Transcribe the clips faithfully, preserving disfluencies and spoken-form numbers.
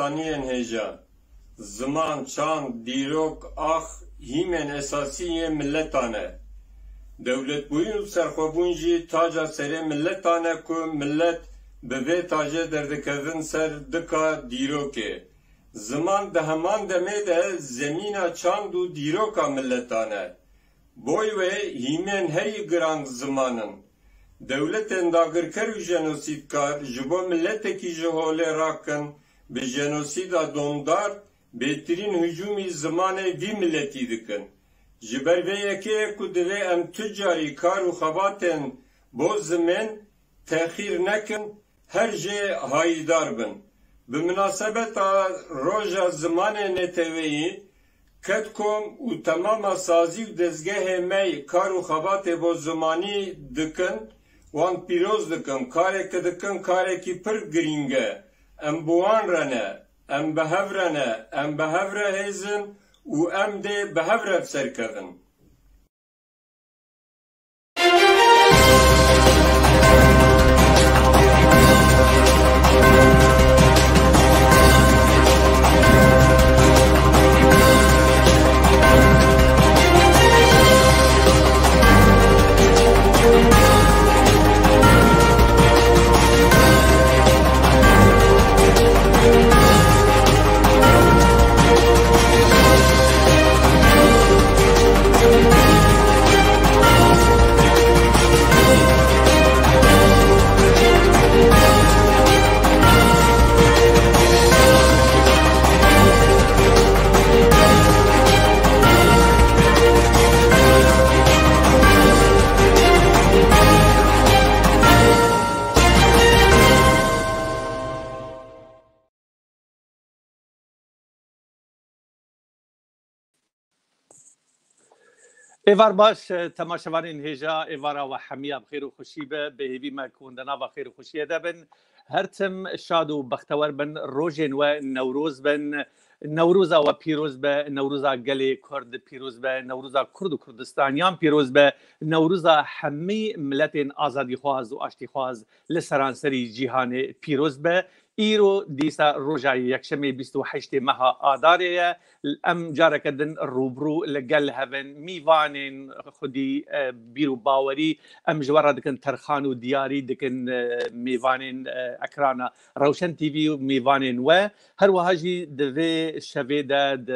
Zaniyên hêja. Ziman, çand, dîrok, ax, hîmên esasî yê miletan e. Dewletbûyîn û serxwebûn jî taca serê miletan e ku milet bi vê tajê derdikevin ser dika dîrokê. Ziman di heman demê de zemîna çand û dîroka miletan e. Boy wê hîmên herî giran ziman in. Dewletên dagirker û jenosîdkar ji bo miletekî ji holê rakin, bi jenosîda domdar bêtirîn hicûmî zimanê vî miletî dikin. Ji ber vê yekê ye ku divê em tu carî kar û xebatên bo zimên texîr nekin, her jê hayîdar bin. Bi minasebeta Roja Zimanê Neteweyî, Ketkom û temama sazî û dezgehê me kar û xebatê bo zimanî dikin, wan pîroz dikim. Karê ke dikin karekî pir girîng e. Em bi wan re ne, em bi hev re ne, em bi hev re hêz in û em dê bi hev re bi ser kevin. Êvar baş, temaşevanên hêja, êvara we hemiya bi xêr û xweşî be. Bi hêvî me ku hûn di nava xêr û xweşiyê de bin. Her tim şad û bextewer bin. Rojên we Newroz bin. Newroza we pîroz be. Newroza gelê Kurd pîroz be. Newroza Kurd û Kurdistaniyan pîroz be. Newroza hemî miletên azadîxwaz û aştîxwaz li seranserî cîhanê pîroz be. Îro dîsa roja yekşemê bîst û heştê meha Adarê ye. Em careke din rûbirû li gel hev in. Mîvanên xwedî, e, bîr û bawerî em ji we re dikin terxan û diyarî dikin, e, mêvanên, e, ekrana Rewşen T V û mêvanên we. Her wiha jî di vê şevê de, di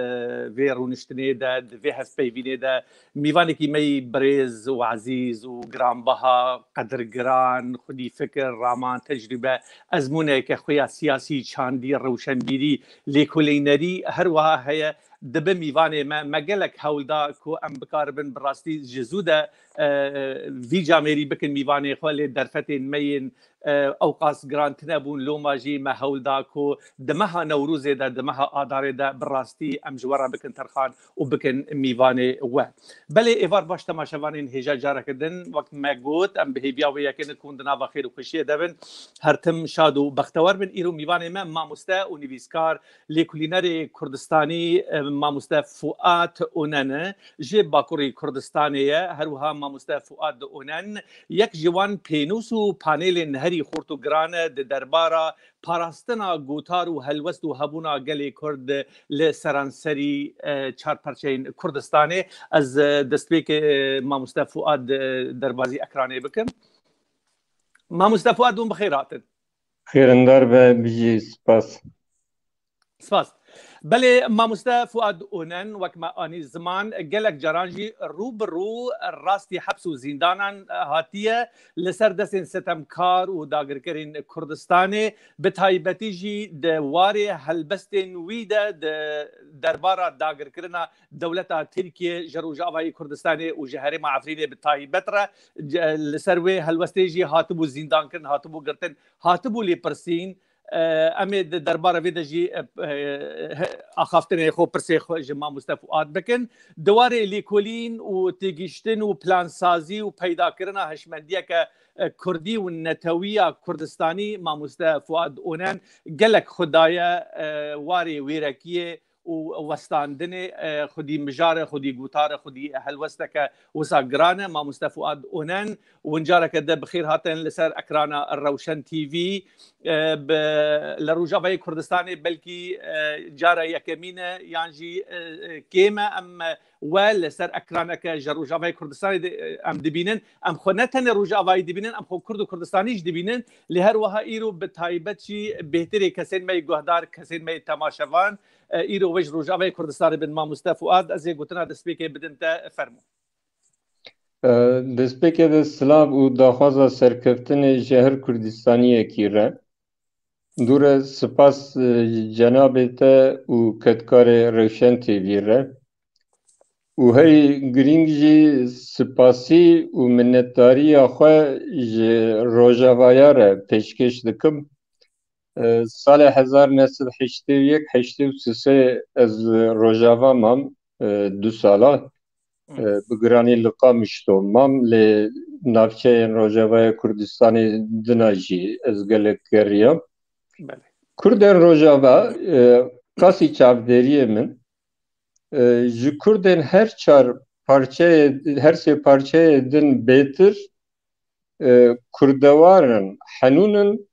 vê rûniştinê de, di vê hevpeyvînê de mîvanekî me yî birêz û ezîz û giranbaha, qedirgiran, xwedî fikir, raman, tecrûbe, ezmûneke xwe ya siyasî, çandî, rewşenbîrî, lêkolînerî her wiha heye. Dibe mîvanê me, me gelek hewl da ku em bikaribin bi rastî ji zû de, e, vî camêrî bikin mîvanê xwe, lê derfetên me yên, e, ewqas giran tine bûn. Loma jî me hewl da ku di meha Newrozê de, di meha Adarê de bi rastî em ji we re bikin terxan û bikin mîvanê we. Belê, êvar baş, temaşevanên hêja, careke din, wek me got, em bi hêviya wê yekê ne ku hûn di nava xêr û xweşiyê de bin. Her tim şad û bextewer bin. Îro mîvanê me mamoste û nivîskar, lêkolînerê Kurdistanî, e, mamoste Fuat Onen e, ji Bakurê Kurdistanê ye. Her wiha mamoste Fuat Onen yek ji wan pênûs û panelên herî xurt û giran e di derbara parastina gotar û helwest û hebûna gelê Kurd li seranserî, e, çar perçeyên Kurdistanê. Ez, e, destpêkê, e, mamoste Fuad, e, derbazî ekranê bikim. Mamoste Fuad, hûn bi xêr hatin. Xêrindar be, bijî, spas. Spas. Belê, mamoste Fuad Onen, wek me anî ziman, gelek caran jî rû bi rû rastî heps û zîndanan hatiye, li ser destên sitemkar û dagirkerên Kurdistanê, bi taybetî jî di warê helbestên wî de di derbara dagirkirina dewleta Tirkiye ji Rojavayê Kurdistanê û ji herêma Efrînê bi taybet re, ce-, li ser wê helwestê jî hatibû zîndankirin, hatibû girtin, hatibû lêpirsîn. E, em ê di derbara vê de jî, e, e, he-, axaftinê xwe, pirsê xwe ji mamoste Fuad bikin. Di warê lêkolîn û têgihiştin û plansazî û peydakirina hişmendiyeke, e, kurdî û netewî ya Kurdistanî, mamoste Fuad Onen gelek xwe daye, e, warê wêrekiyê û westandinê, e, xwedî mijare, xwedî gotare, xwedî helwesteke wisa giran e. Mamoste Fuad Onen, wincareke de bi xêr hatin li ser ekrana Rewşen T V. E, bi, li Rojavayê Kurdistanê belkî, e, cara yekemîn e yan jî, e, e, kêm e em, e, we li ser ekraneke ji Rojavayê Kurdistanê de, e, em dibînin. Em xwe ne tenê Rojavayê dibînin, em xwe Kurd û Kurdistanî jî dibînin. Lê her wiha îro bi taybet jî bêhtirê kesên me yê guhdar, kesên me yê temaşevan, e, îro we ji Rojavayê Kurdistanê bin. Mamoste Fuad, ez ê gotina destpêkê bidim te, fermo. E, destpêkê de silav û daxwaza serkeftinê ji her Kurdistaniyekî re. Dûre spas, e, cenabê te û kedkarê Rewşen T V re. Û herî girîng jî spasî û minnetdariya xwe ji Rojavaya re pêşkêş dikim. E, salê hezar neh sed heştê û yek heştê û sê ez Rojava mam, e, du sala. E, bi giranî li Qamişlo mam, lê navçeyên Rojavaya Kurdistanê dina jî ez gelek geriyam. Belê. Kurdên Rojava, e, qasî çavdêriyê min, e, ji Kurdên her çar parçeyê, her sê parçeyê din bêtir, e, kurdewar in, henûn in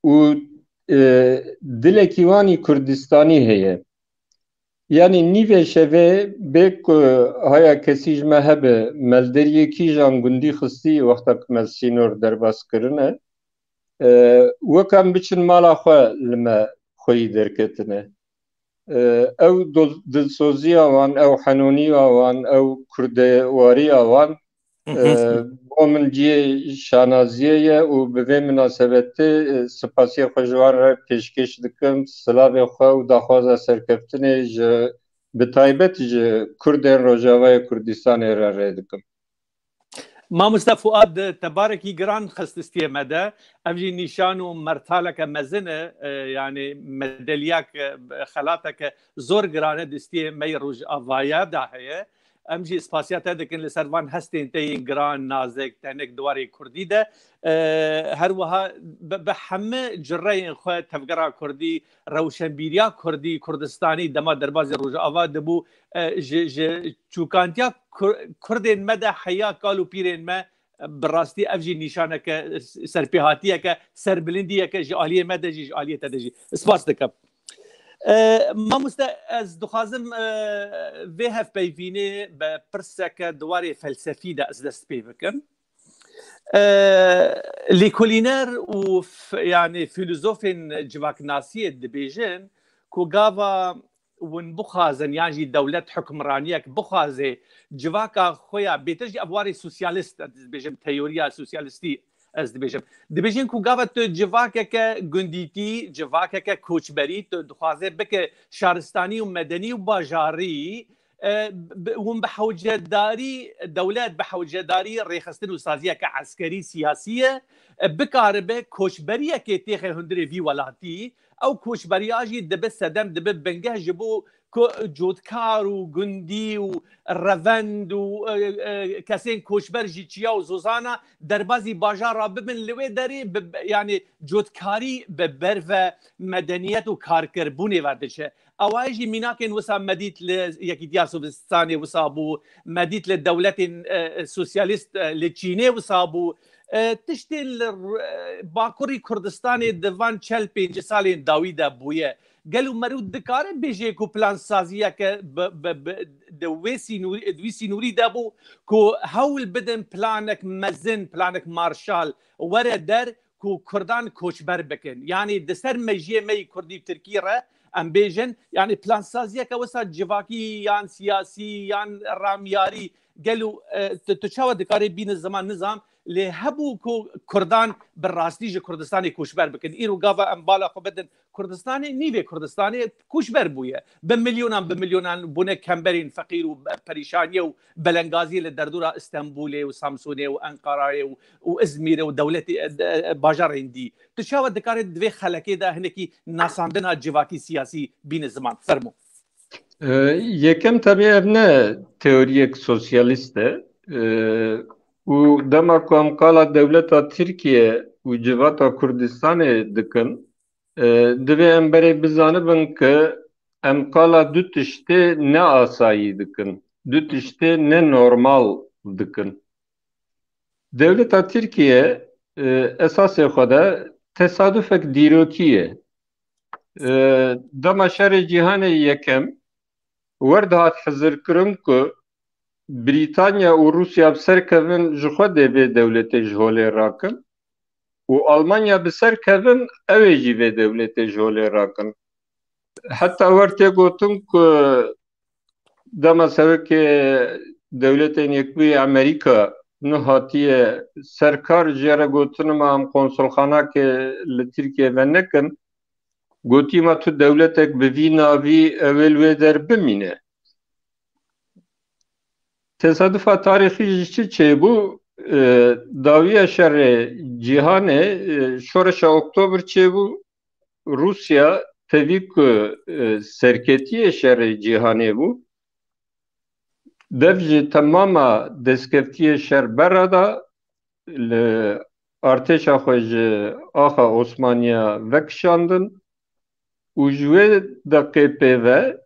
û, e, dilekî wan î Kurdistanî heye. Yanî nîvê şevê bê ku haya kesî ji me hebe, me li deriyê kîjan gundî xistî wexta ku me sînor derbas kirine, e, wek em biçin mala xwe li me xweyî derketine. E, ew dol-, dilsoziya wan, ew henûniya wan, ew kurdewariya wan, e, bo min cihê şanaziyê ye û bi vê minasebetê, e, spasiya xwe ji wan re pêşkêş dikim, silavê xwe û daxwaza serkeftinê ji, bi taybet ji Kurdên Rojavayê Kurdistanê re rê dikim. Mamoste Fuad, te barekî giran xist destiyê me de. Ev jî nîşan û mertaleke mezin e, e, yanî medeliyek, e, xelateke zor giran e destiyê me yê Rojavaya de heye. Em jî spasiya te dikin li ser van hestên te yên giran, nazik, tenik di warê kurdî de. E, her wiha bi, bi hemî cireyên xwe tevgera kurdî, rewşenbîriya kurdî, Kurdistanî dema derbazî Rojava dibû, e, ji, ji çûkantiya Kur-, Kurdên me de heya kal û pîrên me, e, bi rastî ev jî nîşaneke, e, serpêhatiyeke, serbilindiyeke ji aliyê me de jî, ji aliyê te de jî. Spas dikim. E, mamoste, ez dixwazim, e, vê hevpeyvînê bi pirseke di warê felsefî de ez dest pê bikim. E, lêkolîner û f-, yanî fîlozofên civaknasiyê dibêjin ku gava hûn bixwazin yan jî dewlet hukmraniyek bixwaze civaka xwe ya bêtir jî ev warê sosyalist, ez dibêjim teoriya sosyalistî ez dibêjim. Dibêjin ku gava tu civakeke gundîtî, civakeke koçberî, tu dixwaze bike şaristanî û medenî û bajarî, e, bi, hûn bi hewcedarî, dewlet bi hewcedarî rêxistin û saziyeke eskerî siyasî ye, e, bikaribe koçberiyekê têxe hundirê vî welatî, ew koçberiya jî dibe sedem, dibe bingeh ji bo ku cotkar û gundî û revend û, e, e, kesên koçber ji çiya û zozana derbazî bajara bibin, li wê derê bi, yanî cotkarî bi berve medeniyet û karkirbûnê ve diçe. Ewa jî mînakên wisa me dît li Yekîtiya Sovîtistanê wisa bû, me dît li dewletên, e, sosyalîst, e, li Çînê wisa bû. E, tiştên li r-, e, Bakurî Kurdistanê di van çel pêncî salên dawî de bûye. Gelo meriv dikare bêje ku plansaziyeke bi, bi, bi, di wê sînorî, di wî sînorî de bû ku hewl bidin planek mezin, planek Marshall were der ku Kurdan koçber bikin. Yanî di ser mejiyê me yî Kurdî û Tirkî re em bêjin, yanî plansaziyeke wisa civakî yan siyasî yan ramyarî gelo, e, tu, tu çawa dikarê bîne ziman nizam, lê hebû ku Kurdan bi rastî ji Kurdistanê koçber bikin. Îro gava em bala xwe bidin Kurdistanê, nîvê Kurdistanê koçber bûye. Bi milyonan, bi milyonan bûne kemberên feqîr û perîşaniyê û belengaziyê li derdora Stenbolê û Samsonê û Enqerayê û, û Izmîrê û dewletê, e, e, bajarên dî. Tu çawa dikarî di vê xelekê de hinekî nasandina civakî siyasî bîne ziman? Fermo. E, yekem tabii ev ne teoriyek sosyalist e. E, û dema ku em qala dewleta Tirkiye û civata Kurdistanê dikin, e, divê em berê bizanibin ku em qala du tiştê ne asayî dikin, du tiştê ne normal dikin. Dewleta Tirkiye, e, esasê xwe de tesadufek dîrokî ye. E, dema şerê cîhanê yekem wer dihat hizirkirin ku Brîtanya û Rûsya bi ser kevin, ji xwe dê vê dewletê ji holê rakin û Almanya bi ser kevin, ew ê jî vê dewletê ji holê rakin. Heta wer tê gotin ku dema serekê Dewletên Yekbûyî Amerîka nuh hatiye ser kar, jê re gotinime em konsulxanakê li Tirkiye venekin. Gotî me tu dewletek bi vî navî ew ê li wê der bimîne. Tesadüfa tarîxî ji çi çêbû? E, dawiya şerê cîhanê, e, şoreşa Oktober çêbû. Rûsya tevî ku, e, serketiyê şerê cîhanê bû, dev ji temama destkeftiyê şer berada, li artêşa xwe ji axa Osmaniya vekişandin û ji wê deqê pê ve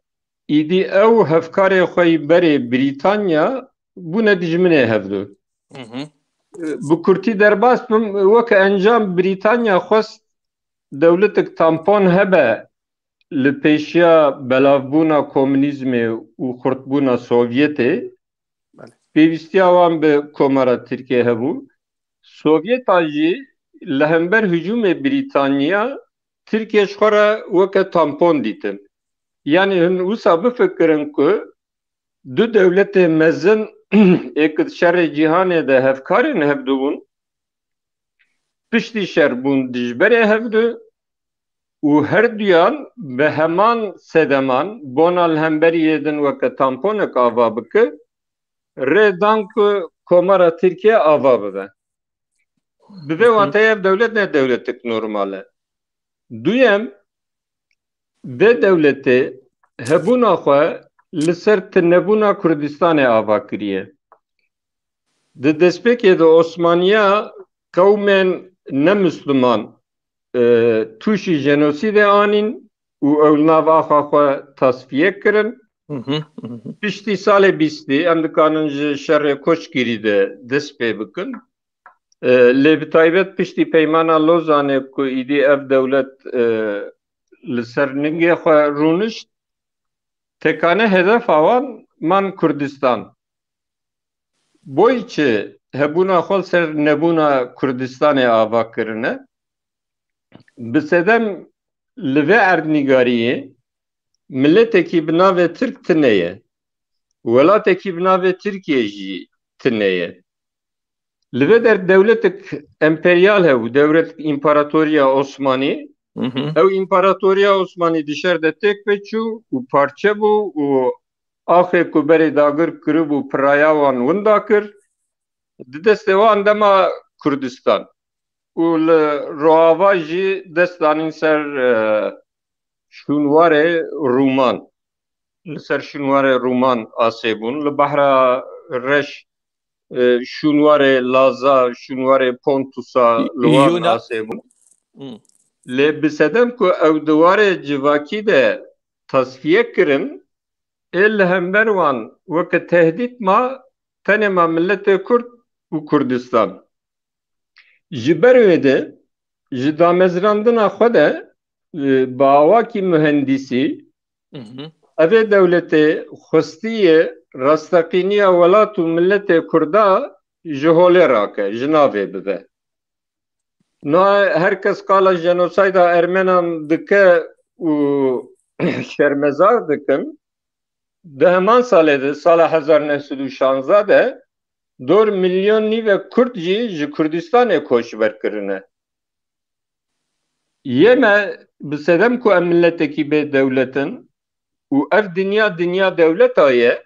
îdî ew hevkarê xwe yî berê Brîtanya bûne dijminê hevdu. Hı hı. Bi kurtî derbas bim, weke encam Brîtanya xwest dewletek tampon hebe li pêşiya belavbûna komunîzmê û xurtbûna Sovyetê. Belê. Pêwîstiya wan bi Komara Tirkiyê hebû. Sovyeta jî li hember hicûmê Brîtanya Tirkiye ji xwe re weke tampon dîtin. Yanî hûn wisa bifikirin ku du dewletê mezin ê ku di şerê cîhanê de hevkarên hevdu bûn, piştî şer bûn dijberê hevdu û herduyan bi heman sedeman bona li hemberî yê din weke tamponek ava bike, rê dan ku Komara Tirkiye ava bibe. Bi vê Hı hı. wateyê ev dewlet ne dewletek normal e. Duyem, vê dewletê hebûna xwe li ser tunebûna Kurdistanê ava kiriye. Di destpêkê de Osmaniya qewmên nemisliman, e, tûşî jenosîdê anîn û ew li nav axa xwe tasfiye kirin. Hı hı, hı hı. Piştî salê bîstî em dikarin ji şerê Koçgirî de dest pê bikin. E, lê bi taybet piştî Peymana Lozanê ku îdî ev dewlet, e, li ser ningê xwe rûnişt, tekane hedefa wan man Kurdistan. Boy çi hebûna xwe li ser nebûna Kurdistanê ava kirine. Bi sedem li vê erdnîgariyê miletekî bi navê Tirk tune ye. Welatekî bi navê Tirkiye jî tune ye. Li vê der dewletek emperyal hebû, dewletek împaratoriya Osmanî. Hı hı. Ew împaratoriya Osmanî di şer de têk ve çû û parçe bû û axê ku berê dagir kiribû piraya wan winda kir. Di destê wan dema Kurdistan û li Rojava jî dest danîn ser, e, şûnwarê Rûman. Li ser şûnwarê Rûman asê bûn. Li Behra Reş, e, şûnwarê Laza, şûnwarê Pontusa li wan Yûna- asê bûn. Hmm. Lê bi sedem ku ew di warê civakî de tasfiye kirin, ê li hember wan weke tehdît ma, tenê ma miletê Kurd û Kurdistan. Ji ber wê de ji damezrandina xwe de, e, bi awakî muhendîsî, Hı hı. evê dewletê xwestiye rasteqîniya welat û miletê Kurda ji holê rake, ji navê bibe. Niha her kes qala jenosayda Ermenan dike û şermezar dikin. Di heman salê de, sala hezar neh sed û şanzdeh de, dor milyon nîve Kurd jî ji Kurdistanê koçber kirine. Yê me bi sedem ku em miletekî bê dewlet in û ev dinya dinya dewleta ye,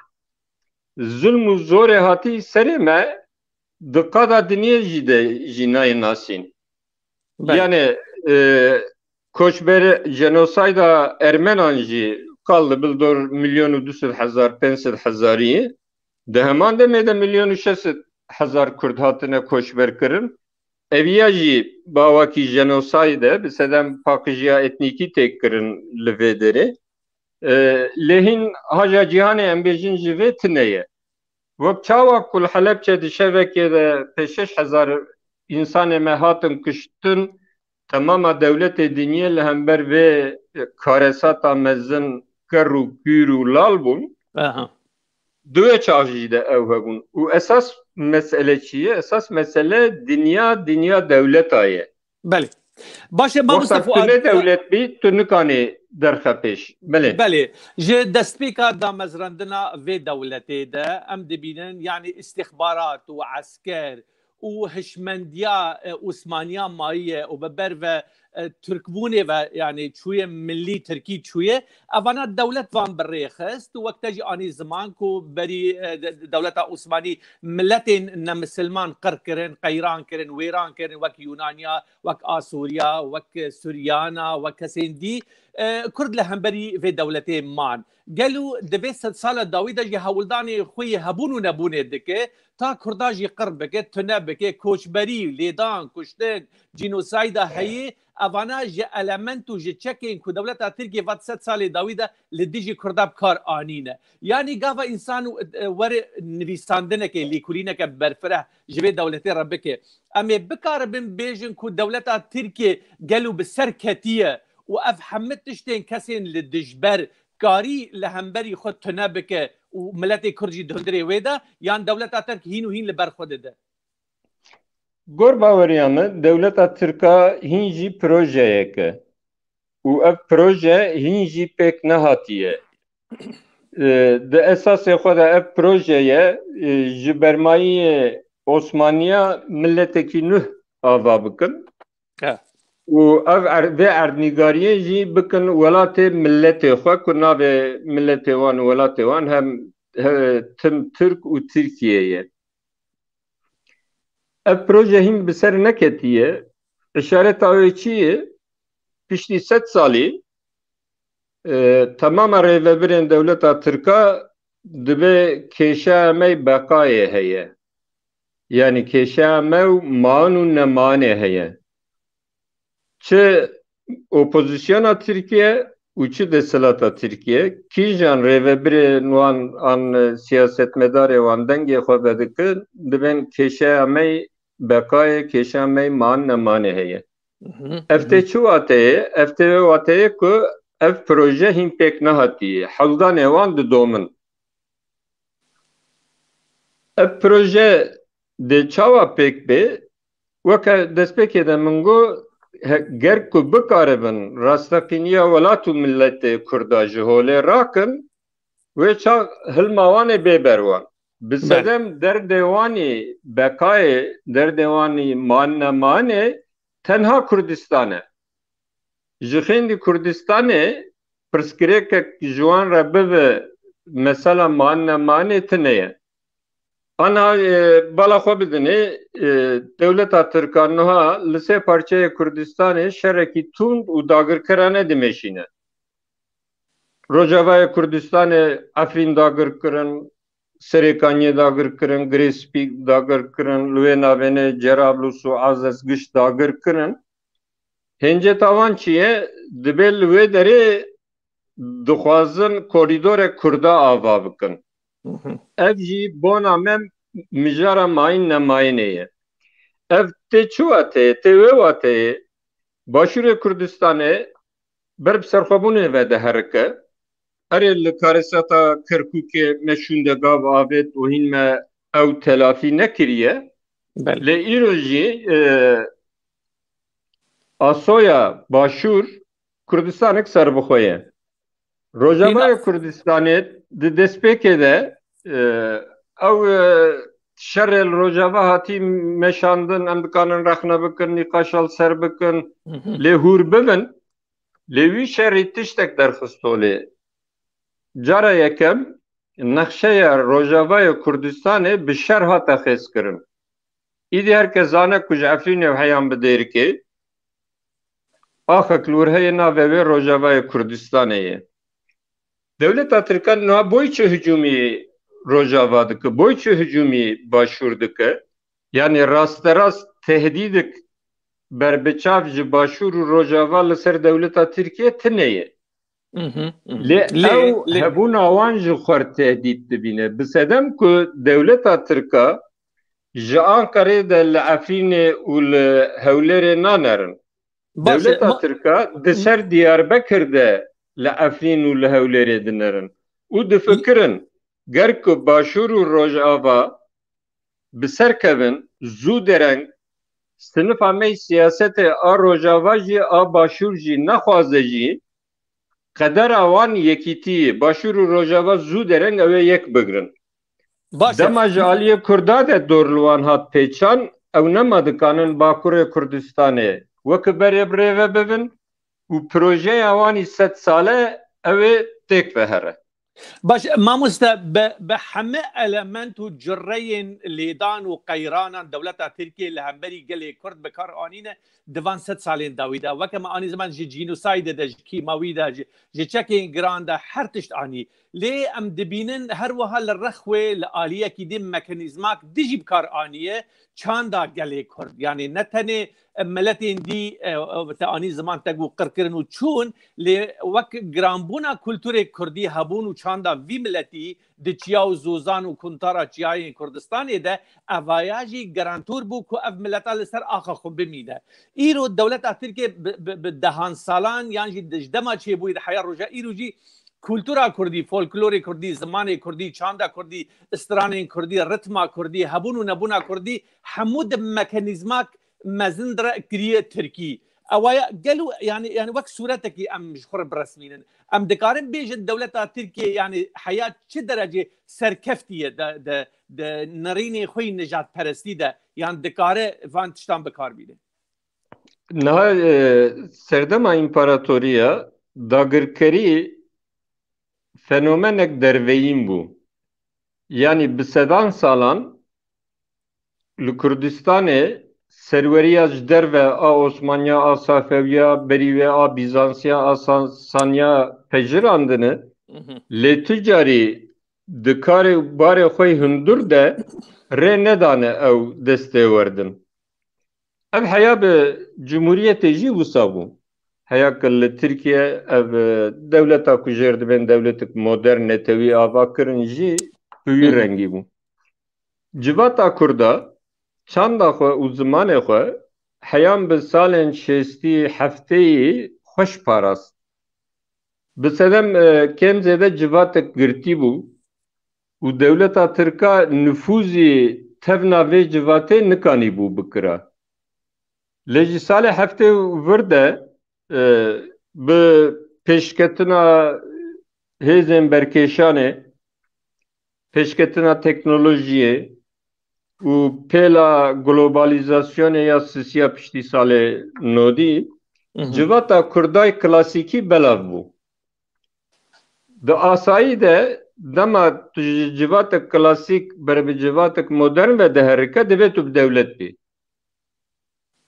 zulm û zorê hatî serê me di qada dinyê jî de jî nayê nasîn. Belê. Yani, e, koçber jenosayda Ermenan jî qal li bil dor milyon û du sed hezar, pênc sed hezarî. Di heman demê de milyon û şeş sed hezar Kurd hatine koçber kirin. Eviya jî bawakî jenosayde bi sedem paqijiya etnîkî têk kirin li vê derê. E, lê hîn haja cîhanê em bêjin ji vê tune ye. Wek çawa ku li Helebçe di şevekê de pê şeş hezar însanê me hatin kuştin, temama dewletê dinyê li hember vê karesata mezin ker û kûr û lal bûn. Aha. Di wê çax jî de ew hebûn. Û esas mesele çi ye? Esas mesele dinya, dinya dewleta ye. Belê. Baş e, mamoste Wexta tu Fuad. Ne dewlet bî, tu nikanî derxe pêş. Belê. Belê. Ji destpêka damezrandina vê dewletê de em dibînin, yanî îstixbarat û esker û hişmendiya, e, Osmaniya mayiye û bi ber ve, e, Tirkbûnê ve, yanî çûye milî Tirkî çûye. Evana dewlet van bi rê xist û wek te jî anî ziman ku berî, e, de-, dewleta Osmanî miletên nemisilman qir kirin, qeyran kirin, wêran kirin, wek Yunaniya, wek Asûriya, wek Suryana, wek kesên dî, e, Kurd li hemberî vê dewletê man. Gelo di vê sedsala dawî de jî hewldanê xwe yê hebûn û nebûnê dike, ta Kurda jî qir bike, tune bike, koçberî, lêdan, kuştin, cînosayda heye, evana ji element û ji çekên ku dewleta Tirkiyê vat sed salê dawî de li dijî Kurda bi kar anîne. Yanî gava însan, e, were nivîsandineke, lêkolîneke berfireh ji vê dewletê re bike. Em ê bikaribin bêjin ku dewleta Tirkiyê gelo bi ser ketiye û ev hemû tiştên kesên li dijber karî li hemberî xwe tune bike û miletê Kurd jî di hundirê wê de, yan dewleta Tirk hîn û hîn li ber xwe dide? Gor baweriya min, dewleta Tirka hîn jî projeyek e û ev proje hîn jî pêk nehatiye. E, di esasê xwe de ev proje ye, e, ji bermayiyê Osmaniya miletekî nuh ava bikin. He. Û ev er-, vê erdnîgariyê jî bikin welatê miletê xwe, ku navê miletê wan û welatê wan hem, he, tim Tirk û Tirkiye ye. Ev proje hîn bi ser neketiye. Îşareta wê çi ye? Piştî sed salî, e, temama rêvebirên dewleta Tirka dibê kêşeya me beqayê heye. Yanî kêşeya me û man û nemanê heye. Çi opozisyona Tirkiye û çi desthilata Tirkiye, kîjan rêvebirên wan an siyasetmedarê wan dengê xwe vedikin, dibên kêşeya me beqayê, kêşeya me man nemanê heye. Mhm, Ev tê mhm. Çi wateyê? Ev tê wê wateyê ku ev proje hîn pêk nehatiye. Hewldanê wan didomin. Ev proje dê çawa pêk bê? Weke destpêkê de min got, he-, ger ku bikaribin rasteqîniya welat û miletê Kurda ji holê rakin, wê çax hilma wan ê bê ber wan. Bi Belê. Sedem derdê wan î beqayê, derdê wan î man nemanê tenha Kurdistan e. Ji xêndî Kurdistanê pirsgirêkek ji wan re bibe, mesela man nemanê tune ye. Ana, e, bala xwe bidinê, e, dewleta Tirkan niha li sê parçeyê Kurdistanê şerekî tund û dagirkirane dimeşîne. Rojavayê Kurdistanê Efrîn dagir kirin, Serêkaniyê dagir kirin, Girê Spî dagir kirin, li wê navênê Cerablus û Azez giş dagir kirin. Hênceta wan çi ye? Dibê li wê derê dixwazin korîdorek Kurda ava bikin. Mhm. Ev jî bona me mijara mayîn nemayînê ye. Ev tê çi wateyê? Tê wê wateyê Başûrê Kurdistanê ber bi serxwebûnê ve diherike. Erê, li karesata Kerkûkê me şûnde gav avêt û hîn me ew telafî nekiriye. Belê. Lê îro jî, e, asoya Başûr Kurdistanek serbixwe ye. Rojavayê Kurdistanê di destpêkê de, e, ew, e, şerê li Rojava hatî meşandin, em dikanin rexne bikin, nîqaşa li ser bikin, Mhm. lê hûr bibin. Lê wî şerî tiştek derxist holê. Cara yekem nexşeya Rojavayê Kurdistanê bi şer hate xêzkirin. Îdî her kes zane ku ji Efrînê û heyan bi Dêrikê, axek li wir heye navê wê Rojavayê Kurdistanê ye. Dewleta Tirkan niha boy çi hicûmî Rojava dike, boy çi hicûmî Başûr dike? Yanî rasterast tehdîdik berbiçav ji Başûr û Rojava li ser dewleta Tirkiye tune ye. Lê ew hebûna wan ji xwe tehdît dibîne. Bi sedem ku dewleta Tirka ji Anqerê de li Efrînê û li Hewlêrê nanerin. Dewleta Tirka di ser Diyarbekir de li Efrîn û li Hewlêrê dinerin û difikirin, ger ku Başûr û Rojava bi ser kevin, zû dereng, sinifa me yî siyasetê a Rojava jî a Başûr jî nexwaze jî, qedera wan yekîtî ye. Başûr û Rojava zû dereng ew ê yek bigrin. Baş e. Dema ji aliyê Kurda de dor li wan hat pêçan, ew nema dikanin Bakurê Kurdistanê weke berê bi rê ve bibin û projeya wan î sed sale ew ê têk ve here. Baş, mamoste, bi, bi heme element û cureyên lêdan û qeyranan dewleta Tirkiyê li hemberî gelê Kurd bi kar anîne, di van sed salên dawî de. Weke me anî ziman ji cînosaydê de, ji kîmawî de, ji, ji çekên giran de her tişt anî. Lê em dibînin her wiha li rex wê li aliyekî din mekanîzmak dijî bi kar aniye çanda gelê Kurd. Yanî ne tenê miletên dî, e, e, te anî ziman te got qirkirin û çûn, lê wek giranbûna kulturê Kurdî hebûn û çanda vî miletî di çiya û zozan û kuntara çiyayên Kurdistanê de evaya jî garantor bû ku ev mileta li ser axa xwe bimîne. Îro dewleta Tirkiye bi, bi, bi dehan salan yan jî di, ji dema çêbûyî di heya roja îro jî kultura Kurdî, folklorê Kurdî, zimanê Kurdî, çanda Kurdî, stranên Kurdî, ritma Kurdî, hebûn û nebûna Kurdî hemû di mekanîzmak mezin re kiriye Tirkî. Ewa ya gelo, yani, yani wek sûretekî em ji xwe re biresmînin. Em dikarin bêjin dewleta Tirkiye, yani heya çi derecê serkeftî ye de, de, de nerînê xwe yî nijadperestî de, yan dikare van tiştan bi kar bîne? Niha, e, serdema împaratoriya dagirkerî fenomenek derveyîn bû. Yanî bi sedan salan li Kurdistanê serweriya ji derve a Osmaniya, a Safewiya, berî wê a Bîzansiya, a Sasaniya pejirandine, lê tu carî di karê û barê xwe yî hundur de rê nedane ew destê werdin. Ev heya bi cumhuriyetê jî wisa bû. Heya ku li Tirkiye ev, e, dewleta ku jêr dibên dewletek modern netewî ava kirin jî bi wî rengî bû. Civata Kurda çanda xwe û zimanê xwe heyan bi salên şêstî heftêyî xweş parast. Bi sedem, e, kêm zêde civatek girtî bû û dewleta Tirka nifûzî tevna vê civatê nikanîbû bikira. Lê ji salê heftê û vir de, e, bi pêşketina hêzên berkêşanê, pêşketina teknolojiyê û pêla globalizasyonê ya sisiya piştî salê nodî, civata Kurday klasîkî belav bû. Di asayî de dema tu ji civatek klasîk ber bi civatek modern ve diherike, divê tu bi dewlet bî.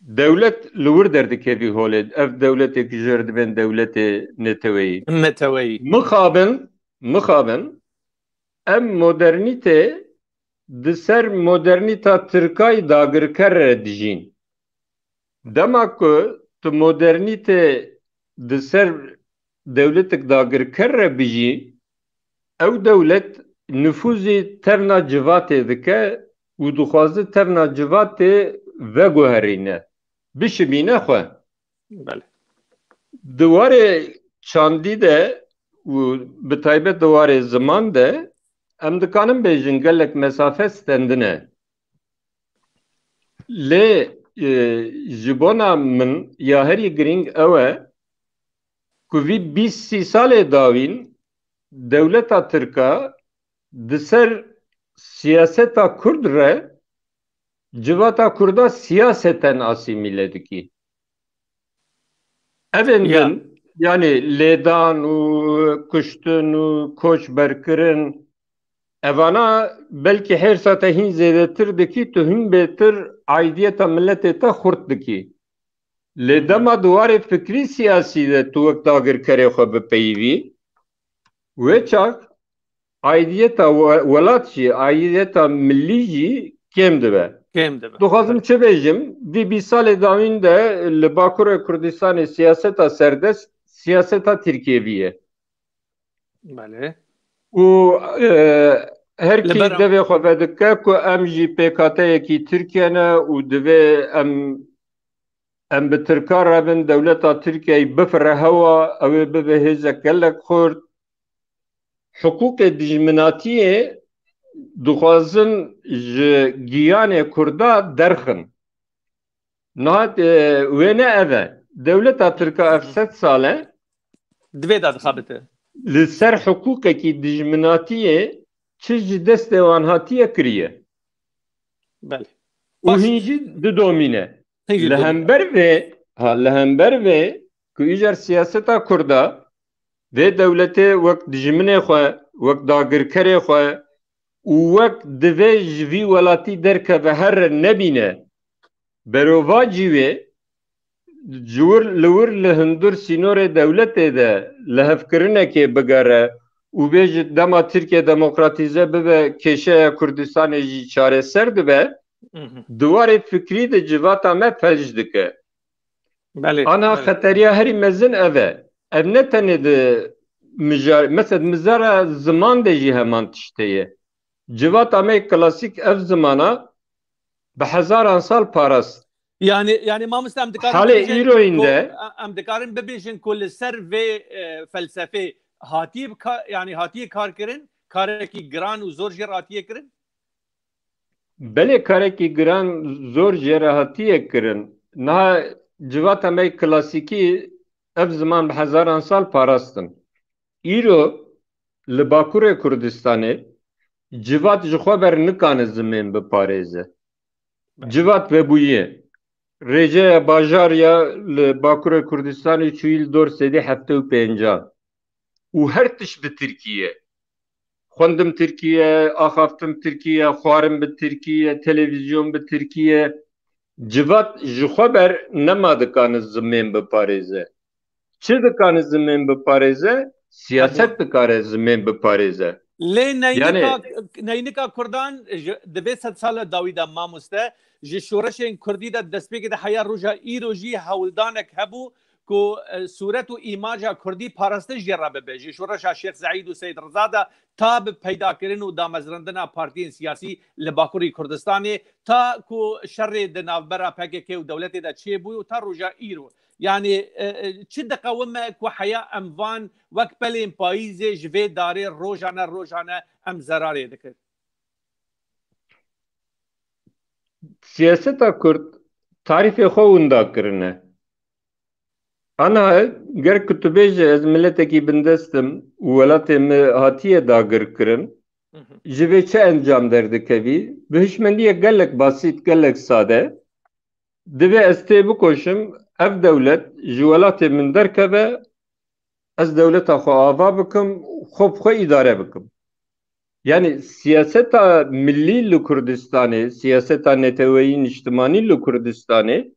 Dewlet li wir derdikevî holê. Ev dewletê ku jêr dibên dewletê neteweyî. Neteweyî. Mixabin, mixabin, em modernîtê di ser modernîta tirkayî dagirker re dijîn. Dema ku tu modernîtê di ser dewletek dagirker re bijî, ew dewlet nifûzî tevna civatê dike û dixwaze tevna civatê veguherîne, bişimîne xwe. Belê. Di warê çandî de û bi taybet di warê ziman de em dikarin bêjin gelek mesafe stendine. Lê, e, ji bona min ya herî girîng ew e ku vî bîst sî salê dawîn dewleta Tirka di ser siyaseta Kurd re civata Kurda siyaseten asîmîle dikî. Evên din, yanî lêdan û kuştin û koçberkirin, evana belkî hêrsa te hîn zêdetir dikî, tu hîn bêtir aîdiyeta miletê te xurt dikî. Lê dema di warê fikrî siyasî de tu wek dagirkerê xwe bipeyivî, wê çax aîdiyeta we-, welat jî, aîdiyeta milî jî kêm dibe. Kêm dibe. Dixwazim çi bêjim? Vî bîst salê dawîn de li Bakurê Kurdistanê siyaseta serdest, siyaseta Tirkiyevî ye. Belê. Û e, her kî devê xwe vedike ku em jî pêkhateyekî Tirkiye ne û divê em em bi Tirka re bin, dewleta Tirkiyeyê bifire hewa, ew ê bibe hêzek gelek xurt. Hiqûqê dijminatiyê dixwazin ji giyanê Kurda derxin. Niha e, wê ne ev e. Dewleta Tirka ev sed sal e Divê de dixebite. Li ser hiqûqekî dijminatiyê çi ji destê wan hatiye kiriye. Belê. Û hîn jî didomîne. Li hember vê, ha, li hember vê ku îcar siyaseta Kurda vê dewletê wek dijminê xwe, wek dagirkerê xwe û wek divê ji vî welatî derkeve here nebîne. Berovacî wê ji wir li wir li hundir sînorê dewletê de lihevkirinekê bigere û bêje dema Tirkiye demokratîze bibe, kêşeya Kurdistanê jî çareser dibe, di warê fikrî de civata me felc dike. Belê. Ana belê. Xeteriya herî mezin ev e. Ev ne tenê di mijar, mesela di mijara ziman de jî heman tişt heye. Civata me klasîk ev zimana bi hezaran sal parast. Yani yani mamoste em dikarin Halê bibêjin îroyîn ku- de- em dikarin bibêjin ku li ser vê e, felsefê hatiye bi ka- yani hatiye kar kirin, karekî giran û zor jê re hatiye kirin. Belê karekî giran zor jê re hatiye kirin. Niha civata me klasîkî ev ziman bi hezaran sal parastin. Îro li Bakurê Kurdistanê civat ji xwe ber nikane zimên biparêze. Civat vebûye. Rêjeya bajar ya li Bakurê Kurdistanê çûyî li dor sedî heftê û pêncan. Û her tişt bi tirkî ye. Xwendim tirkî ye, axaftim tirkî ye, xwarin bi tirkî ye, televîzyon bi tirkî ye. Civat ji xwe ber nema dikane zimên biparêze. Çi dikane zimên biparêze? Siyaset dikare zimên biparêze. Lê neynika, Yani- neynika Kurdan ji, di vê sedsala dawî de mamoste, ji şoreşên Kurdî de destpêkê de heya roja îro jî hewldanek hebû ku e, sûret û îmaja Kurdî parastin jê re bibe. Ji şoreşa Şêx Seîd û Seyid Riza de ta bi peydakirin û damezrandina partiyên siyasî li Bakurî Kurdistanê, ta ku şerê di navbera P K K û dewletê de çêbû û ta roja îro. Yani e, e, çi diqewime ku heya em van wek pelên payîzê ji vê darê rojane rojane em zerarê dikin? Siyaseta Kurd tarîfê xwe winda kirine. Ana ger ku tu bêje ez miletekî bindest im û welatê min hatiye dagirkirin, ji vê çi encam derdikevî? Bi hişmendiyek gelek basît, gelek sade, divê ez tê bikoşim, ev dewlet ji welatê min derkeve, ez dewleta xwe ava bikim, xwe bi xwe îdare bikim. Yani siyaseta millî li Kurdistanê, siyaseta neteweyî niştimanî li Kurdistanê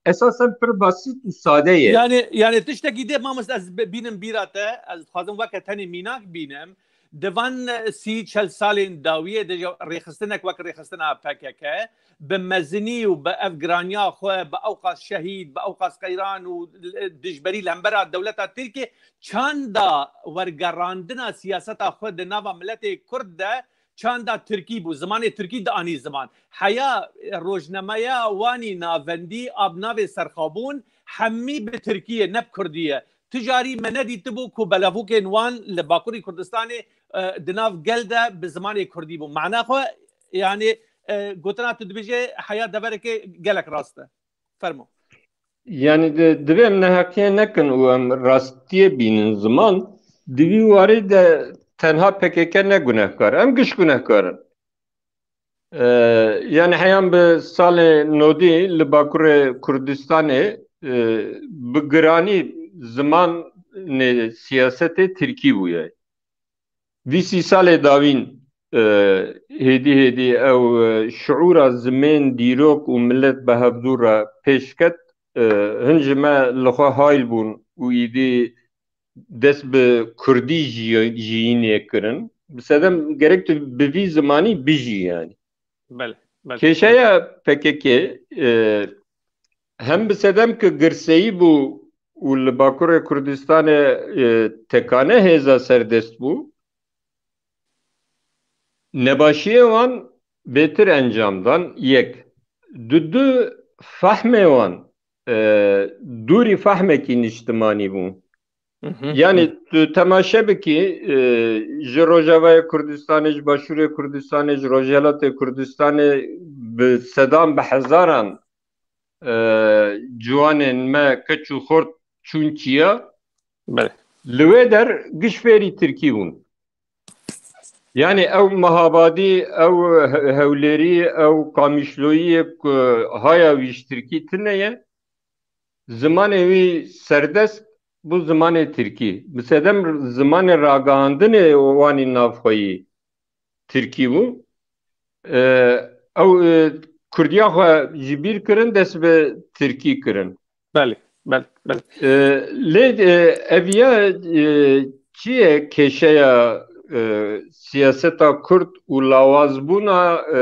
esasen pir basît û sade ye. Yani yani tiştekî dê mamoste ez bi- bînim bîra te, ez dixwazim weke tenê mînak bînim. Di van sî çel salên dawiyê de jî rêxistinek wek rêxistina P K K bi mezinî û bi ev giraniya xwe, bi ewqas şehîd, bi ewqas qeyran û dijberî li hembera dewleta Tirkiyê çanda wergerandina siyaseta xwe di nava miletê Kurd de çanda Tirkî bû, zimanê Tirkî dianî ziman. Heya rojnameya wanî navendî a bi navê Serxabûn hemî bi Tirkî ye, ne bi Kurdî ye. Ti carî me nedîtibû ku belavûkên wan li Bakurî Kurdistanê e, di nav gel de bi zimanê Kurdî bû. Mana xwe, yani e, gotina tu dibêje heya deverekê gelek rast e. Fermo. Yani di- divê em neheqiye nekin û em rastiyê bînin ziman. Di vî warî de tenha P K K ne gunehkar. Em giş gunehkar in. Ee, yani heyan bi salê nodî li Bakurê Kurdistanê e, bi giranî zimanê siyasetê Tirkî bûye. Vî sî salê dawîn e, hêdî hêdî ew e, şiûra zimên, dîrok û milet bi hevdû re pêş ket. E, hin ji me li xwe hayl bûn û îdî dest bi kurdî jiy- jiyînê kirin. Bi sedem gerek tu bi vî zimanî bijî yani. Belê. belê. Kêşeya P K K e, hem bi sedem ki girseyî bû û li Bakurê Kurdistanê, e, tekane hêza serdest bû, nebaşiyê wan bêtir encam dan, yek. Du, du fehmê wan, e, dûrî fehmekî niştimanî bû. Hı hı. Yani tu temaşe bikî, e, ji Rojavayê Kurdistanê, ji Başûrê Kurdistanê, ji Rojhilatê Kurdistanê bi sedan, bi hezaran, e, ciwanên me, keç û xort çûn çiya. Belê. Li wê der giş fêrî tirkî bûn. Yani ew Mehabadî, ew He-, Hewlêrî, ew Qamişloyî ku haya wî ji tirkî tune ye, zimanê wî serdest bû zimanê tirkî. Bi sedem zimanê ragihandinê wanî navxweyî tirkî bû. E, ew, e, kurdiya xwe ji bîr kirin, dest bi tirkî kirin. Belê, belê, belê. E, lê, e, ev ya, e, çi ye kêşeya, e, siyaseta kurd û lawazbûna, e,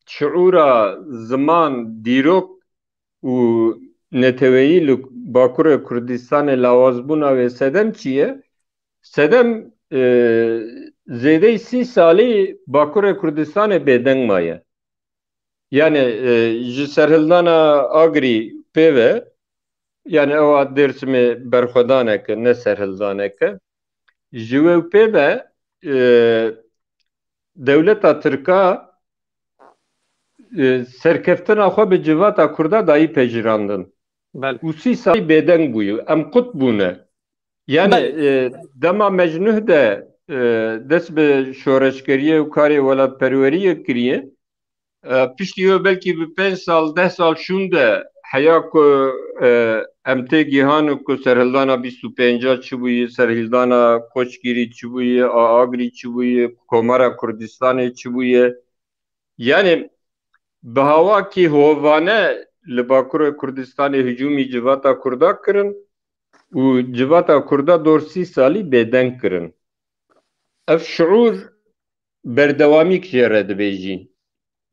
şiûra, ziman, dîrok û neteweyî li Bakurê Kurdistanê lawazbûna wê sedem çi ye? Sedem, e, zêdeyî sî salî Bakurê Kurdistanê bêdeng maye. Yani, e, ji serhildana Agirî pê ve, yani ewa Dêrsimê berxwedaneke, ne serhildaneke. Ji wê pê ve, e, dewleta Tirka, e, serkeftina xwe bi civata Kurda dayî pejirandin. Belê. Û sî salî bêdeng bûye. Em qut bûne. Yani, Belê. e, dema mecnuh de, e, dest bi şoreşgeriyê û karê welatperweriyê kiriye, e, piştî wê belkî bi pênc sal, deh sal şûn de heya ku, e, em tê gihanin ku serhildana bîst û pênca çi bûye, serhildana Koçgirî çi bûye, a Agirî çi bûye, Komara Kurdistanê çi bûye. Yani bi hawakî hovane li Bakurê Kurdistanê hicûmî civata Kurda kirin û civata Kurda dor sî salî bêdeng kirin. Ev şiûr berdewamîk jê re dibe jî.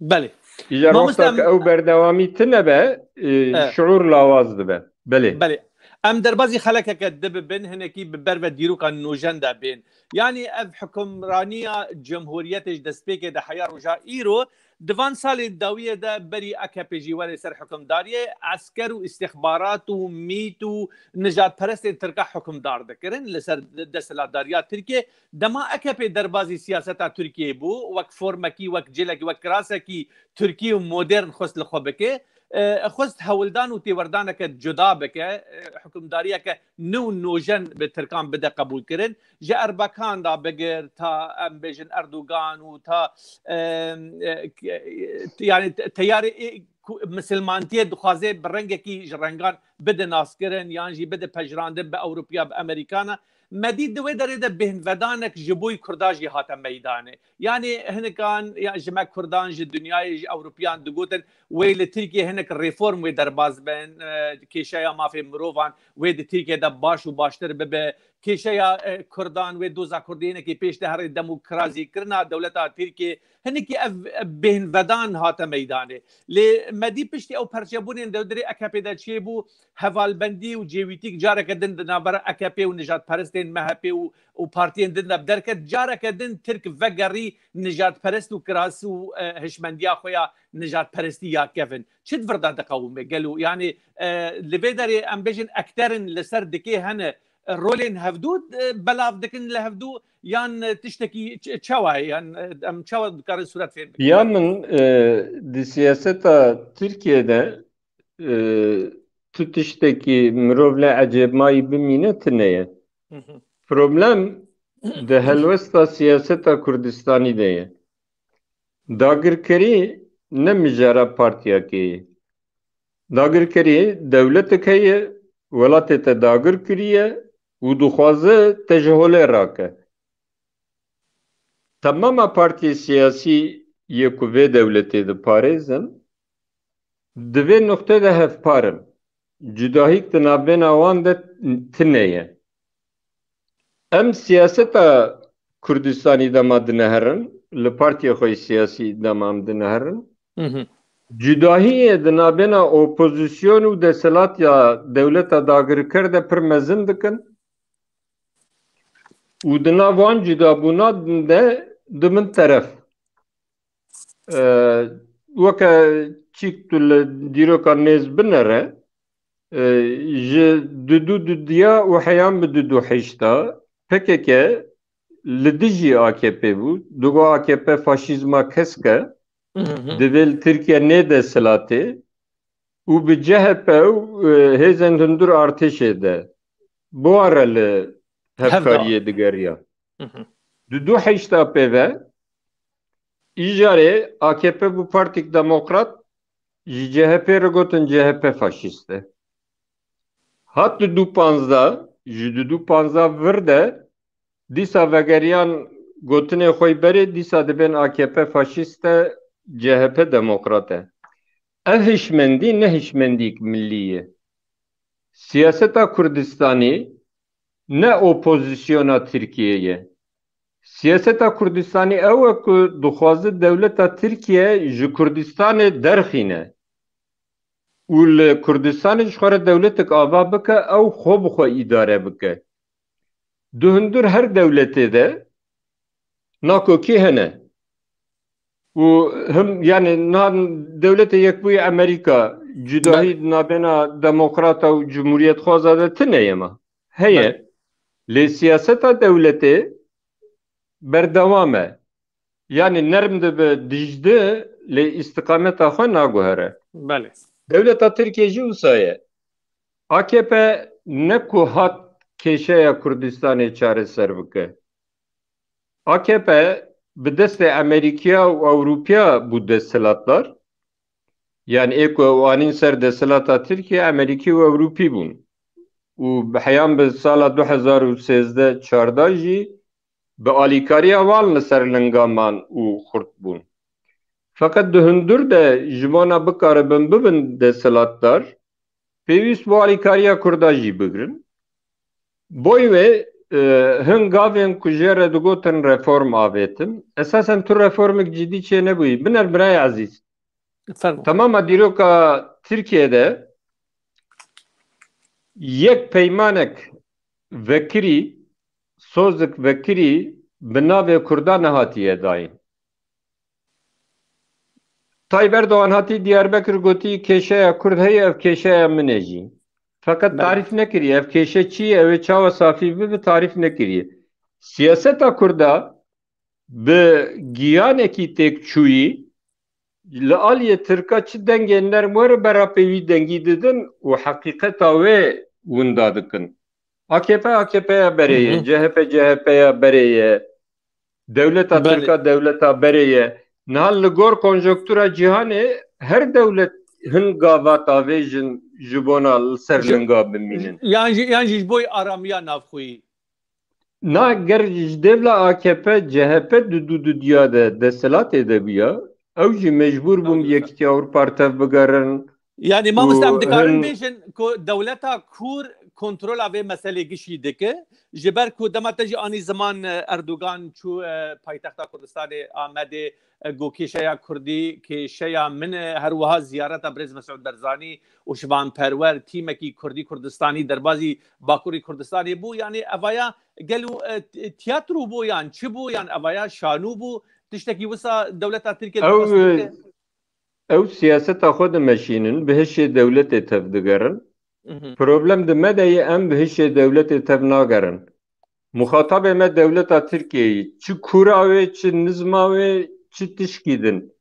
Belê. Îcar Mamoste, wexta em ku ew berdewamî tine be, e, Evet. şiûr lawaz dibe. Belê. Belê. Em derbazî xelekeke dibibin, hinekî bi ber ve dîroka nûjen de bên. Yanî ev hukimraniya cumhuriyetê ji destpêkê de heya roja îro, di van salên dawiyê de berî A K P jî were ser hukimdariyê, esker û îstixbarat û mît û nijadperestên Tirka hukimdar dikirin li ser desthilatdariya Tirkiyê. Dema A K P derbazî siyaseta Tirkiyê bû, wek formekî, wek cilekî, wek kirasekî Tirkî û modern xwest li xwe bike, e, xwest hewldan û têwerdaneke cuda bike, e, hukimdariyeke nû nûjen bi Tirkan bide qebûlkirin. Ji Erbekan da bigir ta, em bêjin, Erdogan û ta, e, e, yani te-, teyarê, e, ku misilmantiyê dixwaze bi rengekî ji rengan bide naskirin yan jî bide pejirandin bi Ewropiya, bi Amerîkana. Me dî di wê derê de bêhnvedanek ji bo Kurda jî hate meydanê. Yanî hinikan ya ji me Kurdan, ji dinyayê, ji Ewropiyan digotin, wê li Tirkiyê hinek reform wê derbas bin, e, kêşeya mafê mirovan wê di Tirkiyê de baş û baştir bibe, kêşeya, e, Kurdan wê doza Kurdî hinekî pêş de here, demokrazîkirina dewleta Tirkiyê, hinekî ev, ev bêhnvedan hate meydanê. Lê me dî piştî ew perçebûnên dewdirê A K P de çêbû, hevalbendî û cêwîtîk careke din di navbera A K P û nijadperestên M H P û, û partiyên din de bi derket, careke din Tirk vegerî nijadperest û kiras û, e, hişmendiya xwe ya nijadperestî ya kevin. Çi di vir de diqewime gelo? Yanî, e, li vê derê em bêjin ekterin li ser dikê hene, e, rolên hevdû, e, belav dikin li hevdû yan, e, tiştekî ç-, çawa ye? Yan, e, em çawa dikarin sûret fêm bikin? Ya min, e, di siyaseta Tirkiyê de, e, tu tiştekî mirov lê ecêbmayî bimîne tune ye. Hı hı. Problem di helwesta siyaseta Kurdistanî de ye. Dagirkerî ne mijara partiyekê ye. Dagirkerî dewletek heye, welatê te dagir kiriye û dixwaze te ji holê rake. Temama partiyê siyasî yê ku vê dewletê diparêzin, di vê nuqtê de hevpar in. Cudahîk di navbêna wan de tune ye. Em siyaseta Kurdistanî dema dineherin, li partiyê xwe yê siyasî dema em dineherin, Hı hı. Cudahiyê di nabêna opozîsyon û desthilat ya dewleta dagirker de pir mezin dikin û di nav wan cudabûna de dibin teref. E, weke çîk tu li dîroka nêz binere, e, ji du du dudiya û heyan bi du du heşta P K K li dijî A K P bû. Digo A K P faşîzma kesk e, Hı hı. divê li Tirkiye nê desthilatê û bi C H P û, e, hêzên hundir artêşê de bi wan re li Hevkariyê digeriya. Hı hı. Di du heyşta pê ve îjarê A K P bû partîk demokrat, ji C H P re gotin C H P faşîst e. Hat di du panzdeh, ji di du panzdeh vir de dîsa vegeriyan gotinê xwe berê, dîsa dibên A K P faşîst e, C H P demokrat e. Ev hişmendî ne hişmendîk millî ye. Siyaseta Kurdistanî ne opozîsyona Tirkiyê ye. Siyaseta Kurdistanî ew e ku dixwaze dewleta Tirkiye ji Kurdistanê derxîne û li Kurdistanê ji xwe re dewletek ava bike, ew xwe bi xwe îdare bike. Di hundir her dewletê de nakokî hene. Û him, yani niha Dewletê Yekbûyî Amerîka cudahî Evet. nabêna demokrata û cumhuriyetxwaza de tune ye ma? Heye. Evet. Lê siyaseta dewletê berdewam e. Yani nerm dibe dijdi lê îstiqameta xwe naguhere. Belê. Dewleta Tirkiye jî wisa ye. A K P ne ku hat kêşeya Kurdistanê çareser bike. A K P bi destê Amerîkiya û Ewropiya bû desthilatdar. Yani ê ku ew anîn ser desthilata Tirkiye, Amerîkî û Ewropî bûn. Û bi heyan bi sala du hezar û sêzdeh çardeh jî bi alîkariya wan li ser linga man û xurt bûn. Feqet di hundir de ji bona bikaribin bibin desthilatdar, pêwîst bû alîkariya Kurda jî bigrin. Boy wê, e, hin gavên ku jê re digotin reform avêtin. Esasen tu reformek cidî çê nebûyî. Biner birayê ezîz. Fermo. Temama dîroka Tirkiye de yek peymanek vekirî, sozek vekirî bi navê Kurda nehatiye dayîn. Tayyip Erdogan hatî Diyarbekir gotî, kêşeya Kurd heye, ev kêşeya min e jî. Feqet Belê. tarîf nekiriye. Ev kêşe çi ye? Ew ê çawa safî bibe, tarîf nekiriye. Siyaseta Kurda bi giyanekî têkçûyî li aliyê Tirka çi dengên nerm were, berapê wî dengî didin û heqîqeta wê winda dikin. A K P A K P ya berê ye, Hı hı. C H P C H P ya berê ye. Dewleta Belê. Tirka dewleta berê ye. Niha li gor konjonktura cîhanê her dewlet hin gava tavêjin ji bona li ser Ji- linga bimînin. Yan jî, yan jî ji bo aramiya navxweyî. Na ger ji dêvla A K P C H P di du dudiya de desthilatê de bûya, ew jî mecbûr bûn Ew jî Yekîtiya Ewropa tev bigerin. Yani mamoste, em dikarin bêjin ku dewleta kûr kontrola vê meselê gişî dike. Ji ber ku dema te jî anî ziman, e, Erdogan çû, e, paytexta Kurdistanê Amedê, e, got kêşeya Kurdî, kêşeya min e, her wiha ziyareta Birêz Mesûd Barzanî û Şivan Perwer, tîmekî Kurdî Kurdistanî derbazî Bakurî Kurdistanê bû. Yani evaya gelo, e, t-, tiyatro bû yan çi bû yan evaya şanû bû? Tiştekî wisa dewleta Tirkiye Ew, dixwest bike? Ew siyaseta xwe dimeşînin, bi hişê dewletê tev digerin. Mhm. Problem di me de ye, em bi hişê dewletê tev nagerin. Muxatabê me dewleta Tirkiyeyê, çi kûra wê, çi nizma wê, çi tişkî din.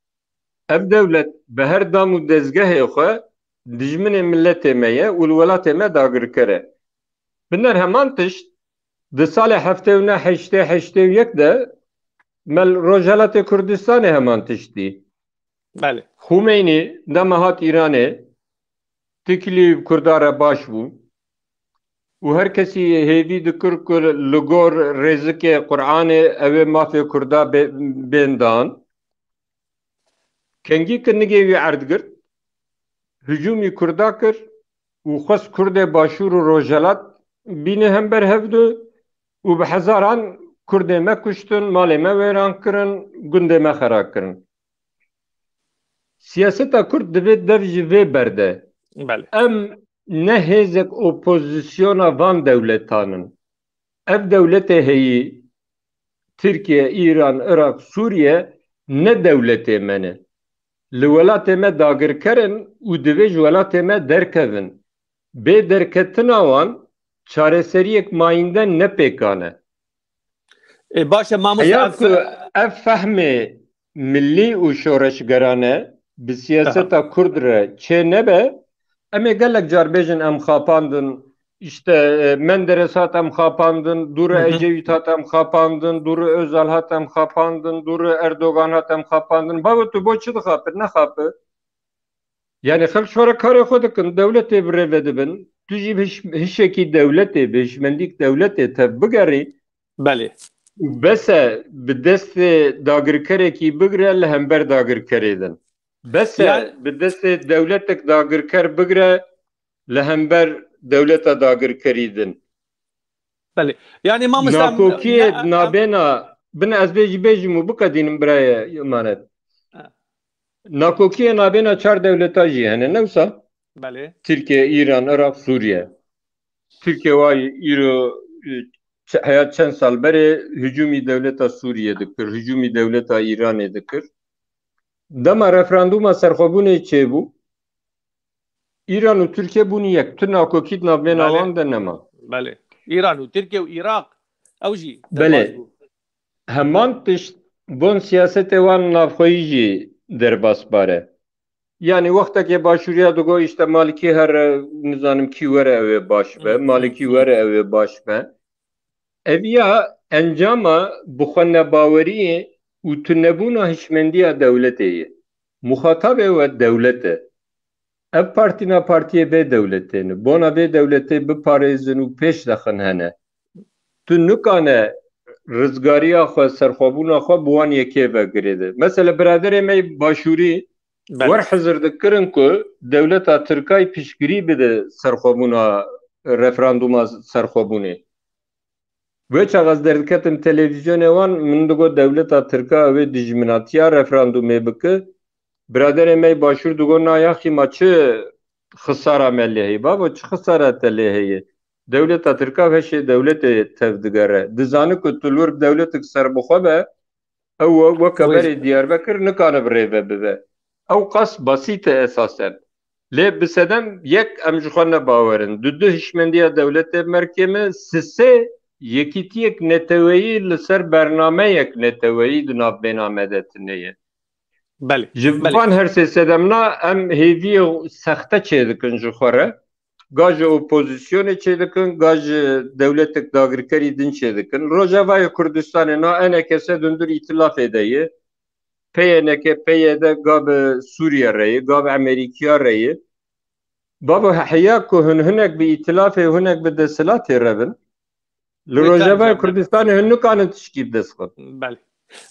Ev dewlet bi her dam û dezgehê xwe dijminê miletê me ye û li welatê me dagirker e. Biner heman tişt, di salê heftê û neh heştê heştê û yek de me li Rojhelatê Kurdistanê heman tişt dî. Belê. Xumeyni dema hat Îranê, tikilî bi Kurda re baş bû û her kesî hêvî dikir ku li gor rêzikê Quranê ew ê mafê Kurda bê-, bên dan. Kengî kinigê wî erd girt, hicûmî Kurda kir û xwest Kurdê Başûr û Rojhelat bîne hember hevdu û bi hezaran Kurdê me kuştin, malê me wêran kirin, gundê me xera kirin. Siyaseta Kurd divê dev ji vê berde. Belê. Em ne hêzek opozisyona van dewletan in. Ev dewletê heyî, Tirkiye, Îran, Iraq, Sûriye ne dewletê me ne. Li welatê me dagirker in û divê ji welatê me derkevin. Bê derketina wan çareseriyek mayînde ne pêkan e. E, baş e, mamoste, Heya ev ku ev fehmê millî û şoreşgerane bi siyaseta Kurd re çê nebe, em ê gelek car bêjin em xapandin, işte, e, Menderes hat em xapandin, dûrê Hı hı. Ecevît hat em xapandin, dûrê Özal hat em xapandin, dûrê Erdogan hat em xapandin. Babo, tu bo çi dixapir? Nexapir. Yani xelk ji xwe re karê xwe dikin, dewletê bi rê ve dibin. Tu jî hiş-, hişekî dewletê, bi hişmendîk dewletê tev bigerî. Belê. Û bes e bi destê dagirkerekî bigire li hember dagirkerê din. Bes e Ya- bi destê dewletek dagirker bigire li hember dewleta dagirkerî din. Belê. Yani mamoste, em- Nakokiyê ne- em- nabêna, bin ez bê jî bêjim û biqedînim birayê emanet. Ha. Nakokiyê nabêna çar dewleta jî hene, ne wisa? Belê. Tirkiye, Îran, Iraq, Sûriye. Tirkiye wa îro, e, çe-, heya çend sal berê hücumî dewleta Sûriye dikir, hücumî dewleta Îranê dikir. Dema referanduma serxwebûnê çêbû, Îran û Tirkiye bûn yek. Tu nakokî di navbêna Belê. wan de nema. Belê. Îran û Tirkiye û Iraq, ew jî Belê. derbas bû. Heman tişt bon siyasetê wan navxweyî jî derbasbar e. Yani wextekê Başûriya digo, işte Malikî here, nizanim kî were ew ê baş be, Hı, hı, Malikî hı. were ew ê baş be. Ev ya encama bixwenebaweriyê û tunebûna hişmendiya dewletê ye. Muxatabê we dewlet e. Ev partîna partiyê vê dewletê ne. Bona vê dewletê biparêzin û pêş dexin hene. Tu nikane rizgariya xwe, serxwebûna xwe bi wan yekê ve girêde. Mesela biraderê me yê Başûrî Belê. wer hizir dikirin ku dewleta Tirkay piştgirî bide serxwebûna, referanduma serxwebûnê. Wê çax ez derdiketim televîzyonê wan, min digot dewleta Tirka ew ê dijminatiya referandumê bike. Biraderê me yê Başûr digot, na yaxî ma çi xisara me lê heye? Babo, çi xisara te lê heye? Dewleta Tirka veşê dewletê tev digere. Dizane ku tu li wir dewletek serbixwe be, ew we-, weke Wê- berê Diyarbekir nikane bi rê ve bibe. Ew qas basît e esasen. Lê bi sedem yek em ji xwe ne bawer in. Di du hişmendiya dewletê merkê me, sisê yekîtiyek neteweyî li ser bernameyek neteweyî di navbêna me de tune ye. Belê. Ji Belê. van her sê sedemna em hêviyê sexte çêdikin ji xwe re. Ga ji opozisyonê çêdikin, ga ji dewletek dagirkerî din çêdikin. Rojavayê Kurdistanê na enekese di hundir îtilafê de ye. P Y N K, P Y D ga bi Sûriye re ye, ga bi Amerîkiya re ye. Babo, heya ku hûn hinek bi îtilafê, hinek bi desthilatê re bin, li Lê Rojavayê çend Kurdistanê hûn nikanin tişkî bi dest xin. Belê.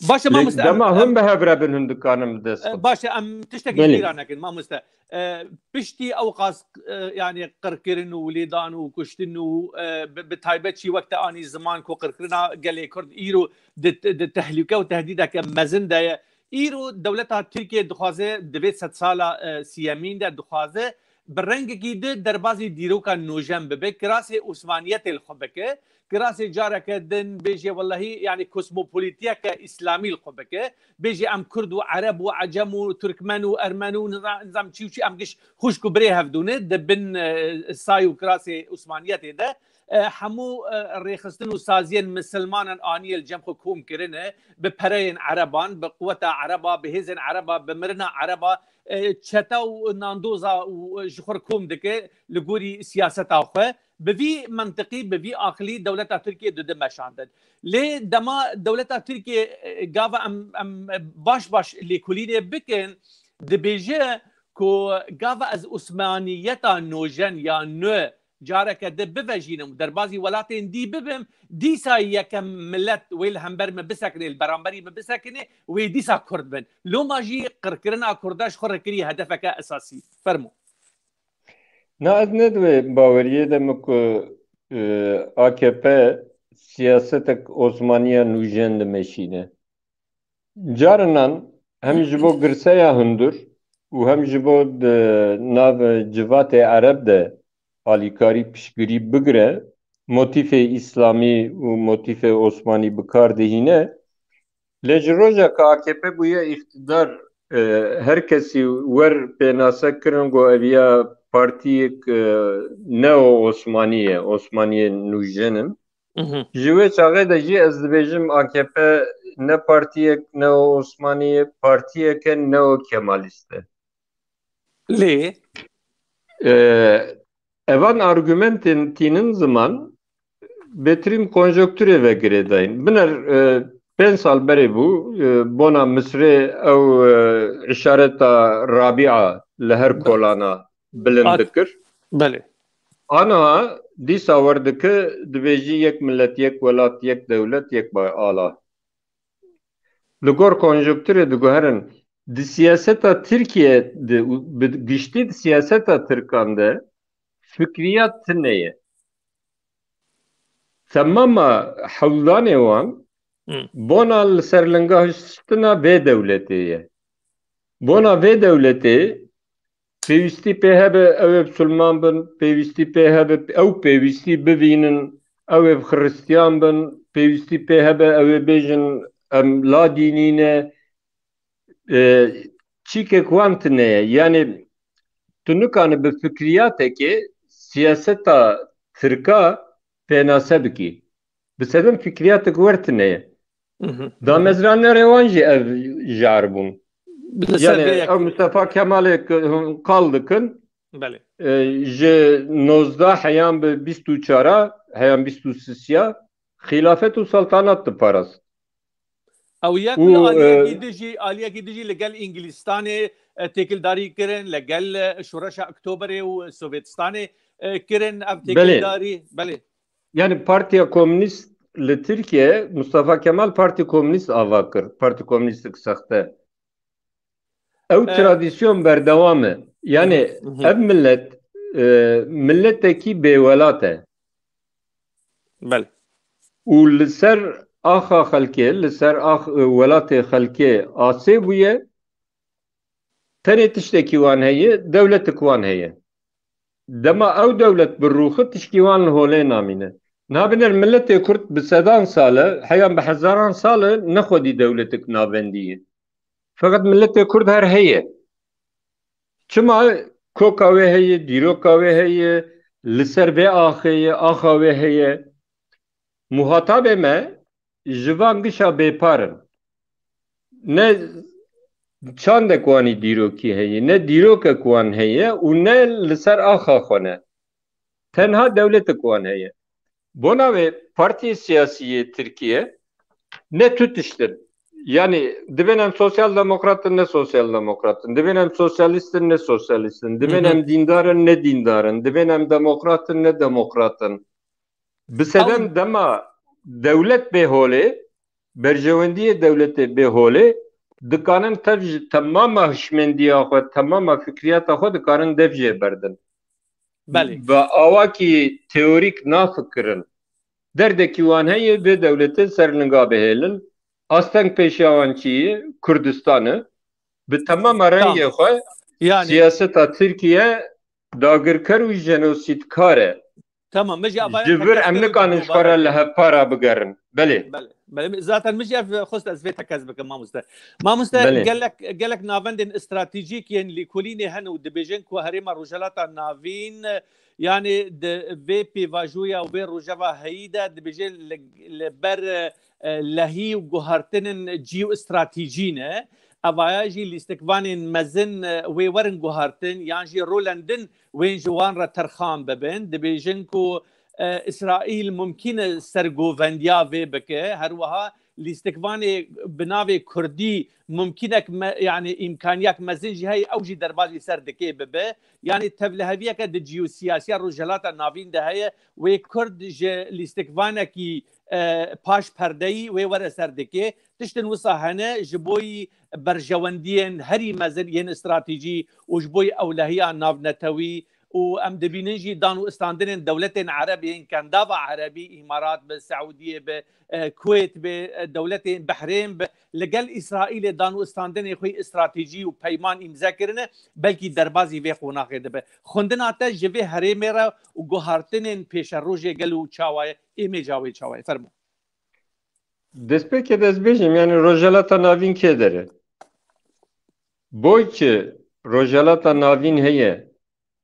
Baş e, Lê mamoste, em- dema em- hûn bi hev re bin, hûn dikanin bi dest E, xin. Baş e, em tiştekî Belê. bîra nekin, mamoste. E, piştî ew qas, e, yani qirkirin û lêdan û kuştin û, e, bi, bi taybet jî wek te anî ziman ku qirkirina gelê Kurd îro di, di tehlûke û tehdîdeke mezin de ye. Îro dewleta Tirkiye dixwaze di vê sedsala, e, siyemîn de dixwaze bi rengekî di derbazî dîroka nûjen bibe, kirasê Osmaniyetê li xwe bike, kirasê careke din bêjê wellehî, yani kosmopolitiyeke îslamî li xwe bike, bêjê em Kurd û Ereb û Ecem û Turkmen û Ermen û niza-, nizam çî û çî, em giş xwişk û birê hevdû ne, di bin, e, say û kirasê Osmaniyetê de, e, hemû, e, rêxistin û saziyên misilmanan aniyê li cem xwe kom kirine, bi pereyên Ereban, bi quweta Ereba, bi hêzên Ereba, bi mirina Ereba, e, çete û nandoza û, e, ji xwe re kom dike li gorî siyaseta xwe. Bi vî mentiqî, bi vî aqilî dewleta Tirkiye dide meşandin. Lê dema dewleta Tirkiye, e, gava em, em baş baş lêkolînê bikin, dibêje ku gava ez Osmaniyeta nûjen ya nû careke di bivejînim û derbazî welatên dî bibim, dîsa yekem milet wê li hember min bisekinê, li beramberî min bisekinê, wê dîsa Kurd bin. Loma jî qirkirina Kurda ji xwe re kiriye hedefeke esasî. Fermo. Na, ez ne di wê baweriyê de me ku, e, A K P siyasetek Osmaniya nûjen dimeşîne. Carinan hem ji bo girseya hundir û hem ji bo di nav civatê Ereb de alîkarî piştgirî bigire, motîfê Îslamî û motîfê Osmanî bi kar dihîne. Lê ji roja ku A K P bûye îqtidar, e, her kesî wer pênase kirin ku ev ya partiyek, e, neo-Osmanî ye, Osmaniyên nûjen in. Mhm. Ji wê çaxê de jî ez dibêjim A K P ne partiyek neo-Osmanî ye, partiyeke neo-Kemalîst e. Lê, e, evan argumentên tînin ziman bêtirîn konjonkturê ve girêdayîn. Biner, e, pênc sal berê bû, e, bona Misrê ew, e, îşareta Rabîa li her Be- kolana bilind At- dikir. Belê. Aniha dîsa werdike, dibêjî yek millet, yek welat, yek dewlet, yek ba-, ala. Li gor konjonkturê diguherin, di siyaseta Tirkiye de û bi giştî di siyaseta Tirkan de fikriyat tune ye. Temama hewldanê wan Hmm. bona li ser linga hiştina vê dewletê ye. Bona vê dewletê pêwîstî pê hebe ew ê bisilman bin, pêwîstî pê hebe, ew pêwîstî bivînin, ew ê bi xiristiyan bin, pêwîstî pê hebe ew ê bêjin em la dînî ne. E, çîkek wan tune ye. Yanî tu nikane bi fikriyatekê siyaseta Tirka pênase bikî. Bi sedem fikriyatek wer tune ye. Mhm. Damezranerê wan jî ev jar bûn. Li ser Yanî vê yek- ew Mustafa Kemalê ku hûn qal dikin, Belê. e, ji nozdeh heyan bi bîst û çar a, heyan bîst û sisiya, xîlafet û saltanat diparast. Ew yek Û, wî aliyekî e, dijî, aliyekî dijî li gel Îngilîstanê, e, têkildarî kirin, li gel, e, Şoreşa Oktoberê û Sovyetistanê, e, kirin ev Belê. têkildarî. Belê. Yani Partiya Komünist li Tirkiye, Mustafa Kemal Parti Komünist ava kir. Parti Komünistik sexte. Ew E, tradisyon berdewam e. Yani Hı hı, hı hı. ev millet, e, milletekî bêwelat e. Belê. Û li ser axa xelkê, li ser ax, e, welatê xelkê asê bûye, tenê tiştekî wan heye, dewletik wan heye. Dema ew dewlet birûxi, tişkî wan li holê namîne. Nabiner milletê Kurd bi sedan sal e, heyan bi hezaran sal e, ne xwedî dewletik navendî ye. Feqet milletê Kurd her heye. Çima koka wê heye, dîroka wê heye, li ser vê axê ye, axa wê heye. Muhatabê me ji van gişa bêpar in. Ne çandek wanî dîrokî heye, ne dîrokek wan heye û ne li ser axa xwe ne. Tenha dewletek wan heye. Bona wê partiyê siyasî yê Tirkiye ne tu tişt in. Yani dibên em sosyal demokrat in, ne sosyal demokrat in. Dibên em sosyalîst in, ne sosyalîst in. Dibên Hı hı. em dîndar in, ne dîndar in. Dibên em demokrat in, ne demokrat in. Bi sedem Ew dema dewlet bê holê, berjewendiyê dewletê bê holê, dikanin tev ji temama hişmendiya xwe, temama fikriyata xwe dikanin dev jê berdin. Belê. Bi awakî teorîk nafikirin. Derdekî wan heye vê dewletê ser linga bihêlin. Asteng pêşiya wan çi ye? Kurdistan e. Bi temama rengê Tamam. xwe Yani siyaseta Tirkiye dagirker û jenosîdkar e. Tamam, min jî avaya Ji vir tekez em kir û nikanin ji xwe re dubare li kir. hevpara bigerin. Belê. Belê, belê. Zaten min jî ev xwest ez vê tekez bikim, mamoste. Mamoste, Belê. gelek, gelek navendên stratejîk yên lêkolînê hene û dibêjin ku Herêma Rojhilata Navîn, yani di vê pêvajoya û vê rojeva heyî de dibêjin li, li ber, e, lehî û guhartinên jeostratejî ne. Evaya jî lîstikvanên mezin, e, wê werin guhartin yan jî rolên din wên ji wan re terxan bibin. Dibêjin ku, e, Îsraîl mumkîn e sergovendiya vê bike. Her wiha lîstikvanê bi navê Kurdî mumkînek me, yani îmkaniyek mezin jî heye, ew jî derbazî ser dikê bibe. Yani tevliheviyeke di ciyosiyasiya Rojhilata Navîn de heye, wê Kurd ji lîstikvanekî, e, paş perdeyî wê were ser dikê. Tiştin wisa hene ji boyî berjewendiyên herî mezin yên stratejî û ji boyî ewlehiya navnetewî û em dibînin jî dan û istandinên dewletên Ereb yên Kendava Erebî, Îmarat bi, Seûdiyê bi, e, Kuwêt bi, e, dewletên Behrên bi, li gel Îsraîlê dan û istandinên xwe stratejî û peyman îmze kirine, belkî derbazî vê qonaxê dibe. Xwendina te ji vê herêmê re û guhartinên pêşerojê gelo çawa ye? Êmêca wê çawa ye? Fermo. Destpêkê de ez bêjim, yani Rojhelata Navîn kê der e? Boy ki Rojhelata Navîn heye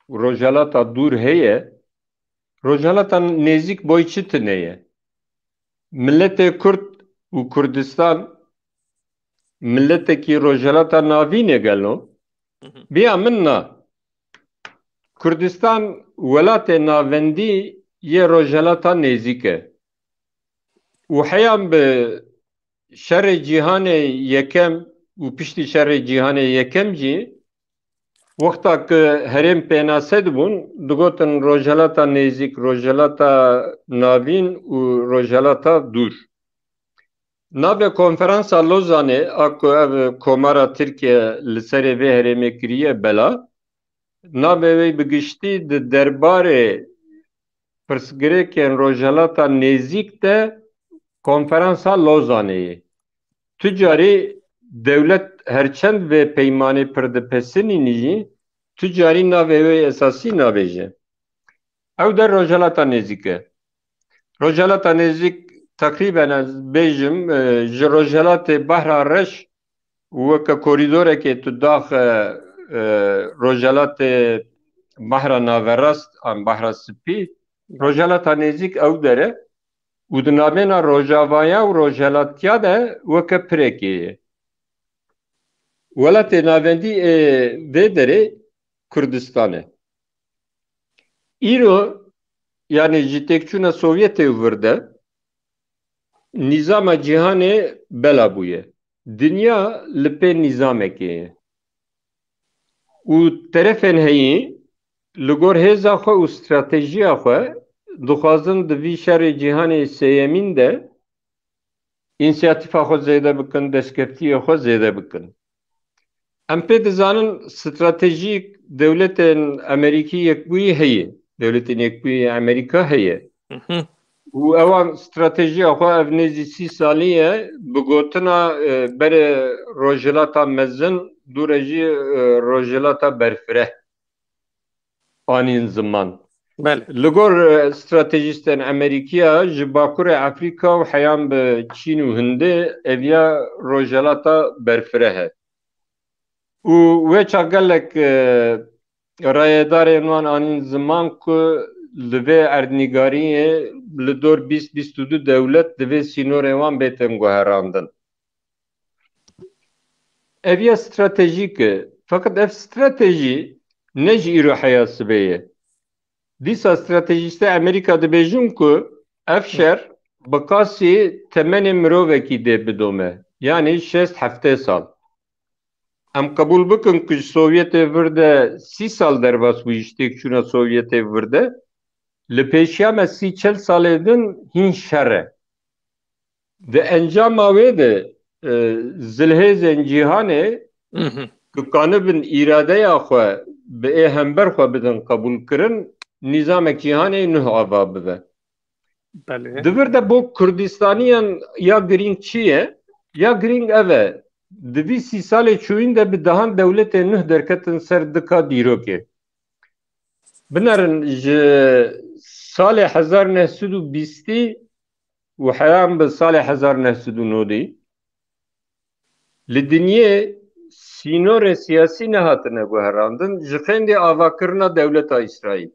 û Rojhelata Dûr heye, Rojhelata Nêzîk boy çi tune ye? Miletê Kurd û Kurdistan miletekî Rojhelata Navîn e gelo? Hı hı. Biya min na. Kurdistan welatê navendî yê Rojhelata Nêzîk e. Û heyan bi şerê cîhanê yekem û piştî şerê cîhanê yekem jî, wexta ku herêm pênase dibûn, digotin Rojhelata Nêzîk, Rojhelata Navîn û Rojhelata Dûr. Navê Konferansa Lozanê, a ku ev Komara Tirkiye li serê vê herêmê kiriye bela, navê wê bi giştî di derbarê pirsgirêkên Rojhelata Nêzîk de Konferansa Lozanê ye. Tu carî dewlet her çend vê peymanê pir dipesinînî jî, tu carî navê wê esasî nabêje. Ew der Rojhelata Nêzîk e. Rojhelata Nêzîk teqrîben ez bêjim, e, ji Rojhelatê Behra Reş weke korîdorekê tu daxe, e, Rojhelatê Behra Naverast an Behra Spî, Rojhelata Nêzîk ew der e û di navêna Rojavaya û Rojhelatiya de weke pirekê ye. Welatê navendî ê vê derê Kurdistan e. Îro, yani ji têkçûna Sovyetê û vir de nîzama cîhanê bela bûye. Dinya li pê nîzamekê ye. Û terefên heyî li gor hêza xwe û stratejiya xwe dixwazin di vî şerê cîhanê sêyemîn de însiyatîfa xwe zêde bikin, destkeftiyê xwe zêde bikin. Em pê dizanin stratejîk dewletên Amerîkî Yekbûyî heye, dewletên Yekbûyî Amerîka heye. Hı hı. Û ewan stratejiya xwe ev nêzî sî salî ye, bi gotina, e, berê rojhilata mezin, dûre jî, e, rojhilata berfireh anîn ziman. Belê. Li gor, e, stratejîstên Amerîkiya ji Bakurê Afrîka û heyan bi Çîn û Hindê eviya rojhilata berfireh e. Û wê çax gelek, e, rayedarên wan anîn ziman ku li vê erdnîgariyê li dor bîst bîst û du dewlet divê sînorên wan bêtin guherandin. Ev ya stratejîk e. Feqet ev stratejî ne ji îro heya sibê ye. Dîsa stratejîstê Amerîka dibêjin ku ev şer bi qasî temenê mirovekî dê bidome. Yanî şêst heftê sal. Em qebûl bikin ku ji Sovyetê vir de sî sal derbas bûyî, ji têkçûna Sovyetê vir de, li pêşiya me sî çel salê din hîn şer e. Di encama wê de, e, zilhêzên cîhanê Mhm. ku kanibin îradeya xwe bi ê hember xwe bidin qebûlkirin, nîzamek cîhanê nuh ava bibe. Belê. Di vir de bo Kurdistaniyan ya girîng çi ye? Ya girîng ev e. Di vî sî salê çûyîn de bi dehan dewletên nuh derketin ser dika dîrokê. Binerin ji salê hezar neh sed û bîstî û heyan bi salê hezar neh sed û nodî li dinyê sînorê siyasî nehatine guherandin ji xêndê avakirina dewleta Îsraîl.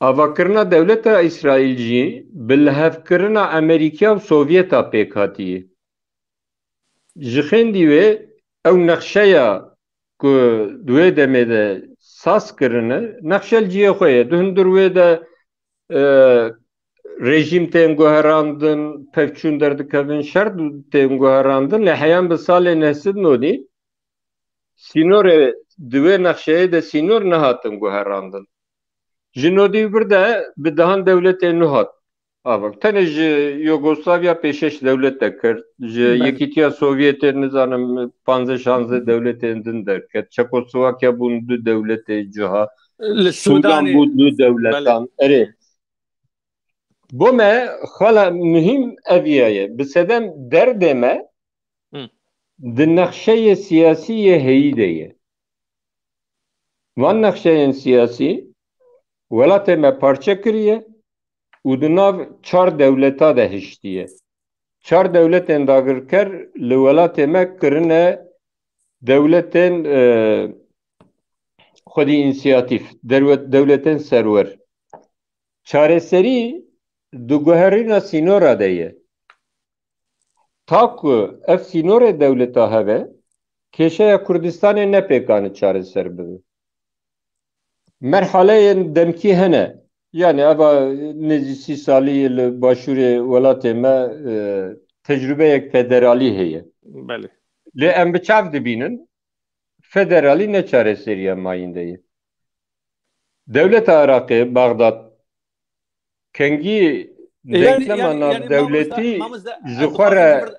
Avakirina dewleta Îsraîl jî bi lihevkirina Amerîka û Sovyeta pêk hatiye. Ji xêndî wê ew nexşeya ku di wê demê de saz kirine, nexşe li cihê xwe ye. Di hundir wê de, e, rejîm tên guherandin, pevçûn derdikevin, şer tên guherandin, lê heyan bi salê neh sed nodî sînorê di wê nexşeyê de sînor nehatin guherandin. Ji nodî vir de bi dehan dewletê nuh hat. Ava, tenê ji Yugoslavya pêşeş dewlet de kir. Ji Belê. Yekîtiya Sovyetê, nizanim, panzdeh şanzdeh dewletên din derket. Çekoslovakya bûn du dewletê cuha. Li Sudan Sudanê. Bû du dewletan. Belê. Erê. Bo me xala muhîm eviya ye. Bi sedem derdê me Hı. Di nexşeyê siyasî yê heyî de ye. Van nexşeyên siyasî welatê me parçe kiriye û di nav çar dewleta de hiştiye. Çar dewletên dagirker li welatê me kirine dewletên, e, xwedî însiyatîf, derwet-, dewletên serwer. Çareserî di guherîna sînora de ye. Ta ku ev sînorê dewleta hebe, kêşeya Kurdistanê ne pêkane çareser bibe. Merhaleyên demkî hene. Yani eva nêzî sî salî li başûrê welatê me, e, tecrubeyek federalî heye. Belê. Lê em bi çav dibînin, federalî ne çareseriya mayînde ye. Dewleta Iraqê, Baxdad, kengî E, yani, denklema yani, yani, navdewletî mamoste, mamoste, ji ez xwe dixwazim re ji vir,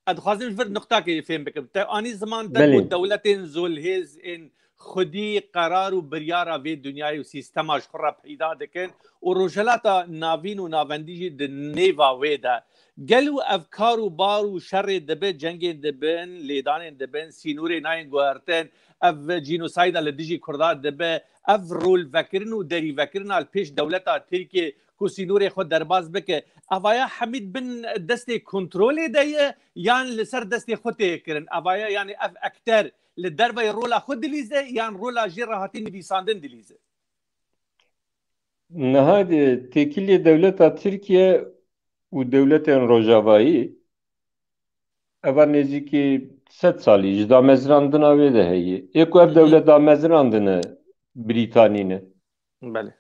ez dixwazim ji vir nuqtakê fêm bikim. Te anî ziman te Belê. Ku dewletên zolhêz ên xwedî qerar û biryara vê dinyayê û sîstema ji xwe re peyda dikin û Rojhilata Navîn û Navendî jî di nêva wê de. Gelo ev kar û bar û şerê dibe, cengên dibin, lêdanên dibin, sînorê nayên guhertin, ev cînosayda li dijî Kurda dibe, ev rolvekirin û derîvekirina li pêş dewleta Tirkiyê ku sînorê xwe derbas bike, evaya hemî bin destê kontrolê de ye yan li ser destê xwe tê kirin? Evaya, yani ev ekter li derveyê rola xwe dilîze yan rola jê re hatî nivîsandin dilîze? Niha de têkiliyê dewleta Tirkiye û dewletên Rojavayî, eva nêzîkî sed salî ji damezrandina wê de heye. Ê ku ev Hı hı. Dewlet damezrandine Brîtanî ne. Belê.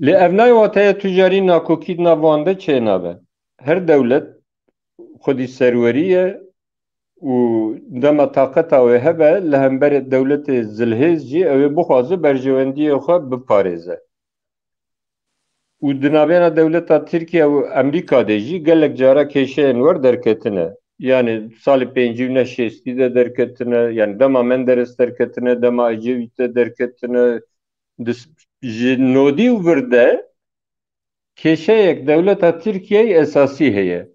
Lê ev nayê wateya tu carî nakokî di nav wan de çênabe. Her dewlet xwedî serwerî ye û dema taqeta wê hebe li hember dewletê zilhêz jî ew ê bixwaze berjewendiyê xwe biparêze. Û di navbena dewleta Tirkiye û Amerîka de jî gelek cara kêşeyên wer derketine. Yani salê pêncî û neh şêstî de derketine, yani dema Menderes derketine, dema Ecevît de derketine. Di s-, ji nodî û vir de kêşeyek dewleta Tirkiyeyê esasî heye.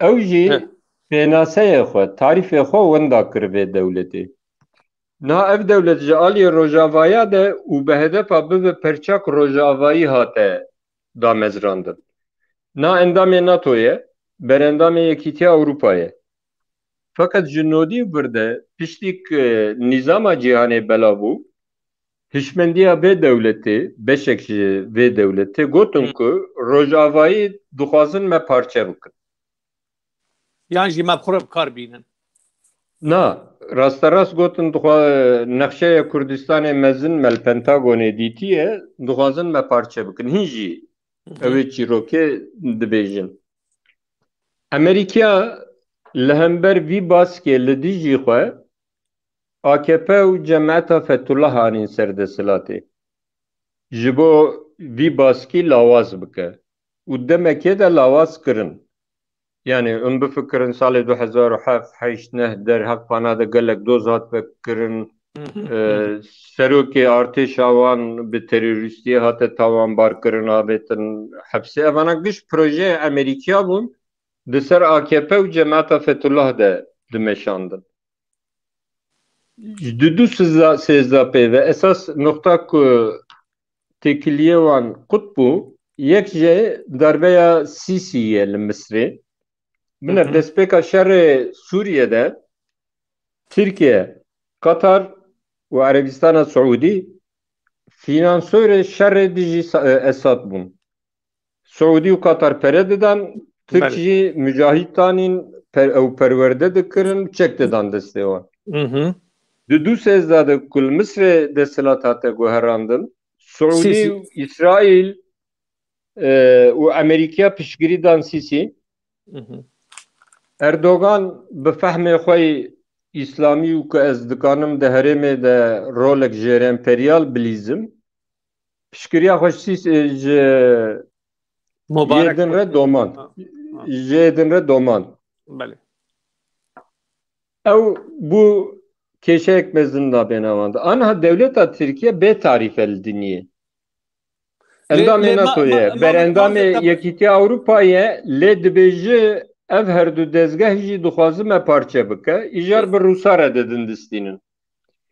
Ew jî Heh. Pênaseyê xwe, tarîfê xwe wenda kir vê dewletê. Niha ev dewlet ji aliyê Rojavaya de û bi hedefa bibe perçak Rojavayî hate damezrandin. Niha endamê NATO ye, berendamê Yekîtiya Ewropa ye. Feqet ji nodî vir de piştî ku nîzama cîhanê belav bû, hişmendiya vê dewletê, beşek ji vê dewletê gotin Hı. Ku Rojavayî dixwazin me parçe bikin. Yan jî me bi xwe re bi kar bînin. Na, rasterast gotin, dixwa-, nexşeya Kurdistanê mezin me li Pentagonê dîtiye, dixwazin me parçe bikin. Hîn jî Hı hı. Ew ê çîrokê dibêjin. Amerîka li hember vî baskê li dijî xwe A K P û Cemaeta Fethullah anîn ser desthilatê. Ji bo vî baskî lawaz bike. Û demekê de lawaz kirin. Yani, hûn bifikirin salê du hezar û heft, heşt, neh der Hevpana de gelek doz hat vekirin. Hı hı, Ee, hı. Serokê artêşa wan bi terorîstiyê hate tawanbar kirin, avêtin hepsê. Evana giş projeyê Amerîkiya bûn, di ser A K P û Cemaeta Fethullah de dimeşandin. Ji du du sêzda, sêzda pê ve esas noqta ku têkiliyê wan qut bû, yek jê darbeya Sîsî ye li Misrê. Bine Hı hı. Destpêka şerê Sûriye de Tirkiye, Qatar û Erebistana Siûdî fînansorê şerê dijî Sa-, e, Esad bûn. Siûdî û Qatar pere didan, Tirk Belê. Jî mucahîd tanîn, per-, ew perwerde dikirin, çek didan destê wan. Hı hı. Di du sêzda de ku li Misrê desthilat hate guherandin, Siûdî Sîsî. Û Îsraîl, e, û Amerîkiya piştgirî dan Sîsî. Hı hı. Erdogan bi fehmê xwe yî îslamî û ku ez dikanim di herêmê de rolek jêremperiyal bilîzim, piştgiriya xwe ji Sîs-, ji Mubarek. Yê din re doman. Ha, ha. Jê din re doman. Belê. Ew bû kêşeyek mezin nabêne wan de. Aniha dewleta Tirkiye bê tarîf e li dinyê. Endamê NATO ye, berendamê Yekîtiya Ewropa ye, lê dibêje ev her du dezgeh jî dixwaze me parçe bike, îcar bi Rûsa re didin distînin.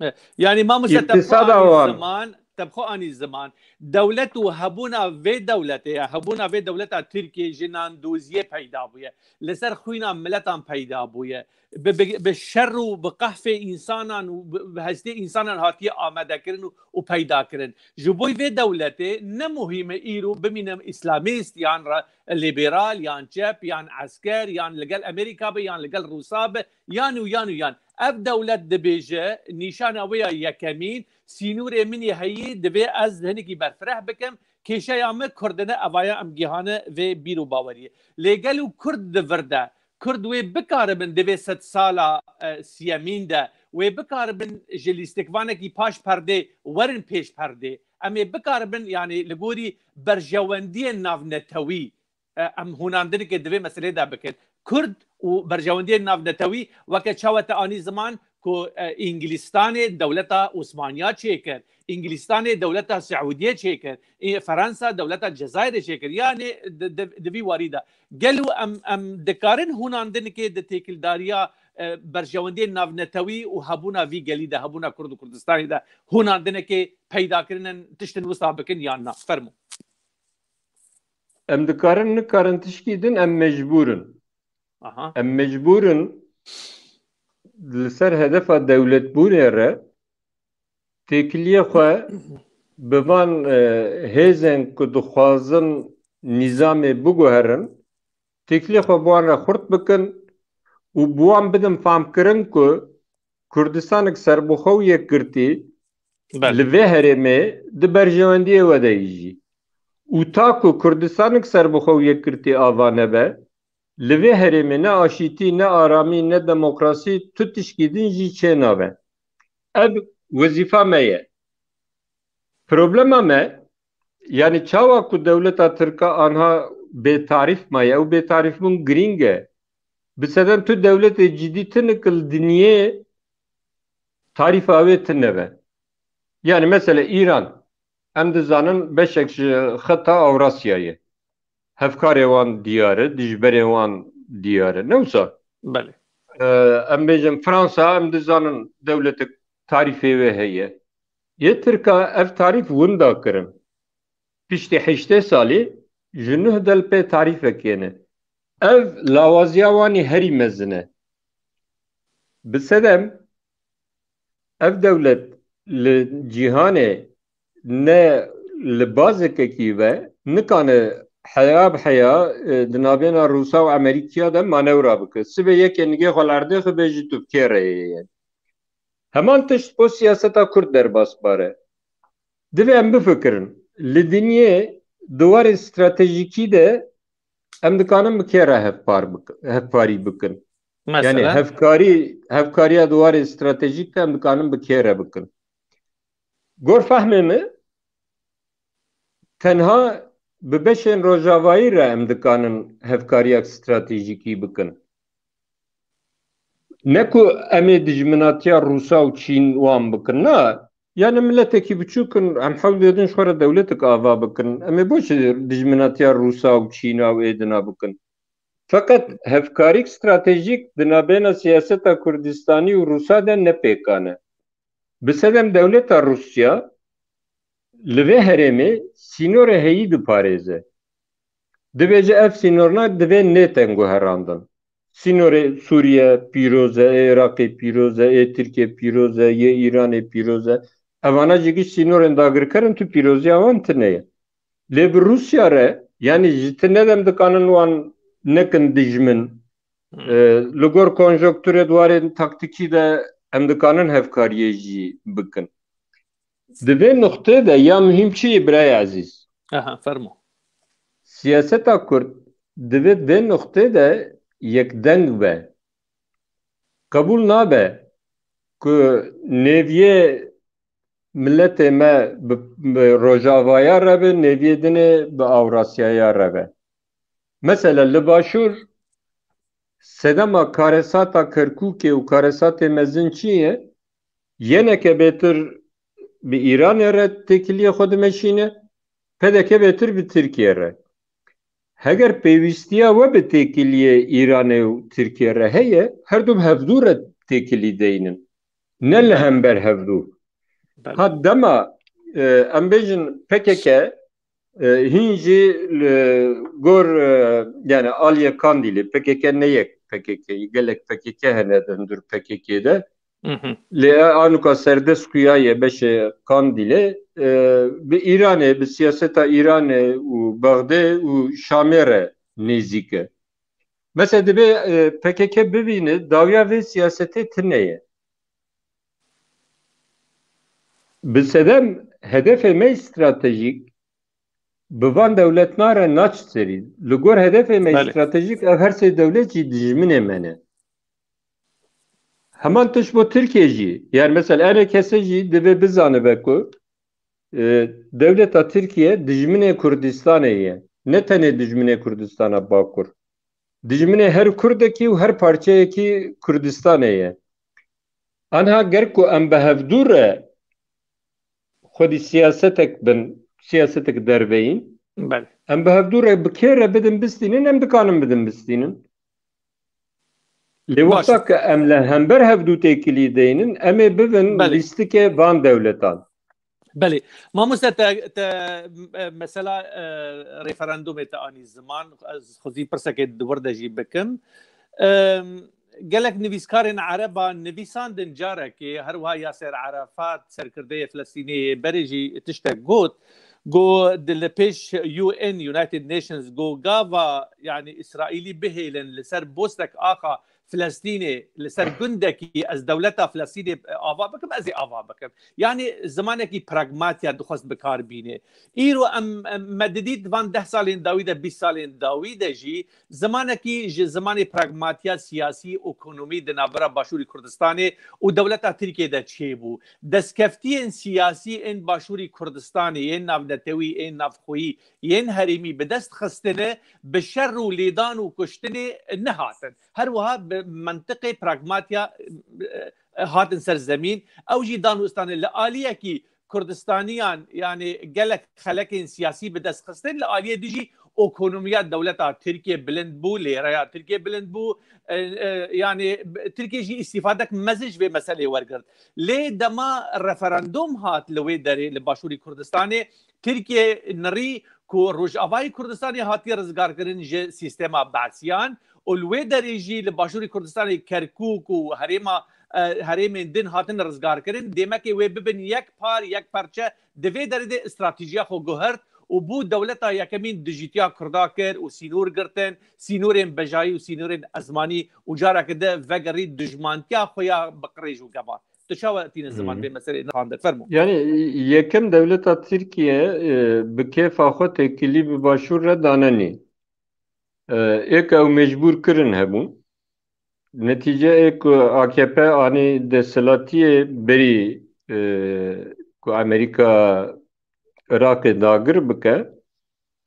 E, yanî mamoste, te bi xwe anî ziman, te bi xwe anî ziman. Dewlet û hebûna vê dewletê, ya hebûna vê dewleta Tirkiyê ji nandoziyê peyda bûye. Li ser xwîna miletan peyda bûye. Bi, bi, bi şer û bi qehfê însanan û bi, bi hestê însanan hatiye amadekirin û, û peydakirin. Ji bo vê dewletê ne muhîm e îro bimîne îslamîst yan re-, lîberal yan çep yan esker yan li gel Amerîka be yan li gel Rûsa be yan û yan û yan. Ev dewlet dibêje, nîşana wê ya yekemîn, sînorê min yê heyî, divê ez hinekî berfireh bikim, kêşeya me Kurd in e, evaya em gihane vê bîr û baweriyê. Lê gelo Kurd di vir de, Kurd wê bikaribin di vê sedsala, e, siyemîn de, wê bikaribin ji lîstikvanekî paş perdê werin pêş perdê. Em ê bikaribin, yanî li gorî berjewendiyên navnetewî, e, em hûnandinekê di vê meselê de bikin. Kurd û berjewendiyên navnetewî, weke çawa te anî ziman ku, e, Îngilîstanê dewleta Osmaniya çêkir, Îngilîstanê dewleta Siûdiyê çêkir, ê, Feransa dewleta Cezayirê çêkir. Yanî di, di, di vî warî de gelo em, em dikarin hûnandinekê di têkildariya, e, berjewendiyên navnetewî û hebûna vî gelî de, hebûna Kurd û Kurdistanê de hûnandinekê peyda kirinin, tiştin wisa bikin yan na? Fermo. Em dikarin, nikarin tişkî din, em mecbûr in. Aha. Em mecbûr in li ser hedefa dewletbûnê re têkiliyê xwe bi van, e, hêzên ku dixwazin nîzamê biguherin, têkiliyê xwe bi wan re xurt bikin û bi wan bidin famkirin ku Kurdistanek serbixwe û yekgirtî Belê. li vê herêmê di berjewendiyê we de yî jî. Û ta ku Kurdistanek serbixwe û yekgirtî ava nebe, li vê herêmê ne aşîtî, ne aramî, ne demokrasî, tu tişkî din jî çênabe. Ev wezîfa me ye. Problema me, yanî çawa ku dewleta Tirk a anha bêtarîf maye, ew bêtarîfbûn girîng e. Bi sedem tu dewletê cidî tune ki li dinyê tarîfa wê tune be. Yanî mesela Îran, em dizanin beşek ji xeta Ewrasyayê. Hevkarê wan diyar e, dijberê wan diyar e. Ne wisa? Belê. Ee, em bêjin Fransa, em dizanin dewletek tarîfê wê heye. Yê Tirka ev tarîf winda kirin. Piştî heştê salî ji nuh de li pê tarîfek hene. Ev lawaziya wan î herî mezin e. Bi sedem ev dewlet li cîhanê ne li bazekekî ve nikane heya bi heya, e, di navbêna Rûsa û Amerîkiya de manewra bike. Sibê yekê nigê xwe li erdê xwe bêjî tu bi kê re yê. Heman tişt bo siyaseta Kurd derbasbar e. Divê em bifikirin. Li dinyê di warê stratejîkî de em dikanin bi kê re hevpar bik-, hevparî bikin. Mesela? Yanî hevkarî, hevkariya di warê stratejîk de em dikanin bi kê re bikin. Gor fehmê min, tenha bi beşên rojavayî re em dikanin hevkariyak stratejîkî bikin. Ne ku em ê dijminatiya Rûsa û Çîn wan bikin, na. Yani miletekî biçûk in, em hewl didin ji xwe re dewletek ava bikin. Em ê boçi dijminatiya Rûsa û Çîna û êdina bikin. Feqet hevkarîk stratejîk di navbêna siyaseta Kurdistanî û Rûsa de ne pêkan e. Bi sedem dewleta Rûsya li vê herêmê sînorê heyî diparêze. Dibêje ev sînorna divê nêtin guherandin. Sînorê Sûriye pîroz e, ê Iraqê pîroz e, ê Tirkiye pîroz e, yê Îranê pîroz e. Evana jî giş sînorên dagirker in, tu pîroziya wan tune ye. Lê bi Rûsya re, yanî ji tune de em dikanin wan nekin dijmin. Hmm. E, li gor konjonkturê di warên taktîkî de em dikanin hevkariyê jî bikin. Di vê nuqtê de ya muhîm çi ye birayê ezîz? Aha, fermo. Siyaseta Kurd divê di vê nuqtê de yekdeng be. Qebûl nabe ku nêviyê miletê me bi, bi Rojavaya re be, nêviyê dinê bi Ewrasyaya re be. Mesela li Başûr sedema karesata Kerkûkê û karesatê mezin çi ye? Yeneke bêtir bi Îranê re têkiliyê xwe dimeşîne, P D K bêtir bi Tirkiye re. Heger pêwîstiya we bi têkiliyê Îranê û Tirkiye re heye, her du bi hevdû re têkilî deynin. Ne li hember hevdû. Belê. Ha dema, e, em bêjin P K K, e, hîn jî li gor, e, yani aliyê Kandîlê, P K K ne yek P K K, gelek P K K hene di hundir P K K de. Hı hı. Lê anuka serdest xuya ye beşê Kandîlê, e, bi Îranê, bi siyaseta Îranê û Bexdê û Şamê re nêzîk e. Mesela dibe, e, P K K bibîne dawiya vê siyasetê tine ye. Bi sedem hedefê me stratejîk bi van dewletna re naç serî. Li gor hedefê me Belê. stratejîk ev her sê dewlet jî dijminê me ne. Heman tişt bo Tirkiye jî. Yani mesela enê kese jî divê bizanibe ku, e, dewleta Tirkiye dijminê Kurdistanê ye. Ne tenê dijminê Kurdistana Bakur. Dijminê her Kurdekî û her parçeyekî Kurdistanê ye. Anha ger ku em bi hevdû re xwedî siyasetek bin, siyasetek derveyîn, Belê. em bi hevdû re bi kê re bidin bistînin, em dikanin bidin bistînin. Lê Baş. wexta ke em li hember hevdû têkilî deynin, em ê bibin Belê. lîstikê van dewletan. Belê. Mamoste, te, te, e, mesela, e, referandumê te anî ziman, ez xwezî pirsekê di wir de jî bikim. E, gelek nivîskarên Ereba nivîsandin carekê, her wiha Yaser Arafat, serkirdeyê Filistînê yê berê jî tiştek got, got di li pêş U N, United Nations, got gava, yani Îsraîlî bihêlin li ser bostek axa Filistînê, li ser gundekî ez dewleta Filistînê ava bikim, ez ê ava bikim. Yani zimanekî pragmatiya dixwest bi kar bîne. Îro em, em, me didît van deh salên dawî de, bîst salên dawî de jî zimanekî ji zimanê pragmatiya siyasî û ekonomî di navbera Başûrî Kurdistanê û dewleta Tirkiyê de çêbû. Destkeftiyên siyasî ên Başûrî Kurdistanê, yên navnetewî, yên navxweyî, yên herêmî bi dest xistine, bi şer û lêdan û kuştinê nehatin. Her wiha bi mentiqê pragmatiya, e, hatin ser zemîn. Ew jî dan û istane li aliyekî Kurdistaniyan, yani gelek xelekên siyasî bi dest xistin, li aliyê dijî ekonomiya dewleta Tirkiye bilind bû, lêreya Tirkiye bilind bû. E, e, yani Tirkiye jî îstîfadek mezin ji vê meselê wergirt. Lê dema referandum hat li wê derê, li Başûrî Kurdistanê, Tirkiye nirî ku Rojavayê Kurdistanê hatiye rizgarkirin ji sîstema Beesiyan û li wê derê jî li Başûrê Kurdistanê Kerkûk û herêma, e, herêmên din hatin rizgarkirin, dêmekê wê bibin yek par, yek perçe, di vê derê de stratejiya xwe guhert û bû dewleta yekemîn dijîtiya Kurda kir û sînor girtin, sînorên bejayî û sînorên ezmanî û careke di vegerî dijmantiya xwe ya bi qirêj û geman. Tu çawa tîne ziman Hı. vê meselê nixandin? Fermo. Yani yekem dewleta Tirkiye, e, bi kêfa xwe têkilî bi Başûr re danenî. E, ê ku ew mecbûr kirin hebû. Netîce ê ku A K P anî desthilatiyê berî, e, ku Amerîka Iraqê dagir bike,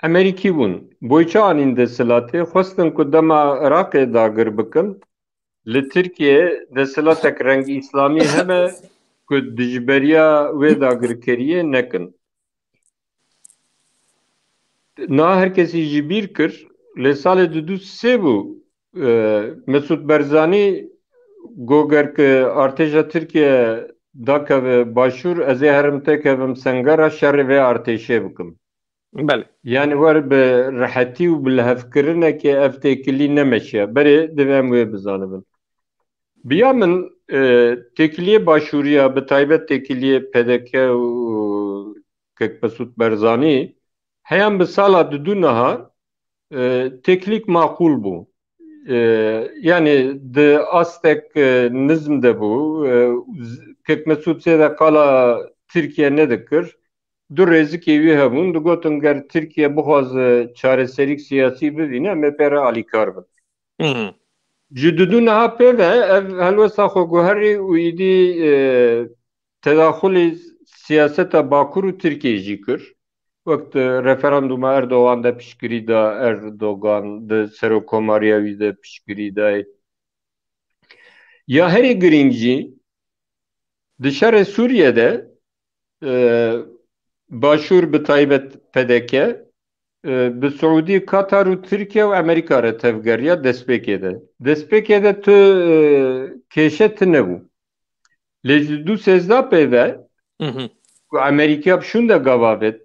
Emerîkî bûn. Boyça anîn desthilatê, xwestin ku dema Iraqê dagir bikin, li Tirkiye desthilatek reng îslamî hebe ku dijberiya wê dagirkeriyê nekin. Niha her kesî ji bîr kir, lê salê du du sê bû, e, Mesûd Berzanî got ger ku artêşa Tirkiye dakeve Başûr, ez ê herim têkevim Sengera, şerê vê artêşê bikim. Belê. Yani wer bi rehetî û bi lihevkirinekê ev têkilî nemeşiya. Berê divê em wê bizanibin. Biya min, e, têkiliyê Başûriya, bi taybet têkiliyê P D K û Kek Mesûd Berzanî, heyan bi sala dudu niha, e, têkilîk maqûl bû. E, yani di astek, e, nizm de bû. E, z-, Kek Mesûd zêde qala Tirkiye nedikir. Du rêzikê wî hebûn, digotin ger Tirkiye bixwaze çareserîk siyasî bibîne, em ê pê re alîkar bin. Hı hı. Ji dudu niha pê ve ev helwesta xwe guherî û îdî, e, tedaxulî siyaseta Bakur û Tirkiyê jî kir. Wek di referanduma Erdogan de piştgirî da, Erdogan di serokomariya wî de piştgirî dayê. Ya herî girîng jî di şerê Sûriye de, e, Başûr bi taybet P D K, e, bi Siûdî, Katar û Tirkiye û Amerîka re tevgeriya destpêkê de. Destpêkê de tu, e, kêşe tune bû. Lê ji du sêzdeh pê ve Hı hı. ku Amerîka bi şûnde gava ve,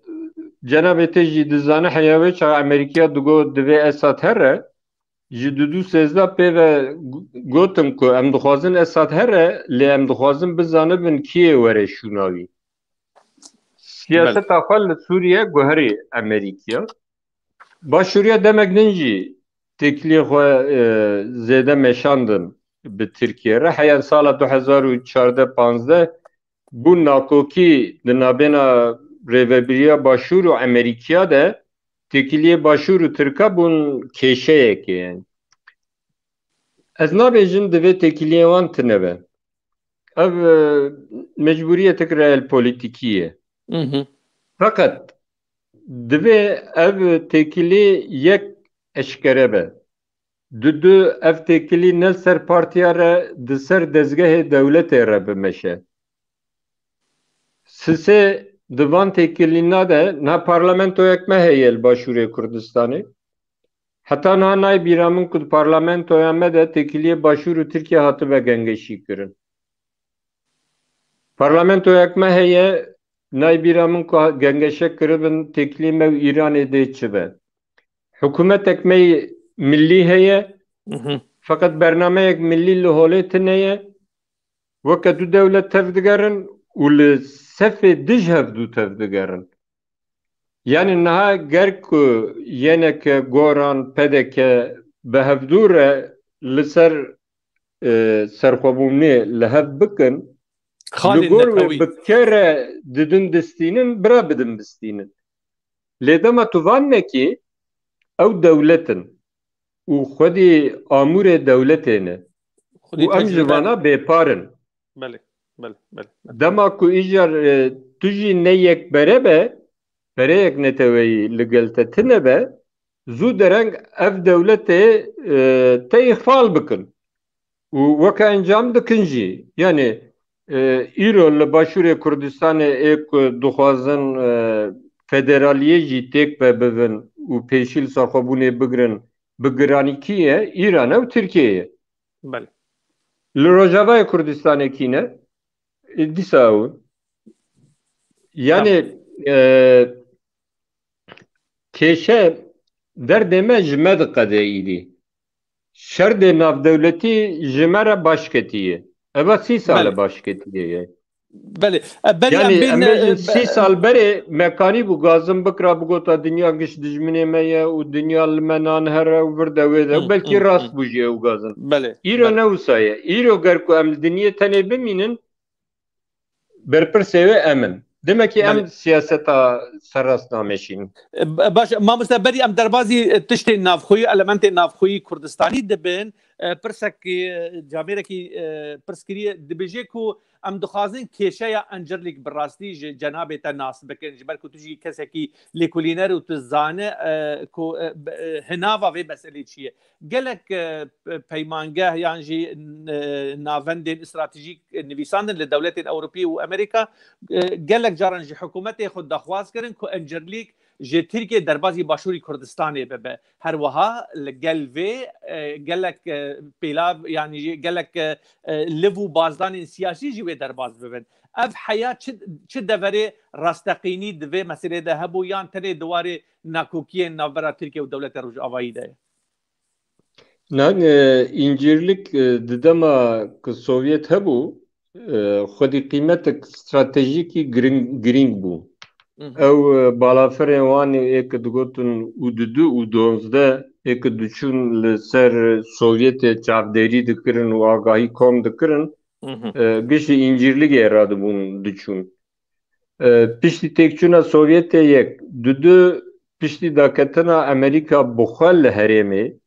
cenabê te jî dizane heya wê çax Amerîka digot divê Esad here, ji du du sêzdeh pê ve gu-, gotin ku em dixwazin Esad here, lê em dixwazin bizanibin kiyê were şûna wî. Siyaseta xwe li Sûriye guherî Amerîkiya. Başûriya demek din jî têkiliyê xwe, e, zêde meşandin bi Tirkiye re. Heya sala du hezar û çardeh panzdeh bû nakokî di nabêna rêvebiriya Başûr û Amerîkiya de têkiliyê Başûr û Tirka bûn kêşeyekê. Ez nabêjim divê têkiliyê wan tune be. Ev, e, mecbûriyetek realpolitîkî ye. Hı hı. Feqet divê ev têkilî yek eşkere be. Dudu ev têkilî ne li ser partiya re, di ser dezgehê dewletê re bimeşe. Sisê di van têkilîna de niha parlamentoyek me heye li Başûrê Kurdistanê. Heta niha nayê bîra min ku di parlamentoya me de têkiliyê Başûr û Tirkiye hatibe gengeşî kirin. Parlamentoyek me heye, nayê bîra min ku ha-, gengeşe kiribin têkiliyê me û Îranê dê çi be. Hikûmetek me yê millî heye, Hı hı. feqet bernameyek millî li holê tune ye. Weke du dewlet tevdigerin û li sefê dij hevdû tevdigerin. Yani niha ger ku yeneke Goran, P D K bi hevdû re li ser, e, serxwebûnê li hev bikin, Xalên li gor wê netewî. Bi kere didin distînin, bira bidin bistînin. Lê dema tu van nekî, ew dewlet in û xwedî amûrê dewletê ne. Xwedî Û em ji tecrûbe vana ne. Bêpar in. Belê, belê, belê, belê. Dema ku îcar, e, tu jî ne yekbere be, pereyek neteweyî li gel te tine be, zû dereng ev dewletê, e, te îxfal bikin. Û weke encam dikin jî. Yani, e, îro li Başûrê Kurdistanê ê ku dixwazin, e, federaliyê jî têk ve bibin û pêşî li serxwebûnê bigirin, bi giranî kî ye? Îran e û Tirkiye ye. Belê. Li Rojavayê Kurdistanê kî ne? E, dîsa ew. Yani, e, kêşe derdê me ji me diqede îdî. Şerdê navdewletî ji me re baş ketiye. Eva sî sal e Belê. Baş ketiye ye. Belê. E, berî em Yani, bên, em bêjin e, sî sal berê me kanî bû gazin bikira bigota dinya giş dijminê me ye û dinya li me nan here û vir de wê de. Hı, Belkî hı, rast hı. Bû jî ew gazin. Belê, Îro belê. Ne wisa ye. Îro ger ku em li dinyê tenê bimînin, berpirsê wê em in. Demek ki em Belê. Siyaseta serrast nameşînin. E, ba-, baş, mamoste, berî em derbazî, e, tiştên navxweyî, elementên navxweyî Kurdistanî dibin, e, pirsekî, e, camêrekî, e, pirs kiriye, dibêje ku em dixwazin kêşeya Encirlîk bi rastî ji cenabê te nas bikin, ji ber ku tu jî kesekî lêkolîner û tu zane, e, ku, e, b-, e, hinava vê meselê çi ye. Gelek, e, p-, peymangeh yan jî, e, navendên stratejîk nivîsandin li dewletên Ewropî û Amerîka, e, gelek caran ji hikûmetê xwe daxwaz kirin ku Encirlîk ji Tirkiye derbazî Başûrî Kurdistanê bibe. Her wiha li gel vê, e, gelek, e, pêlav, yanî jî gelek, e, e, liv û bazdanên siyasî jî wê derbaz bibin. Ev heya çi, çi deverê rasteqînî di vê meselê de hebû yan tenê di warê nakokiyên navbera Tirkiye û dewletê Rojavayî de ye? Nan, e, încîrlik, e, di dema ku Sovyet hebû, e, xwedî qîmetek stratejîkî giring, girîng bû. Hı hı. Ew, e, balafirên wan ê ku digotin û dudu û donzdeh ê ku diçûn li ser Sovyetê çavdêrî dikirin û agahî kom dikirin, Hı hı. e, giştî încîrligê radibûn diçûn. E, piştî têkçûna Sovyetê yek, dudu piştî daketina Amerîka bi xwe li herêmê,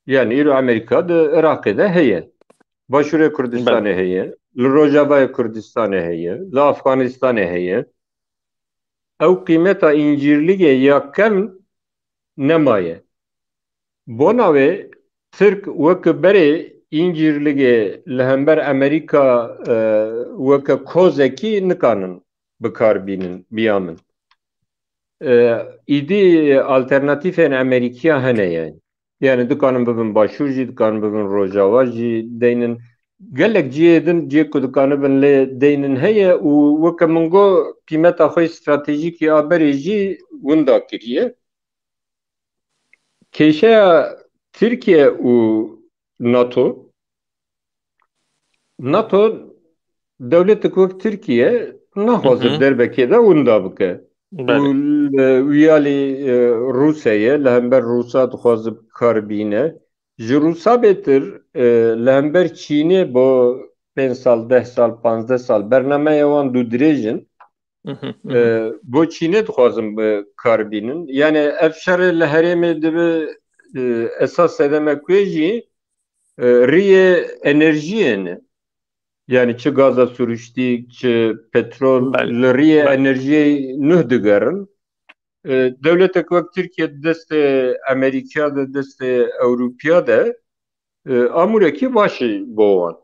yani îro Amerîka di Iraqê de heye. Başûrê Kurdistanê Belê. Heye, li Rojavayê Kurdistanê heye, li Afganistanê heye. ew qîmeta încîrligê ya kevn nemaye. Bona wê Tirk weke berê încîrligê li hember Amerîka, e, weke kozekî nikanin bi kar bînin, biya min. E, îdî alternatîfên Amerîkiya hene yani. Yani dikanin bibin Başûr jî, dikanin bibin Rojava jî deynin. Gelek cihê din, cihê ku dikanibin lê deynin heye û weke min got, qîmeta xwe stratejîkî a berê jî winda kiriye. Kêşeya Tirkiye û NATO, NATO dewletek wek Tirkiye naxwaze Hı hı. derbekê de winda bike. Belê. Û li wiyalî, e, Rûsya ye, li hember Rûsa dixwaze bi kar bîne. Ji Rûsa bêtir, e, li hember Çînê bo pênc sal, deh sal, panzdeh sal bernameya wan dû dirêj in. Hı hı, hı hı. E, bo Çînê dixwazin bi kar bînin. Yani ev şerê li herêmê dibe, e, esas sedeme ku jî, e, riyê enerjiyê ne. Yani çi gaza sirûştî, çi petrol, Belê. li riyê Belê. enerjiyê nuh digerin. E, dewletek wek Tirkiye di destê Amerîkiya de, destê Ewropiya de, e, amûrekî baş e bo wan.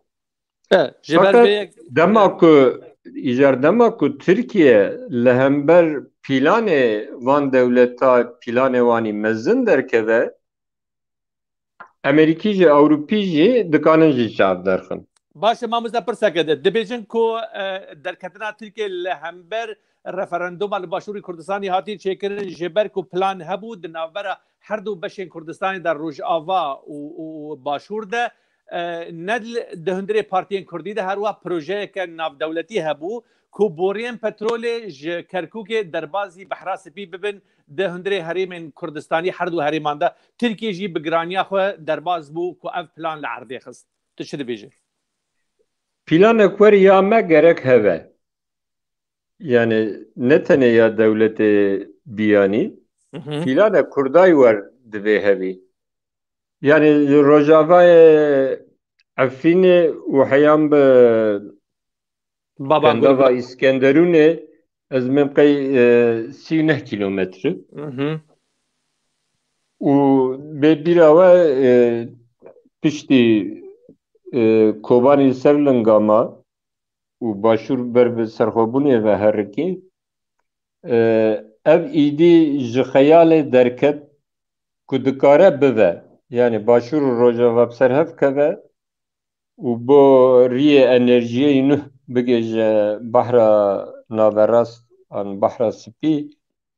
E, ji ber Fakat vê yek- dema ku, îcar dema ku Tirkiye li hember planê van dewleta, planê wanî mezin derkeve, Amerîkî jî, Ewropî jî dikanin jî çav derxin. Baş e, mamoste, pirseke de dibêjin ku, e, derketina Tirkiye li hember referanduma li Başûrê Kurdistanê hatiye çêkirin, ji ber ku plan hebû di navbera her du beşên Kurdistanê de, Rojava û, û Başûr de, e, ne di hundirê partiyên Kurdî de, her wiha projeyeke navdewletî hebû ku boriyên petrolê ji Kerkûkê derbazî Behra Spî bibin, di hundirê herêmên Kurdistanî, her du herêman de, Tirkiye jî bi giraniya xwe derbaz bû ku ev plan li erdê xist. Tu çi dibêjî? Planek wer ya me gerek heve. Yani ne tenê ya dewletê biyanî, Hı hı. planek Kurdayî wer divê hevî. Yani li Rojavayê Efrînê û heyan bi Baba Kendava Gurgura. Îskenderûnê ez mimqey, e, sî û neh kîlometre. Hı hı. Û bê bîra we, e, piştî, e, Kobanî li ser linga ma û Başûr ber bi serxwebûnê ve herikî, e, ev îdî ji xeyalê derket ku dikare bive. Yani Başûr û Rojava bi ser hev keve û bo riyê enerjiyê nûh bigêje Behra Naverast an Behra Spî,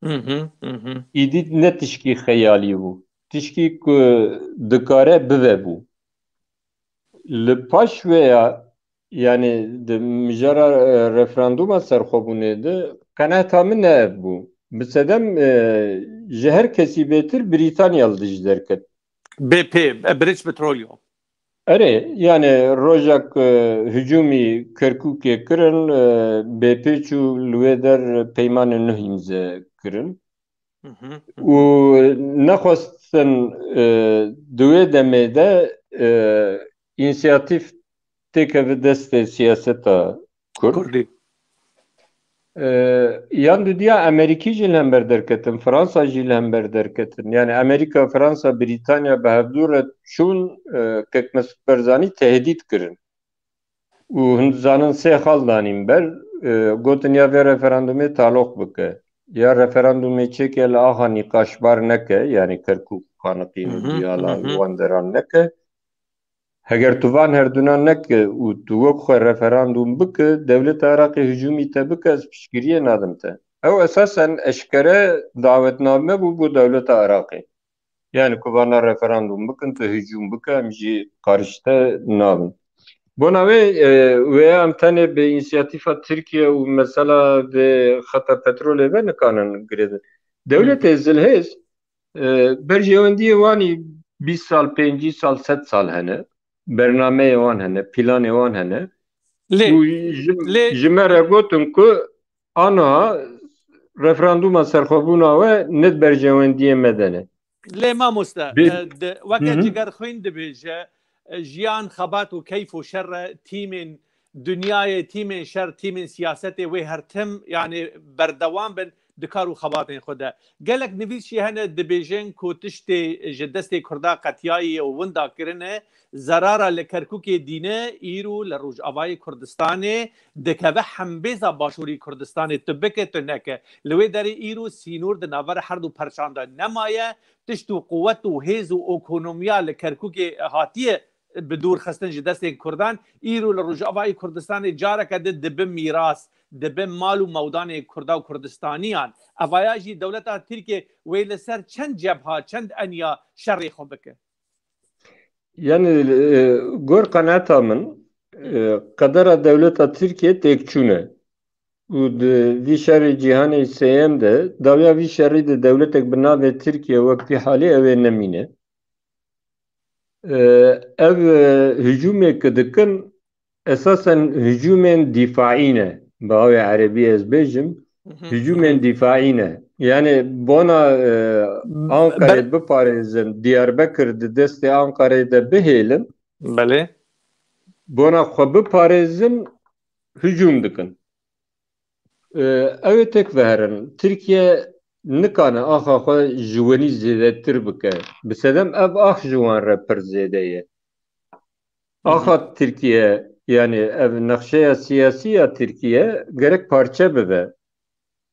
Hı hı, hı hı. îdî ne tişkî xeyalî bû. Tişkî ku dikare bive bû. Li paş wê ya, yani di mijara, e, referanduma serxwebûnê de qenaeta min ne ev bû. Bi sedem, e, ji her kesî bêtir Brîtanya li dij derket. B P, e, British Petroleum. Erê, yani rojek, e, hicûmî Kerkûkê kirin, e, B P çû li wê der peymanê nuh îmze kirin. Hı hı, hı hı. Û nexwestin, e, di wê demê de, e, însiyatîf têkeve destê siyaseta Kurd. Kurdî. E, yan dudiya Amerîkî jî li hember derketin, Fransa jî li hember derketin. Yani Amerîka, Fransa, Brîtanya bi hevdû re çûn, e, Kek Mesûd Barzanî tehdît kirin. Û hûn dizanin sê xal danîn ber, e, gotin ya vê referandumê taloq bike. Ya referandumê çêke li axa nîqaşbar neke, yani Kerkûk, Xaniqîn û Hı hı, Diyala hı hı. wan deran neke. Heger tu van herdunan neke û tu wek xwe referandum bike, dewleta Iraqê hicûmî te bike, ez piştgiriyê nadim te. Ew esasen eşkere dawetname bû bo dewleta Iraqê. Yani ku vana referandum bikin, tu hicûm bike, em jî qarişte nabin. Bona wê, e, wê em tenê bi însiyatîfa Tirkiye û mesela vê xeta petrolê ve nikanin girêdin. Dewletê zilhêz, e, berjewendiyê wanî bîst sal, pêncî sal, sed sal hene. Bernameyê wan hene, planê wan hene. Lê, Û ji, lê ji me re gotin ku aniha referanduma serxwebûna we ne di berjewendiyê me de ne. Lê mamoste, Bi- e, di, weke Hı hı. Cigerxwîn dibêje, e, jiyan, xebat û keyf û şer e, tîmên dinyayê, tîmên şer, tîmên siyasetê wê her tim, yani berdewam bin, di kar û xebatên xwe de. Gelek nivîs jî hene dibêjin ku tiştê ji destê Kurda qetiyayî û winda kirine, zerara li Kerkûkê dîne, îro li Rojavayê Kurdistanê dikeve hembêza Başûrî Kurdistanê, tu bike tu neke. Li wê derê îro sînor di navbera her du perçan de nemaye, tişt û quwet û hêz û ekonomiya li Kerkûkê hatiye bi dûr xistin ji destên Kurdan, îro li Rojavayê Kurdistanê careke din dibe mîras, dibe mal û mewdanê Kurda û Kurdistaniyan. Evaya jî dewleta Tirkiyê wê li ser çend cebha, çend eniya şerê xwe bike? Yani, e, gor qenaeta min, e, qedera dewleta Tirkiye têkçûn e. Û di vî şerê cîhanê sêyem de, dawiya vî şerî de dewletek bi navê Tirkiye wek vî halê ew ê nemîne. E, ev, e, hicûmê ku dikin, esasen hicûmên dîfaî ne. Bi awê erebî ez bêjim, hicûmên dîfaî ne. Yani bona, e, Ankarê biparêzin, Diyarbekir di destê Ankarê de bihêlin, Belê. bona xwe biparêzin, hicûm dikin. E, ew ê tek veherin. Tirkiye nikane axa xwe ji wenî zêdetir bike. Bi sedem ev ax ji wan re pir zêde ye. Axa Tirkiye, yani ev nexşeya siyasî ya Tirkiye gerek parçe bibe.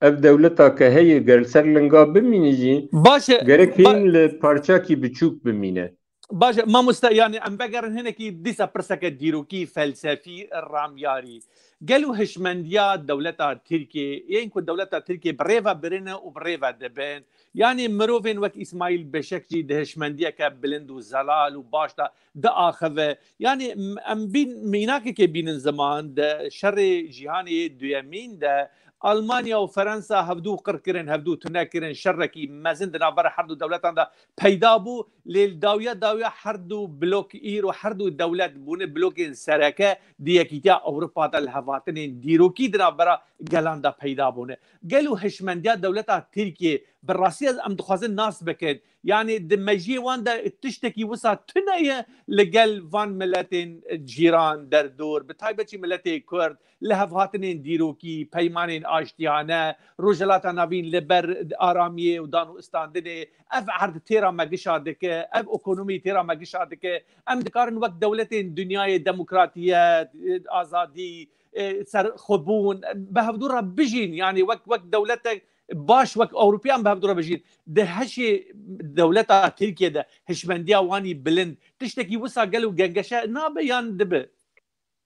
Ev dewleta ke heye ger li ser linga bimîne jî, Baş e, gerek ba- hîn li parçakî biçûk bimîne. Baş e, mamoste, yani em vegerin hinekî dîsa pirseke dîrokî, felsefî, ramyarî. Gelo hişmendiya dewleta Tirkiyê, yên ku dewleta Tirkiyê bi rê ve birine û bi rê ve dibin, yani mirovên wek Îsmaîl Beşek jî di hişmendiyeke bilind û zelal û baş de diaxive. Yani m- em bîn mînakekê bînin ziman, de şerê cîhanê yê duyemîn de Almanya û Fransa hevdû qir kirin, hevdû tune kirin, şerekî mezin di navbera her du dewletan de peyda bû. Lê li dawiya dawiya her du blok îro her du dewlet bûne blokên sereke di Yekîtiya Ewropa de li hevatinên dîrokî di navbera gelan de peyda bûne. Gelo hişmendiya dewleta Tirkiyê bi rastî ez em dixwazin nas bikin. Yani di mejiyê wan de tiştekî wisa tune ye li gel van miletên cîran derdor, bi taybet jî miletê Kurd, li hevhatinên dîrokî, peymanên aştiyane, Rojhilata Navîn li ber aramiyê û dan û istandinê, ev erd têra me gişa dike, ev ekonomî têra me gişa dike. Em dikarin wek dewletên dinyayê demokratiyet, azadî, e, serxwebûn, bi hevdû re bijîn. Yani wek, wek dewletek baş, wek Ewropiyan bi hevdû re bijîn. Di hişê dewleta Tirkiye de hişmendiya wanî bilind, tiştekî wisa gelo gengeşe nabe yan dibe?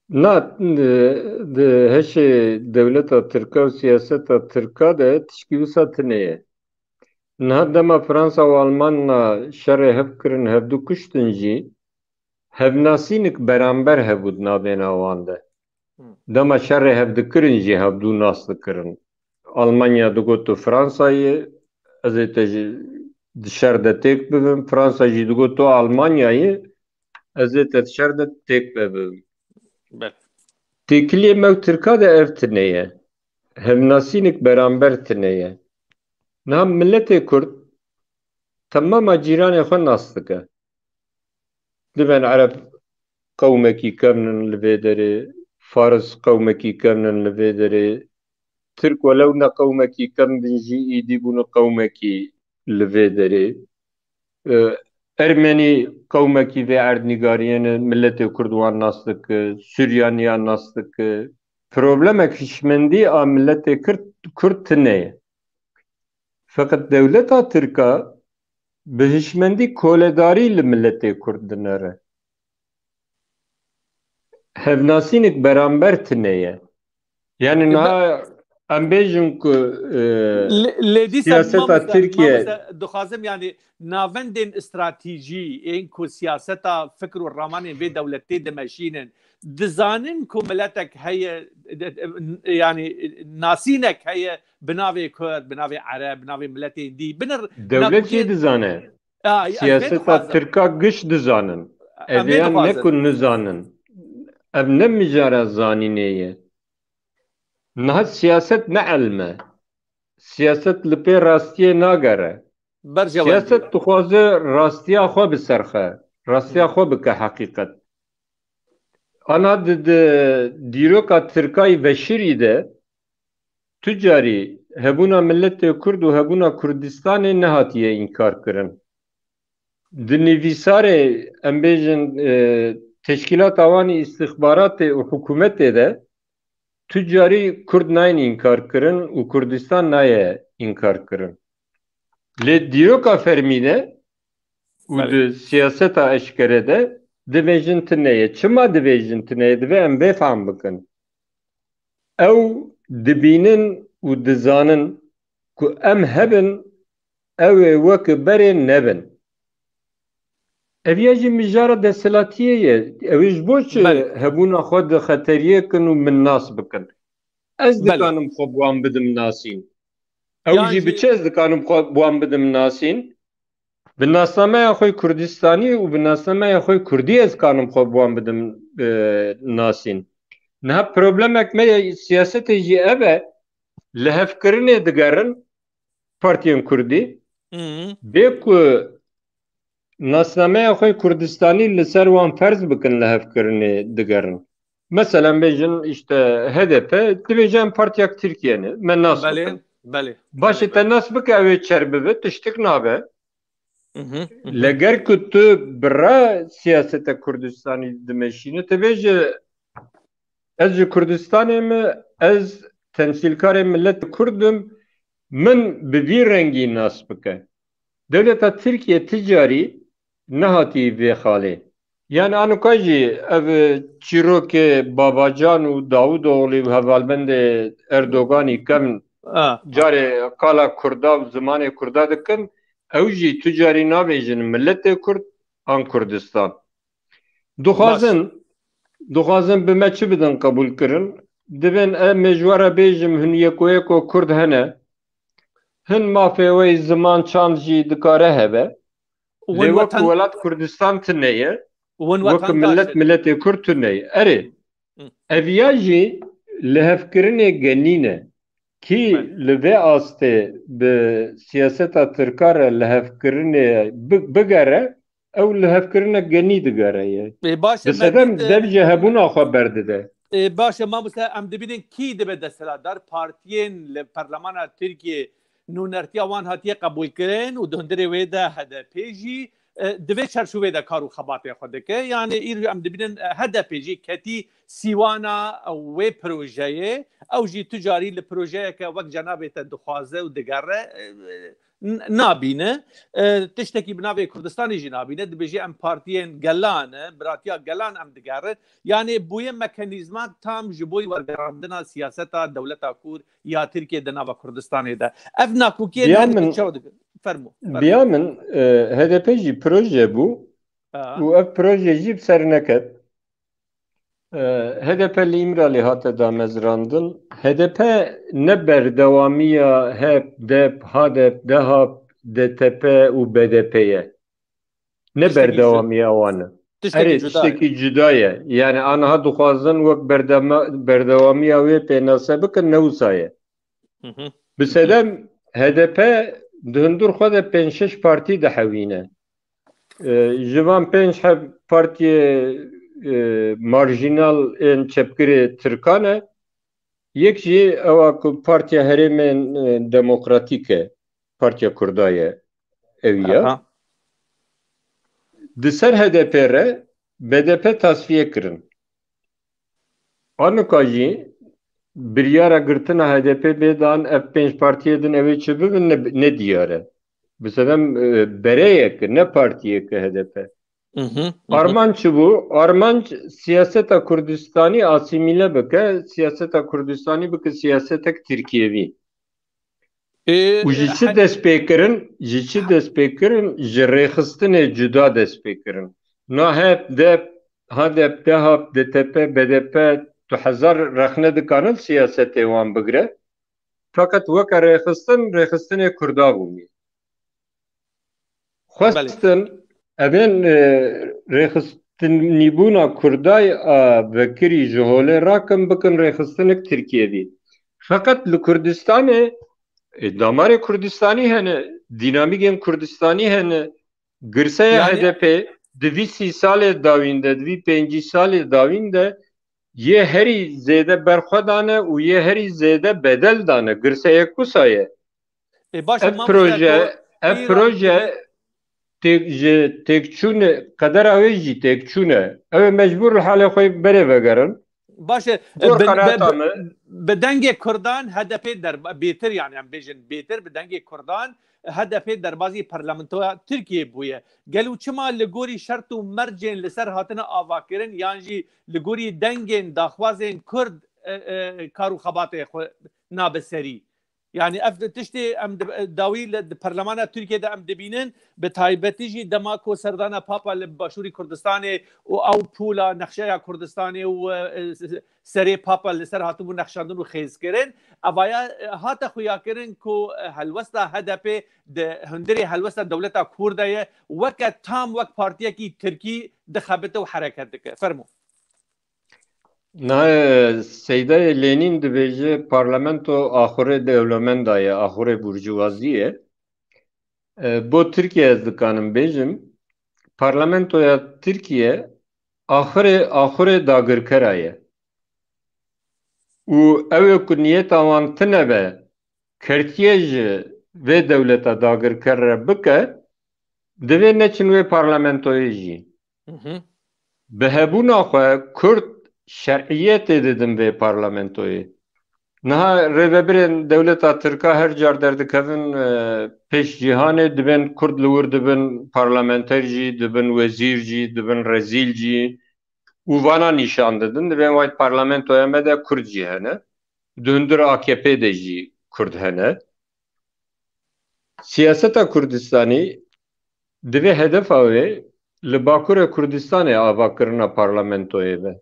Na, di, di hişê dewleta Tirka û siyaseta Tirka de tişkî wisa tune ye. Niha dema Fransa û Almanya şerê hev kirin, hevdû kuştin jî, hevnasînik beramber hebû di navbêna wan de. Dema şerê hev dikirin jî hevdû nas dikirin. Almanya digot tu Fransa yî, ez ê te ji, di şer de têk bibim. Fransa jî digot tu Almanya yî, ez ê te di şer de têk bibim. Belê. Têkiliyê me û Tirka de ev tune ye. Hevnasînik beramber tune ye. Niha miletê Kurd temama cîranê xwe nas dike. Diben Ereb qewmekî kevn in li vê derê, Faris qewmekî kevn in li vê derê, Tirk welew ne qewmekî kevn bin jî îdî bûne qewmekî li vê derê. E, Ermenî qewmekî vê erdnîgariyê ne, miletê Kurd wan nas dike, Suryaniya nas dike. Problemek hişmendî a miletê Kurd, Kurd tune ye. Feqet dewleta Tirka bi hişmendî koledarî li miletê Kurd dinere. Hevnasînik beramber tune ye. Yani niha em bêjin ku, e, Lê, lê dîsa siyaseta mamoste, Tirkiye mamoste, dixwazim yani navendên stratejî ên ku siyaseta fikr û ramanên vê dewletê dimeşînin, dizanin ku miletek heye, yani nasînek heye bi navê Kurd, bi navê Ereb, bi navê miletên dî. Binir Dewlet jî dizane. Siyaseta Tirka giş dizanin. Ev ê yan ne ku nizanin. Ev ne mijara zanînê ye. Niha siyaset ne elm e. Siyaset li pê rastiyê nagere. Siyaset dixwaze rastiya xwe biserxe. Rastiya xwe bike heqîqet. Ana di, di dîroka Tirkayî veşirî de tu carî hebûna miletê Kurd û hebûna Kurdistanê nehatiye înkar kirin. Di nivîsarê, em bêjin, e, teşkîlata wan ê îstixbaratê û hikûmetê de tu carî Kurd nayên înkar kirin û Kurdistan naye înkar kirin. Lê dîroka fermî de û Belê. di siyaseta eşkere de divêjin tune ye. Çima divêjin tune ye? Divê em vê fehm bikin. Ew dibînin û dizanin ku em hebin, ew ê wek berê nebin. Ev ya jî mijara desthilatiyê ye. Ew ê ji bo çi Belê. hebûna xwe di xeteriyê kin û min nas bikin? Ez Belê. dikanim xwe bi wan bidim nasîn. Ew Yan jî jî bi çi ez dikanim xwe bi wan bidim nasîn? Bi nasnameya xwe Kurdistanî û bi nasnameya xwe Kurdî ez kanim xwe bi wan bidim, e, nasîn. Niha problemek me ya siyasetê jî ev e, lihevkirinê digerin partiyên Kurdî. Hı hı. Bê ku nasnameya xwe Kurdistanî li ser wan ferz bikin, lihevkirinê digerin. Mesela bêjin işte H D P, dibêje em partiyek Tirkiye ne, me nas Belê, bikin. belê. Baş e, belê, te belê. nas bike, ew ê çer bibe, tiştik nabe. Hı hı, hı hı. Leger ku tu bira siyaseta Kurdistanî dimeşîne, tu bêje, ez ji Kurdistanê me, ez temsîlkarê millet Kurd im, min bi vî rengî nas bike. Dewleta Tirkiye ti carî nehatî vê xalê. Yani anuka jî ev çîrokê Babacan û Davutoğlu û hevalbendê Erdoganî kevn A. carê qala Kurda û zimanê Kurda dikin, ew jî tu carî nabêjin miletê Kurd an Kurdistan. Dixwazin, Baş. dixwazin bi me çi bidin qebûl kirin? Divên em ê ji we re bêjim, hin yeko yeko Kurd hene. Hin mafê wê ziman çand jî dikare hebe. Lê Win wek weten, welat Kurdistan tune ye, win wek wetandaş milet in. miletê Kurd tune ye. Erê, Hı. ev ya jî lihevkirinê genî ne. Kî Belê. li vê astê bi siyaseta Tirka re lihevkirinê bi-, bigere, ew lihevkirinek genî digere ye. Ê, baş e, Bi sedem me dît, e, dev ji hebûna xwe berdide. Ê, baş e, mamoste, em dibînin kî dibe desthilatdar? Partiyên li Parlemana Tirkiyê nûnertiya wan hatiye qebûlkirin û di hundirê wê de H D P jî, e, di vê çarçovê de kar û xebatê xwe dike. Yani îro em dibînin, e, H D P jî ketî sîwana wê projeyê. Ew jî tu carî li projeyeke wek cenabê te dixwaze û digere, e, n-, nabîne. E, tiştekî bi navê Kurdistanê jî nabîne. Dibêje em partiyên gelan e, biratiya gelan em digerin. Yani bûye mekanîzma tam ji bo wergerandina siyaseta dewleta kûr ya Tirkiye di nava Kurdistanê de. Ev nakokiyê Biya ne min, çawa dike? Fermo, fermo. biya min, e, H D P jî proje bû Ha. û ev proje jî bi ser neket. E, H D P li Îmralî hate damezrandin. H D P ne berdewamiya HEP, DEP, HADEP, DEHAP, DTP û B D P ye. Ne Tiştekî ju-, berdewamiya wan e. tiştekî Erê, cuda ye. tiştekî cuda ye. Yani aniha dixwazin wek berdema-, berdewamiya wê pênase bikin, ne wisa ye. Hı hı. Bi sedem H D P di hundir xwe de pênc şeş partî dihewîne. E, ji van pênc heb partiyê, e, marjînal ên çepgirê Tirkan e. Yek jî ewa ku Partiya Herêmên, e, Demokratîk e, Partiya Kurda ye ew ya. Aha. Di ser H D P re B D P tasfiye kirin. Anika jî biryara girtina H D P bê dan ev pênc partiyê din ew ê çi bibin ne, ne diyar e. Bi sedem, e, bereyek, ne partiyek e H D P. Hı hı, hı hı. Armanc çi bû? Armanc siyaseta Kurdistanî asîmîle bike, siyaseta Kurdistanî bike siyasetek Tirkiyevî. Ê, Û ji çi he- dest pê kirin? Ji çi dest pê kirin? Ji rêxistinê cuda dest pê kirin. Na HEP, DEP, HADEP, DEHAP, DTP, BDP, tu hezar rexne dikanin siyasetê wan bigire. Feqet weke rêxistin, rêxistinê Kurda bûye. Belê. Xwestin evên, e, rêxistinîbûna Kurday a vekirî ji holê rakin, bikin rêxistinek Tirkiyevî. Feqet li Kurdistanê, e, damarê Kurdistanî hene, dînamîkên Kurdistanî hene. Girseya Yani HDP di vî sî salê dawîn de, di vî pêncî salê dawîn de yê herî zêde berxwe dane û yê herî zêde bedel dane. Girseyek wisa ye. Ê, baş e, Ev mamoste proje, ko ev îro proje têk-, ji têkçûn, qedera wê jî têkçûn e. Ew ê mecbûr li halê xwe berê vegerin. Baş e, Gor bi, qenaeta bi, min. Bi dengê Kurdan H D P der, bêtir, yani em bêjin bêtir, bi dengê Kurdan H D P derbazî parlamentoya Tirkiyê bûye. Gelo çima li gorî şert û mercên li ser hatine avakirin yan jî li gorî dengên daxwazên Kurd, e, e, kar û xebatê xwe nabe serî? Yani ev tiştê em di, dawî li, di perlemana Tirkiyê de em dibînin, bi taybetî jî dema ku serdana Papa li Başûrî Kurdistanê û ew pûla nexşeya Kurdistanê û, e, serê Papa li ser hatibû nexşandin û xêzkirin. Evaya, e, hate xuyakirin ku, e, helwesta H D P di hundirê helwesta dewleta Kurd de ye, weke tam wek partiyekî Tirkî dixebite û hereket dike. Fermo. Niha Seydayê Lenîn dibêje, parlamento axurê dewlemenda ye, axurê burjuvazî ye. E, bo Tirkiye ez dikanim bêjim, parlamentoya Tirkiye axirê axurê dagirkera ye. Û ew ê ku niyeta wan tine be, kertiye ji vê dewleta dagirker re bike, divê neçin wê parlamentoyê jî. Hı hı. Bi hebûna xwe Kurd şer'iyetê didin vê parlamentoyê. Niha rêvebirên dewleta Tirka her car derdikevin, e, pêş cîhanê, dibên Kurd li wir dibin parlamenter jî, dibin wezîr jî, dibin rezîl jî û vana nîşan didin. Dibên wayt parlamentoya me de Kurd jî hene. Di hundir A K P de jî Kurd hene. Siyaseta Kurdistanî divê hedefa wê li Bakurê Kurdistanê avakirina parlamentoyê be.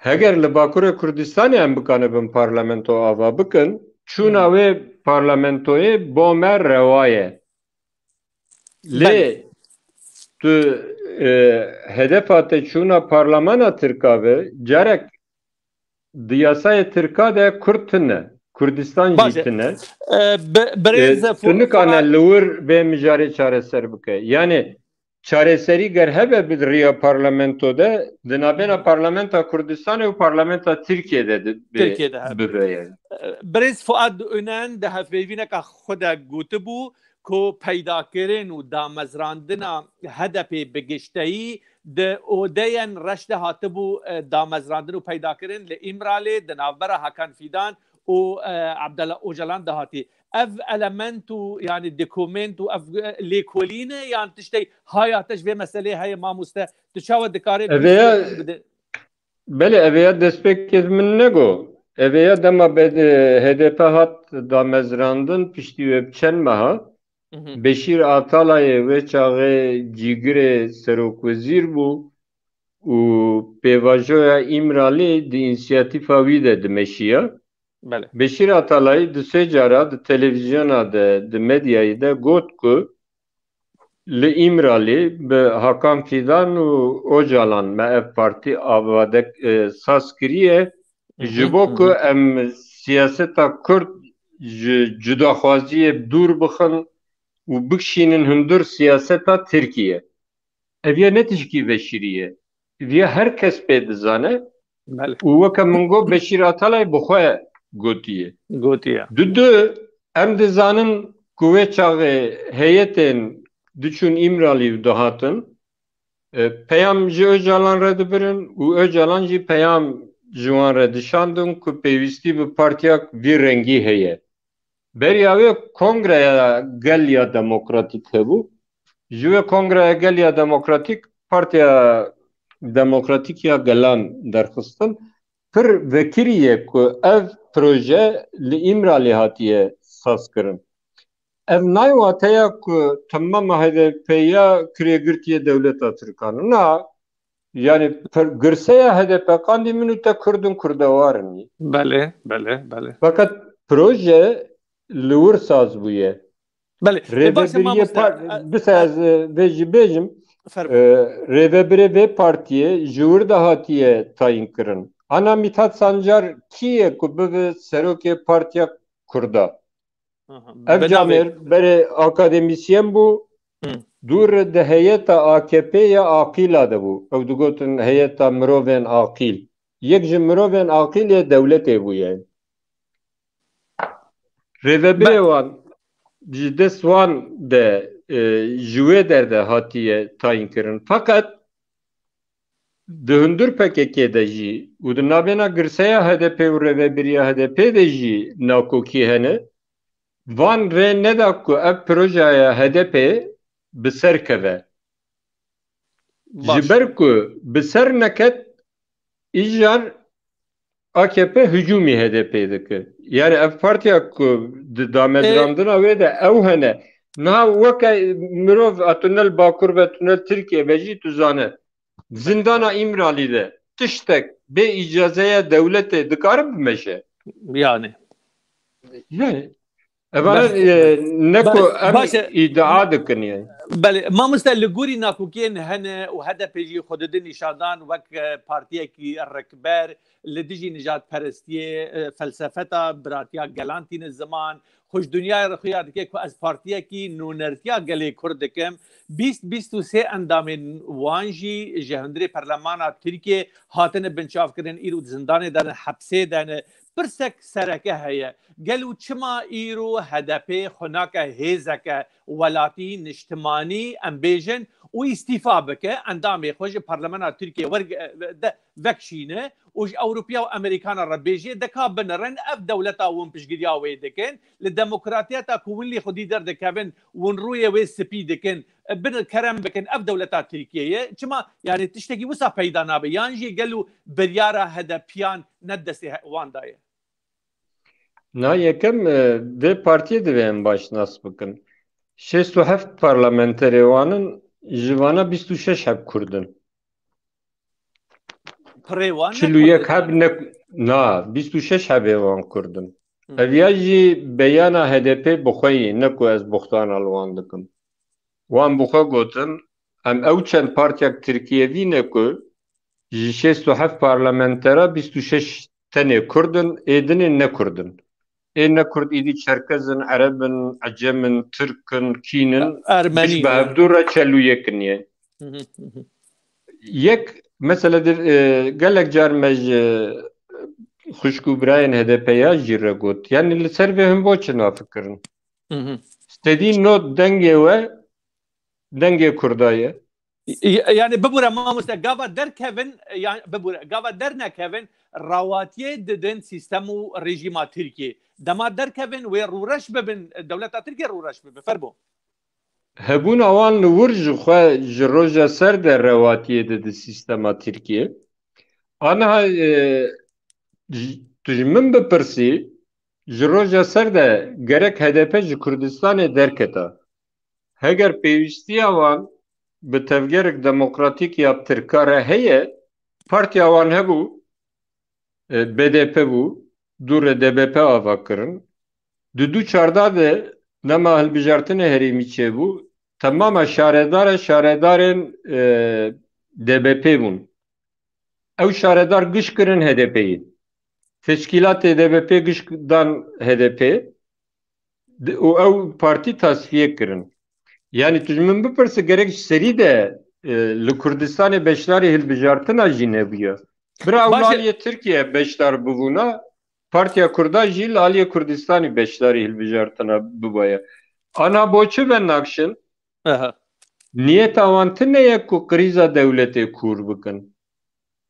Heger li Bakurê Kurdistanê em bikanibin parlamento ava bikin, çûna Hmm. wê parlamentoyê bo me rewa ye. Lê Belê. tu, e, hedefa te çûna parlemana Tirka be, carek di yasayê Tirka de Kurd tune, Kurdistan Baş jî e. tune. E, bi-, birêz E, Fu-, tu nikane Fuat li wir vê mijarê çareser bike. Yani çareserî ger hebe bi riya parlamento de, di navbêna parlamenta Kurdistanê û parlamenta Tirkiye de di-, bi-, Tirkiye de hebe. bibe yani. E, birêz Fuat Önen di hevpeyvîneka xwe de gotibû ku peydakirin û damezrandina H D P bi gişteyî di odeyên reş de hatibû, e, damezrandin û peydakirin li Îmralê di navbera Hakan Fîdan û, e, Abdullah Ocalan de hatî. Ev element û, yani, dokument û ev, e, lêkolîn e yan tiştê haya te ji vê meselê heye, mamoste? Tu çawa dikarî Ev ê ya- bide? Belê, ev ê ya destpêkê min nego. Ev ê ya dema be-, H D P hat damezrandin, piştî wê bi çend meha, Hı hı. Beşîr Atalayê wê çaxê cîgirê serokwezîr bû û pêvajoya Îmralî di însiyatîfa wî de dimeşiya. Belê. Beşîr Atalayî du sê cara di televîzyona de, di medyayê de got ku li Îmralî bi Hakan Fîdan û Ocalan me ev partî avadek, e, saz kiriye. Hı hı, Ji bo hı ku hı. em siyaseta Kurd ji cudaxwaziyê dûr bixin û bikişînin hundir siyaseta Tirkiye. Ev ya ne tişkî veşîrî ye. Ev ya her kes pê dizane Belê. û weke min got Beşîr Atalay bi xwe gotiye. Gotiye. Dudu, em dizanin ku wê çaxê heyetên diçûn Îmralî û dihatin, e, peyam ji Ocalan re dibirin û Ocalan jî peyam ji wan re dişandin ku pêwîstî bi partiyak vî rengî heye. Beriya wê Kongreya Gel ya Demokratîk hebû. Ji wê Kongreya Gel ya Demokratîk Partiya Demokratîk ya Gelan derxistin. Pir vekirî ye ku ev proje li Îmralî hatiye sazkirin. Ev nayê wateya ku temama H D P ya kirêgirtiyê dewleta Tirkan e. Na, yani per-, girseya H D P qandî min û te Kurd in, Kurdewar in. Belê, belê, belê. Fakat proje li wir saz bûye. Belê. E, baş e, Rêvebiriyê mamoste, par-, e, bise e, ez, e, vê jî bêjim. Fermo. E, rêvebirê vê partiyê ji wir de hatiye tayîn kirin. Ana Mithat Sancar kî ye ku bibe serokê partiya Kurda? Aha. Ev Bi navê camêr berê akademîsyen bû. Hı. Dûr di heyeta A K P ya aqîla de bû. Ew digotin heyeta mirovên aqîl. Yek ji mirovên aqîl yê dewletê bûye. Rêvebirê Be- wan ji dest wan de, e, ji wê derde hatiye tayîn kirin. Feqet di hundir P K K de jî û di navbêna girseya H D P û rêvebiriya H D P de jî nakokî hene. Van rê neda ku ev projeya H D P bi ser keve. Baş. Ji ber ku bi ser neket, îcar A K P hicûmî H D P dike. Yani ev partiya ku di damedirandina wê de ew hene. Niha weke mirov a tu ne li Bakur ve, tu ne li Tirkiye ve jî tu zane. Zindana Îmralî de tiştek bê îcazeya dewletê dikare bimeşe. Yani. Yani. Evana, Baş- e, ne ku Baş- em baş- iddia dikin yani. Belê, mamoste, li gorî nakokiyên hene û H D P jî xwe dide nîşandan wek, e, partiyekî rikber li dijî nijadperestiyê, e, felsefeta biratiya gelan tîne ziman, xwe ji dinyayê re xuya dike ku ez partiyekî nûnertiya gelê Kurd dikim. Bîst, bîst û sê endamên wan jî ji hundirê perlemana Tirkiyê hatine binçavkirin, îro di zindanê de ne, hepsê de ne. Pirsek sereke heye. Gelo çima îro H D P xwe nake hêzeke welatî, niştimanî, em bêjin, û îstîfa bike, endamê xwe ji Parlemena Tirkiye werge-, de vekişîne û ji Ewropiya û Amerîkana re bêjê, de ka binirin, ev dewleta hûn piştgiriya wê dikin, li demokratiyeta ku hûn lê xwedî derdikevin, hûn rûyê wê spî dikin, bin kerem bikin, ev dewleta Tirkiye ye. Çima, yani, tiştekî wisa peyda nabe? Yan jî gelo biryara H D P yan ne destê he-, wan daye? Na yekem, e, vê partiyê divê em baş nas bikin. Şêst û heft parlamenterê wan in, ji vana bîst û şeş heb Kurd in. Pirê wan ne Çil û yek Kurd in. Heb ne, na, bîst û şeş hebê wan Kurd in. Hı. Ev ya jî beyana H D P bi xwe yî, ne ku ez buxtana li wan dikim. Wan bi xwe gotin, em ew çend partiyek Tirkiyevî ne ku ji şêst û heft parlamentera bîst û şeş tenê Kurd in, ê dinê ne Kurd in. Ê ne Kurd îdî Çerkez in, Ereb in, Ecem in, Tirk in, kîn in, Ermenî giş bi in. Hevdû re çel û yek in yê. Hı hı, hı hı. Yek, mesela, di, e, gelek car me ji xwişk û birayên H D P ya jî re got. Yani li ser vê hûn bo çi nafikirin? Hı hı. Stedî not dengê we, dengê Kurda ye. Y-, y-, yani bibûre mamoste, gava derkevin, yani bibûre, gava dernekevin, rawatiyê didin sîstem û rejîma Tirkiyê. Dema derkevin, wê rûreş bibin, dewleta Tirkiye rûreş bibe, ferbo. Hebûna wan li wir ji xwe ji roja ser de rewatiyê dide sîstema Tirkiyê. Aniha, e, ji, tu ji min bipirsî, ji roja ser de gerek H D P ji Kurdistanê derketa. Heger pêwîstiya wan bi tevgerek demokratîk ya Tirka re heye, partiya wan hebû, e, B D P bû, dû re D B P ava kirin. Di du çarda de dema hilbijartinê herêmî çêbû, temama şaredara şaredarên, e, D B P bûn. Ew şaredar giş kirin H D P'yê. Teşkîlatê D B P giş dan H D P. Di-, û ew partî tasfiye kirin. Yani tu ji min bipirse gerek ji serî de, e, li Kurdistanê beşdarî hilbijartina jî nebûye. Bira ew li Baş e- aliyê Tirkiye beşdar bibûna, Partiya Kurda jî li aliyê Kurdistanî beşdarî hilbijartina bibaye. Ana bo çi venakşin? Aha. Niyeta wan tune ye ku krîza dewletê kûr bikin.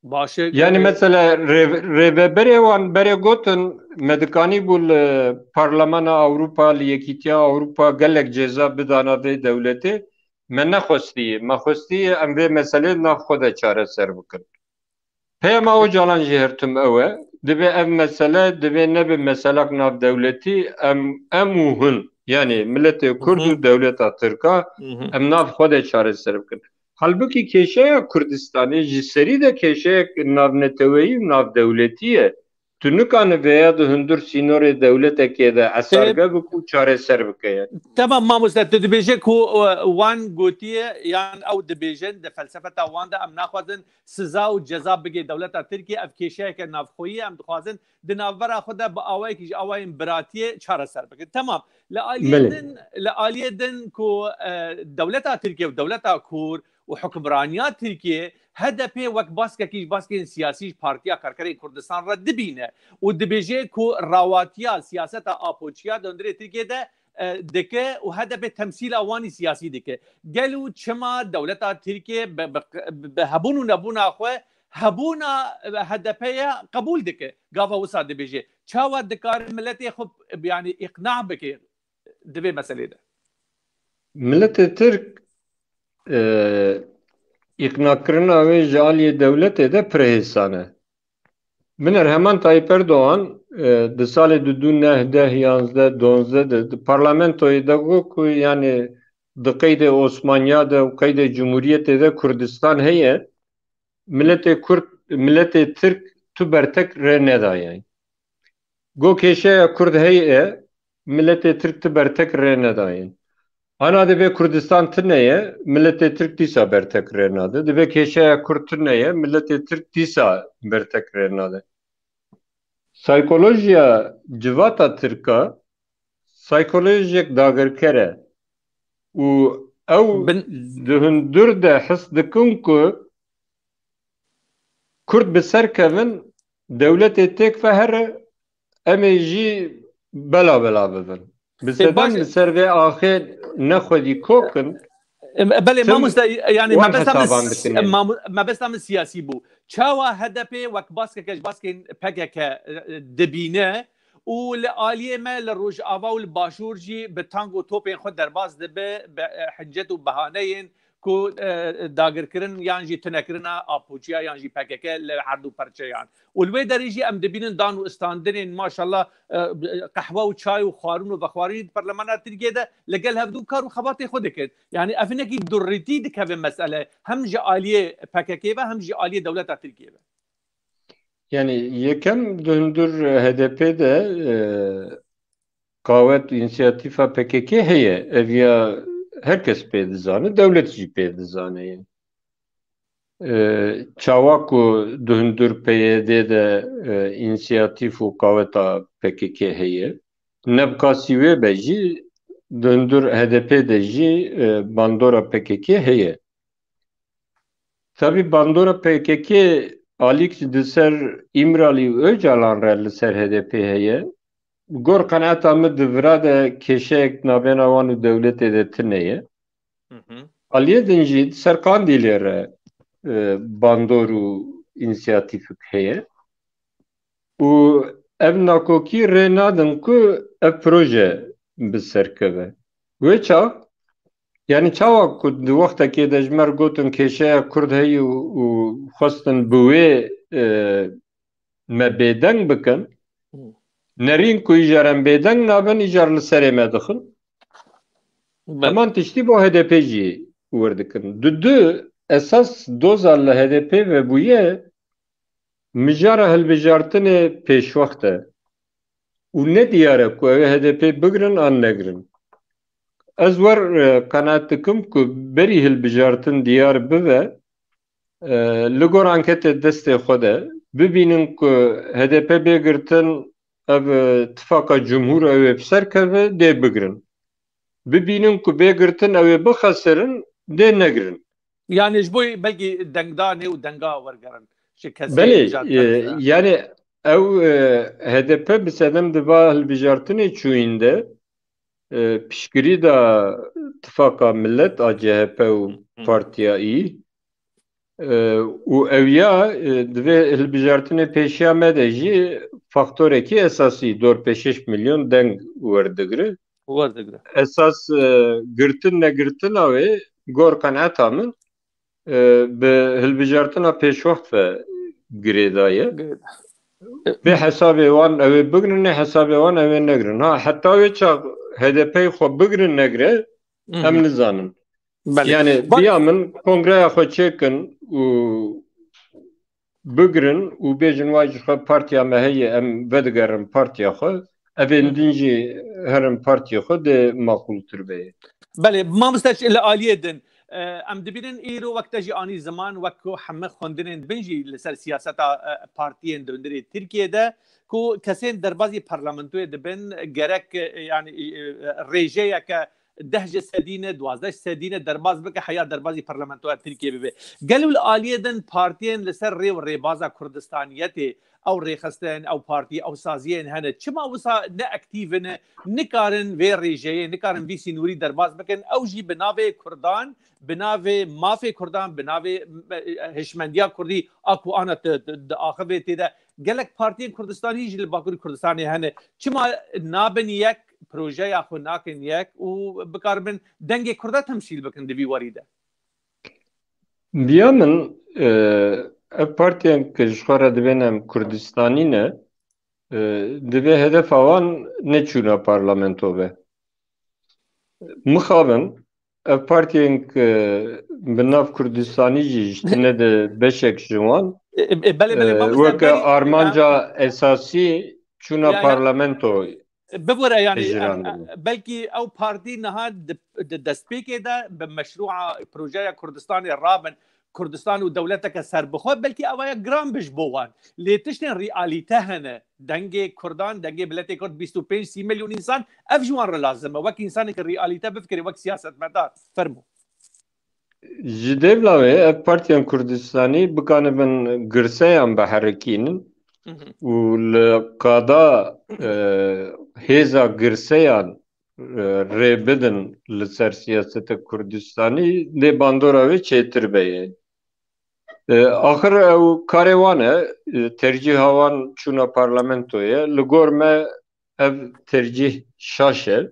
Baş e, Yani e, mesela rê-, rêveberê wan berê gotin, me dikanî bû li Parlemana Ewropa, li Yekîtiya Ewropa gelek ceza bidana vê dewletê. Me nexwestî, me xwestî em vê meselê nav xwe de çareser bikin. Peyama Ocalan jî her tim ew e. Divê ev mesele, divê nebe meselek navdewletî, em, em û hûn, yani miletê Kurd û Hı hı. dewleta Tirka, Hı hı. em nav xwe de çareser bikin. Halbukî kêşeya Kurdistanê ji serî de kêşeyek navneteweyî û navdewletî ye. tu nikane vêya di hundir sînorê dewletekê de esarge bike û çareser bike. Temam mamoste, tu dibêje ku e, wan gotiye yan ew dibêjin di felsefeta wan de em naxwazin siza û ceza bigê dewleta Tirkiye, ev kêşeyeke navxweyî ye, em dixwazin di navbera xwe de bi awayekî ji awayên biratiyê çareser bikin. Temam. Li aliyê din, li aliyê din ku e, dewleta Tirkiye û dewleta Kur û hukmraniya Tirkiye H D P wek baskekî ji baskên siyasî ji Partiya Karkerên Kurdistan re dibîne û dibêje ku rawatiya siyaseta apoçiya di hundirê Tirkiye de e, dike û H D P temsîla wanî siyasî dike. Gelo çima dewleta Tirkiye bi, bi, bi hebûn û nebûna xwe hebûna H D P'ye qebûl dike? Gava wisa dibêje. Çawa dikare miletê xwe, yanî, îqna bike di vê meselê de? Miletê Tirk, e, îqnakirina wê ji aliyê dewletê de pir hêsan e. Binêr Heman Tayyip Erdogan, e, di salê du du neh, deh, yanzdeh, donzdeh de di parlamentoyê de got ku, yanî, di qeydê Osmaniya de û qeydê Cumhuriyetê de Kurdistan heye, miletê Kurd, miletê Tirk tu bertek rê nedaye. Got kêşeya Kurd heye, miletê Tirk tu bertek rê nedaye. Ana divê Kurdistan tune ye, miletê Tirk dîsa bertek rê nade. Divê kêşeya Kurd tune ye, miletê Tirk dîsa bertek rê nade. Saykolojiya civata Tirka saykolojiyek dagirker e û ew Bin- di hundir de his dikin ku Kurd bi ser kevin, dewletê têk ve here, em ê jî bela bela bibin. Bi sedem baş- li ser vê axê ne xwedî kok in. Em, belê, Tim mamoste, yani wan mebesta min hesaban si-, dikine. mamu-, mebesta min siyasî bû. Çawa H D P wek baskeke ji baskên P K K, e, dibîne û li aliyê me li Rojava û li Başûr jî bi tank û topên xwe derbas dibe, bi, e, hincet û behaneyên ku, e, dagirkirin yan jî tunekirina apoçiya yan jî P K K li her du perçeyan. Û li wê derê jî em dibînin dan û istandinên, maşallah, e, qehwe û çay û xwarin û vexwarinî di perlemana Tirkiyê de li gel hevdû kar û xebatê xwe dikin. Yani ev hinekî durrîtî dikeve mesele, hem ji aliyê P K K ve hem jî aliyê dewleta Tirkiyê ve. Yani yekem di hundir H D P de, e, qawet û însiyatîfa P K K heye. Ev ya her kes pê dizane, dewlet jî pê dizane. E, çawa ku di hundir P Y D de, e, însiyatîf û qaweta P K K heye, ne bi kasî wê be jî, di hundir H D P de jî, e, bandora P K K heye. Tabî bandora P K K alîk di ser Îmralî û Ocalan re li ser H D P heye. Gor qenaeta min di vira de kêşeyek navbêna wan û dewletê de tune ye. Hı hı. Aliyê din jî di ser Qandîlê re, e, bandor û însiyatîfik heye. Û ev nakokî rê nadin ku ev proje bi ser keve. Wê çax, yani çawa ku di wextekê de ji me re gotin kêşeya Kurd heye û, û xwestin bi wê, e, me bêdeng bikin, Hı. nerîn ku îcar em bêdeng nabin, îcar li serê me dixin. Belê. Heman tiştî bo H D P jî wir dikin. Di du esas doza li H D P ve bûye, mijara hilbijartinê pêşwext e û ne diyar e ku ew ê H D P bigirin an negirin. Ez wer, e, qenaet dikim ku berî hilbijartin diyar bibe, e, li gor anketê destê xwe de bibînin ku H D P bê girtin, ev, e, tifaka cumhûr ew ê bi ser keve, dê bigirin. Bibînin ku bê girtin ew ê bixesirin, dê negirin. Yani ji bo belkî dengdanê û denga wergerin ji kesê Belê, e, yani ew, e, H D P bi sedem di va hilbijartinê çûyîn de, e, piştgirî da Tifaka Millet a C H P û Hı. Partiya Î, e, û ew ya, e, di vê hilbijartinê pêşiya me de jî faktorekî esasî dor pêşeş milyon deng werdigire. Werdigire. Esas, e, girtin negirtina wê gor qenaeta min, e, bi hilbijartina pêşwext ve girêdaye. Girêdaye. Bê hesabê wan ew ê bigrin, nê hesabê wan ew ê negrin. Ha, heta wê çax H D P xwe bigrin negre, Hı hı. em nizanin. Belê. Yani Bak- biya min kongreya xwe çêkin û bigirin û bêjin, "Vay ji xwe partiya me heye, em vedigerin partiya xwe." Evên din jî herin partiya xwe dê maqûltir be. Belê, mamoste, li aliyê din, e, em dibînin îro wek te jî anî ziman, wek ku heme xwendinên din jî li ser siyaseta, e, partiyên di hundirê Tirkiyê de, ku kesên derbazî parlamentoyê dibin, gerek, e, yani, e, e, rêjeyeke deh ji sedî ne, duwazdeh ji sedî ne derbaz bike, heya derbazî parlamentoya Tirkiyê bibe. Gelo li aliyê din partiyên li ser rê û rêbaza Kurdistaniyetê, ew rêxistin, ew partî, ew saziyên hene, çima wisa ne aktîv in, nikarin vê rêjeyê, nikarin vî sînorî derbaz bikin, ew jî bi navê Kurdan, bi navê mafê Kurdan, bi navê, e, hişmendiya Kurdî, a ku ana di, di, di axivê tê de, gelek partiyên Kurdistanî jî li Bakurê Kurdistanê hene. Çima nabin yek, projeya xwe nakin yek û bikaribin dengê Kurda temsîl bikin di vî warî de? Biya min, e, ev partiyên ku ji xwe re dibên em Kurdistanî ne, e, divê hedefa wan ne çûna parlamento be. Mixabin, ev partiyên ku bi nav Kurdistanî jî ji tine de beşek ji wan, E, e, belê, belê, e, mamoste, weke berî, armanca esasî çûna, yani, parlamento. Bibore, yani, hicran em, dibin. Belkî ew partî niha di, di destpêkê de bi meşrûa projeya Kurdistanê rabin, Kurdistan û dewleteke serbixwe, belkî ew aya giran bi ji bo wan. Lê tiştên realîte hene. Dengê Kurdan, dengê miletê Kurd, bîst û pênc sî milyon însan, ev ji wan re lazim e. Wek însanekî realîte bifikirê, wek siyasetmedar. Fermo. Ji dêvla wê ev partiyên Kurdistanî bikanibin girseyan biherikînin Hı hı. û li qada, e, hêza girseyan, e, rê bidin li ser siyaseta Kurdistanî, lê bandora wê çêtir be yê. E, axir ew karê wan e, e, tercîha wan çûna parlamentoyê. Li gor me ev tercîh şaş e.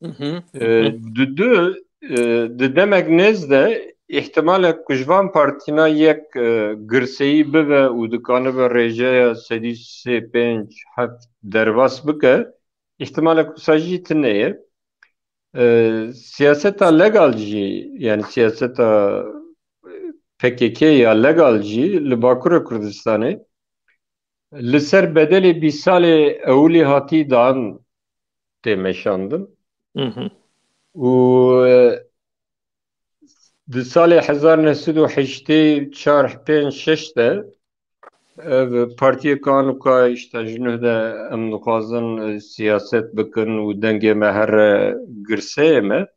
Hı hı. E, Hı hı. Di du, e, di demek nêz de îhtimalek ku ji van partîna yek, e, girseyî bibe û dikanibe rêjeya sedî sê pênc heft derbas bike, îhtimalek wisa jî tune ye. E, siyaseta legal jî, yani siyaseta P K K ya legal jî li Bakurê Kurdistanê li ser bedelê bîst salê ewilî hatî dan tê meşandin. Hı hı. Û, e, di salê hezar neh sed û heştê çar pênc şeş de ev partiyê ka nuka işte ji nuh de em dixwazin, e, siyaset bikin û dengê me here girseyê me.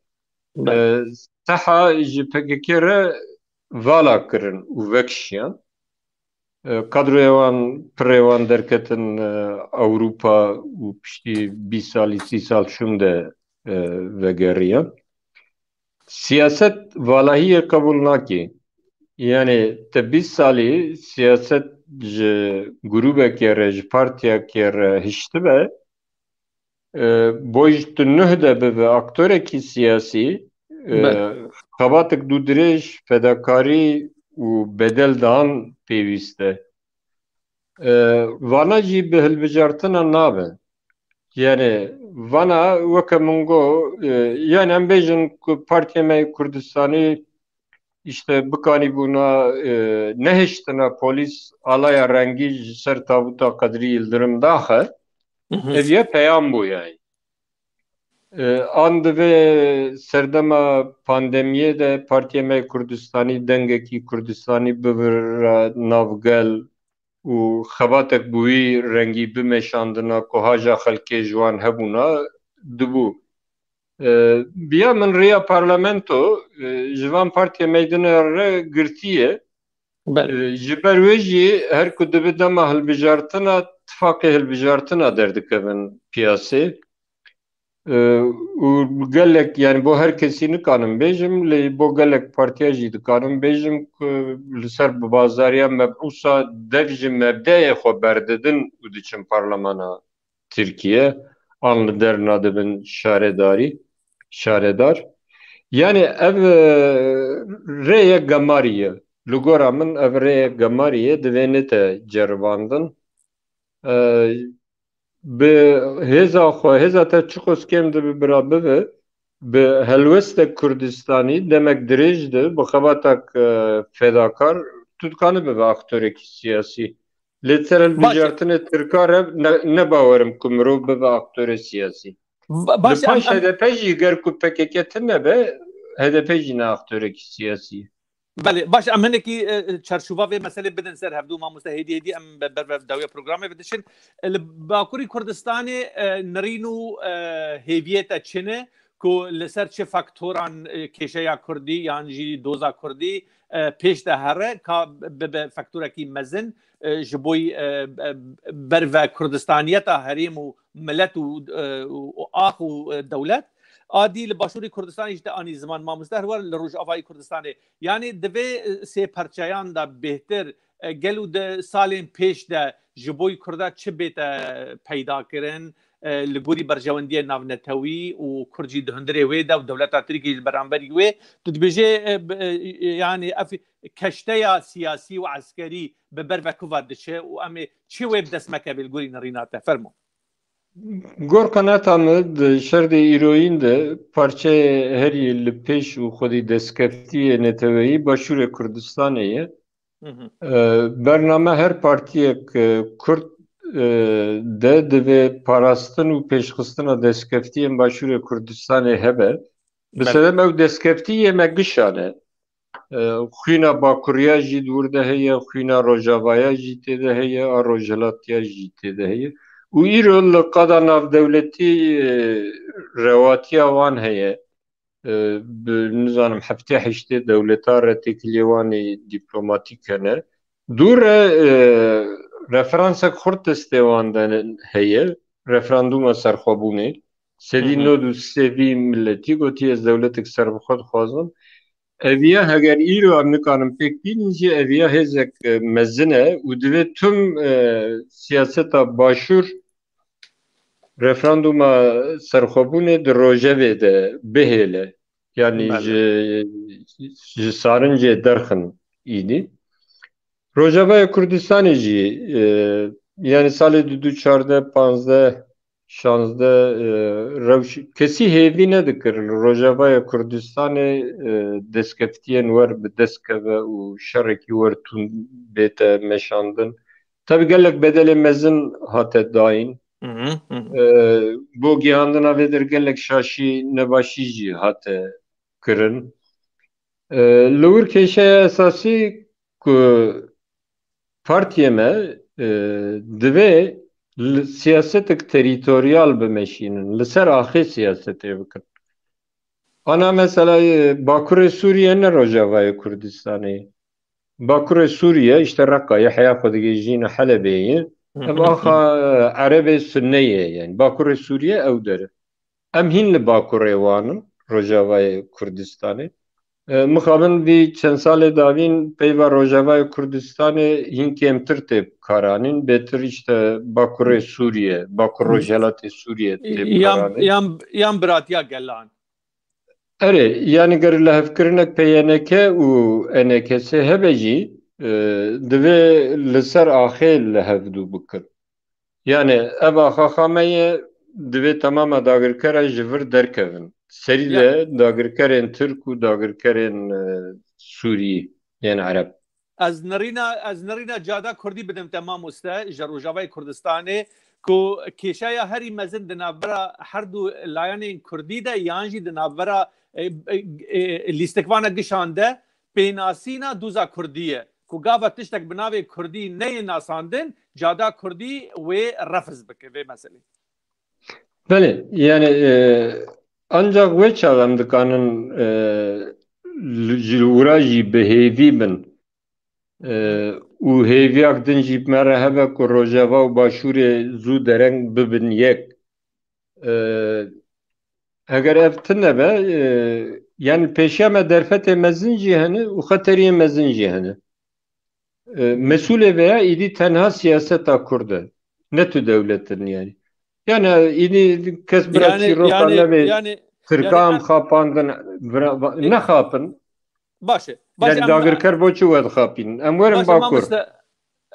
Belê. E, teha ji P K K re vala kirin û vekişiyan. E, kadroya wan, pirê wan derketin, e, Ewropa û piştî bîst salî, sî sal şûn de, e, vegeriyan. Siyaset valahiyê qebûl nake. Yani te bîst salî siyaset ji grûbekê re, ji partiyekê re hiştibe, e, bo ji tu nuh de bibe aktorekî siyasî, e, Be. Xebatek dûdirêj, fedakarî û bedel dan pêwîst e. E, vana jî bi hilbijartina nabe. Yani vana weke min got, e, yani em bêjin ku partiyê me yê Kurdistanî işte bikanîbûna, e, nehiştina polîs alaya rengî ji ser tabuta Qedrî Yildirim daxe, Hı hı. ev ye peyam bû yani. E, an divê serdema pandemiyê de partiyê me Kurdistanî dengekî Kurdistanî bivira navgel û xebatek bi wî rengî bimeşandina ku haja xelkê ji wan hebûna dibû. E, biya min rêya parlamento, e, ji van partiyê meydine re girtiye. Belê. E, ji ber wê jî her ku dibe dema hilbijartina, tifaqê hilbijartina derdikevin piyasê. E, û gelek, yani bo her kesî nikanim bêjim, lê bo gelek partiya jî dikanim bêjim ku li ser bi bazariya mebûsa dev ji mebdeyê xwe berdidin û diçin parlemana Tirkiye, an li derna dibin şaredarî, şaredar. Yani ev, e, rêye gemarî ye. Li gora min ev rêye gemarî ye, divê nete ceribandin. E, bi hêza xwe, hêza te çiqos kêm dibe bira bibe, bi helwestek Kurdistanî demek dirêj de, bi xebatek, e, fedakar, tu dikanî bibe aktorekî siyasî. Lê ser hilbijartinê Tirka re ne, ne bawerim ku mirov bibe aktore siyasî. Li paş H D P jî ger ku P K K tune be, H D P jî ne aktorekî siyasî ye. Belê, baş, em hinekî, e, çarçova vê meselê bidin ser hevdû, mamoste, hêdî hêdî em be-, ber ve dawiya programê ve dişin. E, li Bakurî Kurdistanê, e, nirîn û, e, hêviyê te çi ne ku li ser çi faktoran, e, kêşeya Kurdî yan jî doza Kurdî, e, pêş de here, ka bibe faktorekî mezin, e, ji bo, e, e, ber ve Kurdistaniyeta herêm û milet û, e, û, û ax û, e, dewlet. A dî li Başûrê Kurdistanê jî te anî ziman, mamoste, her wer li Rojavayê Kurdistanê. Yanî di vê, e, sê parçeyan de bêhtir, e, gelo di salên pêş de ji bo Kurda çi bête peyda kirin, e, li gorî berjewendiyê navnetewî û Kurd jî di hundirê wê de û dewleta Tirkiyê ji beramberî wê, tu dibêjê, e, b-, e, yanî ev keşteya siyasî û eskerî bi ber ve ku ve diçe û em ê çi wê bi dest mekeve li gorî nirîna te? Fermo. Gor qenata min di şerdê îroyîn de parçeyê herî li pêş û xwedî destkeftiyê neteweyî Başûrê Kurdistanê ye. Hı hı. E, bername her partiyek, e, Kurd, e, de divê parastin û pêşxistina destkeftiyên Başûrê Kurdistanê hebe. Bi Belê. Sebeb ew destkeftî yê me gişan e. E, xwîna Bakuriya jî di wir de heye, xwîna Rojavaya jî tê de heye, a Rojhilatiya jî tê de heye. Û îro li qada navdewletî, e, rewatiya wan heye. E, bi, nizanim, heftê heştê dewleta re têkiliyê wan ê dîplomatîk hene. Dû re, e, referansek xurt destê wan de heye, referandûma serxwebûnê. Sedî Hı hı. nod û sê vî miletî gotiye, ez dewletek serbixwe dixwazim. Eviya heger îro em nikarin pêk bînin jî, eviya hêzek, e, mezin e û divê tim, e, siyaseta Başûr referandûma serxwebûnê di rojevê de bihêle. Yanî Belê. ji, ji sarincê derxin îdî. Rojavaya Kurdistanê jî, e, yanî salê du du çardeh, panzdeh, şazdeh, e, rewş-, kesî hêvî nedikir li Rojavaya Kurdistanê, e, destkeftiyên wer bi dest keve û şerekî wer tund bête meşandin. Tabi gelek bedelê mezin hate dayîn. Hı hı, hı hı. E, bo gihandina vê der gelek şaşî nebaşî jî hate kirin. E, li wir kêşeya esasî ku partiyê me, e, divê li siyasetek terîtoryal bimeşînin, li ser axê siyasetê bikin. Ana mesela, e, Bakurê Sûriye ne Rojavayê Kurdistanê ye. Bakurê Sûriye, işte Reqayê, heya xwe digihîjîne Helebê ye. Hı hı, Ev hı. axa, e, Erebê Sunne ye, yani Bakurê Sûriye ew der e. Em hîn li Bakurê wan in, Rojavayê Kurdistanê. E, mixabin vî çend salê dawîn peyva Rojavayê Kurdistanê hîn kêmtir tê karanîn, bêtir işte Bakurê Sûriye, Bakur Rojhelatê Sûriye tê Yan, karanîn. yan, yan biratiya gelan. Erê, yani ger lihevkirinek P Y N K û E N K S hebe jî, e, divê li ser axê li hevdû bikin. Yani ev axa xame ye, divê temama dagirkera ji vir derkevin. Serî Ya. de dagirkerên Tirk û dagirkerên, e, Sûrî, yên Ereb. Ez nirîna, ez nirîna cada Kurdî bidim te mamoste, ji Rojavayê Kurdistanê, ku kêşeya herî mezin di navbera her du layanên Kurdî de yan jî di navbera, e, e, e, lîstikvana gişan de pênasîna doza Kurdî ye. Ku gava tiştek bi navê Kurdî neyê nasandin, cada Kurdî wê refiz bike vê meselê. Belê, yani, e, ancak wê çax em dikanin, e, li, ji wira jî bi hêvî bin. E, û hêviyak din jî bi me re hebe ku Rojava û Başûrê zû dereng bibin yek. E, eger ev tune be, e, yani pêşiya me derfetê mezin jî hene û xeteriyê mezin jî hene. E, mesûlê veya îdî tenha siyaseta Kurd e. Ne tu dewlet in yani. Yani îdî kes bira Yani, çîroka yani, nebe yani, Tirka yani em em xapandin, bira, va-, nexapin. Baş e. Baş Yani em dagirker bo çi we dixapînin? Em werin Baş e, Bakur. mamoste,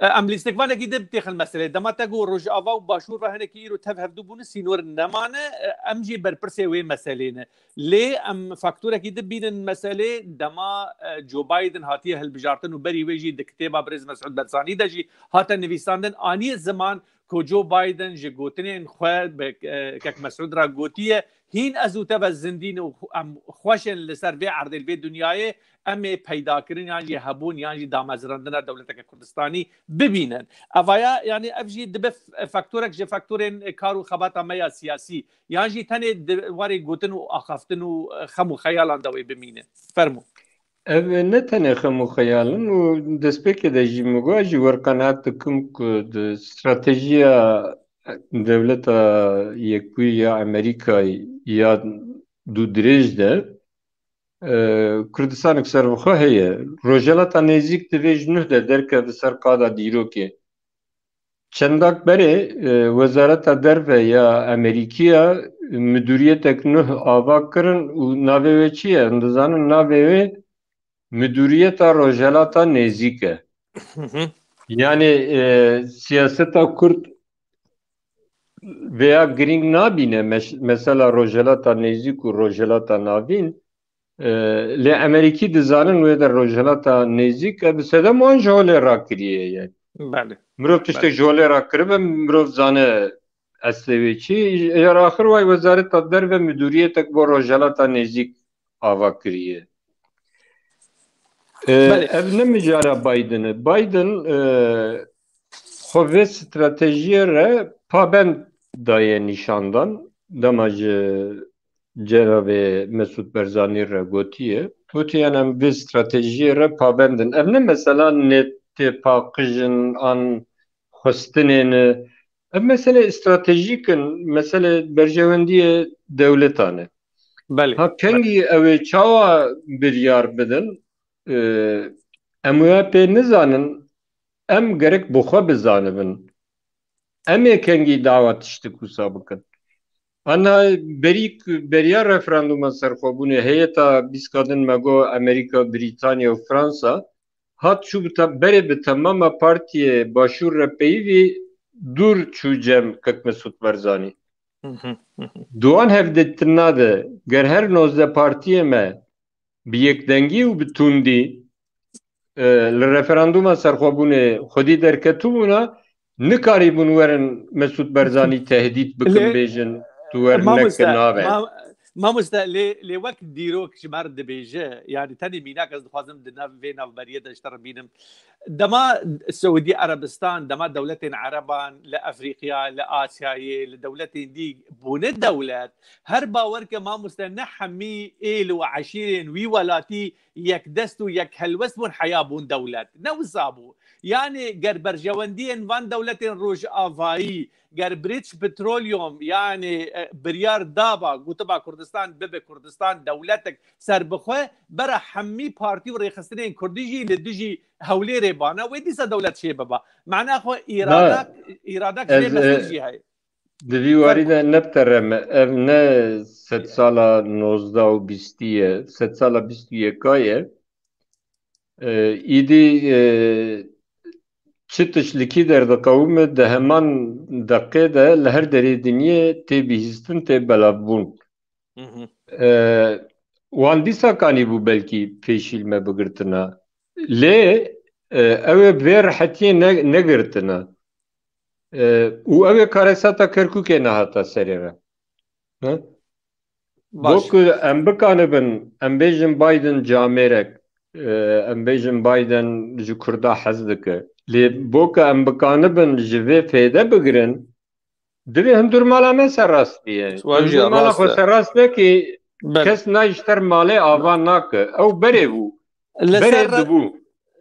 E, em lîstikvanekî din bitêxin meselê. Dema te got Rojava û Başûr ve hinekî îro tev hevdû bûne, sînor nemane, e, em jî berpirsê wê meselê ne. Lê em faktorekî din bînin meselê, dema, e, Joe Biden hatiye hilbijartin û berî wê jî di kitêba birêz Mesûd Barzanî de jî hate nivîsandin, aniye ziman ku Joe Biden ji gotinên xwe bi, e, kek Mesûd re gotiye, hîn ez û te ve zindî ne û em xweş in li ser vê erdê, li vê dinyayê, em ê peydakirin yan jî hebûn yan jî damezrandina dewleteke Kurdistanî bibînin. Evaya, yanî ev jî dibe f-, faktorek ji faktorên kar û xebata me ya siyasî, yan jî tenê di warê gotin û axaftin û xem û xeyalan de wê bimîne. Fermo. Ev ne tenê xem û xeyal in û destpêkê de jî min got, ez jî wer qenaet dikim ku di stratejiya dewleta yekbûyî ya Amerîkayê ya dûdirêj de, e, Kurdistanek serbixwe heye. Rojhelata nêzîk divê ji nuh de derkeve ser qada dîrokê. Çendak berê, e, Wezareta Derve ya Amerîkiya midûriyetek nuh ava kirin û navê wê çi ye? Em dizanin navê wê Midûriyeta Rojhelata Nêzîk e. Hı hı. Yani, e, siyaseta Kurd vêya girîng nabîne, mes-, mesela Rojhelata Nêzîk û Rojhelata Navîn, e, lê Amerîkî dizanin wê de Rojhelata Nêzîk e, bi sedem wan ji holê rakiriye ye. Belê. Mirov tiştek Belê. ji holê rakiribe, mirov zane eslê wê çi. Jar axir way Wezareta Derve midûriyetek bo Rojhelata Nêzîk ava kiriye. E, Belê. Ev ne mijara Biden e. Biden, e, xwe vê stratejiyê re pabend daye nîşandan. Dema ji cenabê Mesûd Barzanî re gotiye. Gotiye, em vê stratejiyê re pabend in. Ev ne mesela netêpaqijin an xwestinê ne. Ev mesele stratejîk in, mesele berjewendiyê dewletan e. Belê. Ha, kengî ew ê çawa biryar bidin? E, em wê pê nizanin, em gerek bi xwe bizanibin. Em ê kengî dawa tiştik wisa bikin. Ana berî, beriya referanduma serxwebûnê heyeta bîst kadin me got Amerîka, Brîtanya û Fransa hat çû bi te-, berê bi temama partiyê Başûr re peyivî dûr çû cem kek Mesûd Barzanî. Hı hı, hı hı. Di wan hevdîtina de ger her nozdeh partiyê me bi yekdengî û bi tundî, e, li referanduma serxwebûnê xwedî derketibûna, nikarîbûn werin Mesûd Barzanî tehdît bikin, Lê, bêjin, tu wer neke, mamoste, nabe. Ma-, mamoste, lê, lê wek dîrok ji me re dibêje, yani tenê mînak ez dixwazim di nav, vê navberiyê de ji te re bînim. Dema Siûdî Erebistan, dema dewletên Ereban li Efrîqya, li Asyayê, li dewletên dî bûne dewlet, her bawer ke mamoste ne hemî êl û eşîrên wî welatî yekdest û yekhelwest bûn, heya bûn dewlet. Ne wisa bû. Yani ger berjewendiyên van dewletên rojavayî, ger British Petroleum, yani, e, biryar daba, gotiba Kurdistan bibe Kurdistan dewletek serbixwe, bera hemî partî û rêxistinên Kurdî jî li dijî Hewlêrê bana, wê dîsa dewlet çê biba. Mana xwe îradak, îradak ji vê mesel jî heye. Di vî warî de ne bi te re me, ev ne sedsala nozdeh û bîstî ye, sedsala bîst û yeka ye. E, îdî, e, çi tişt li kî derdiqewime, di heman deqê de li her derê dinyê tê bihîstin, tê belavbûn. Hı hı. E, wan dîsa kanîbû belkî pêşî li me bigirtina. Lê, e, ew ê bi vê rehetiyê ne-, negirtina. E, û ew ê karesata Kerkûkê nehata serê re. Hı? Baş. Bo ku em bikanibin, em bêjin Biden camêrek, e, em bêjin Biden ji Kurda hez dike. Lê bo ku em bikanibin ji vê fêde bigirin, divê hundir mala me serrast biye. Wan jî Hundir mala rast xwe e. Serrast nekî, Belê. Kes nayê ji te re malê ava nake. Ew berê bû. Li Berê ser re-, dibû.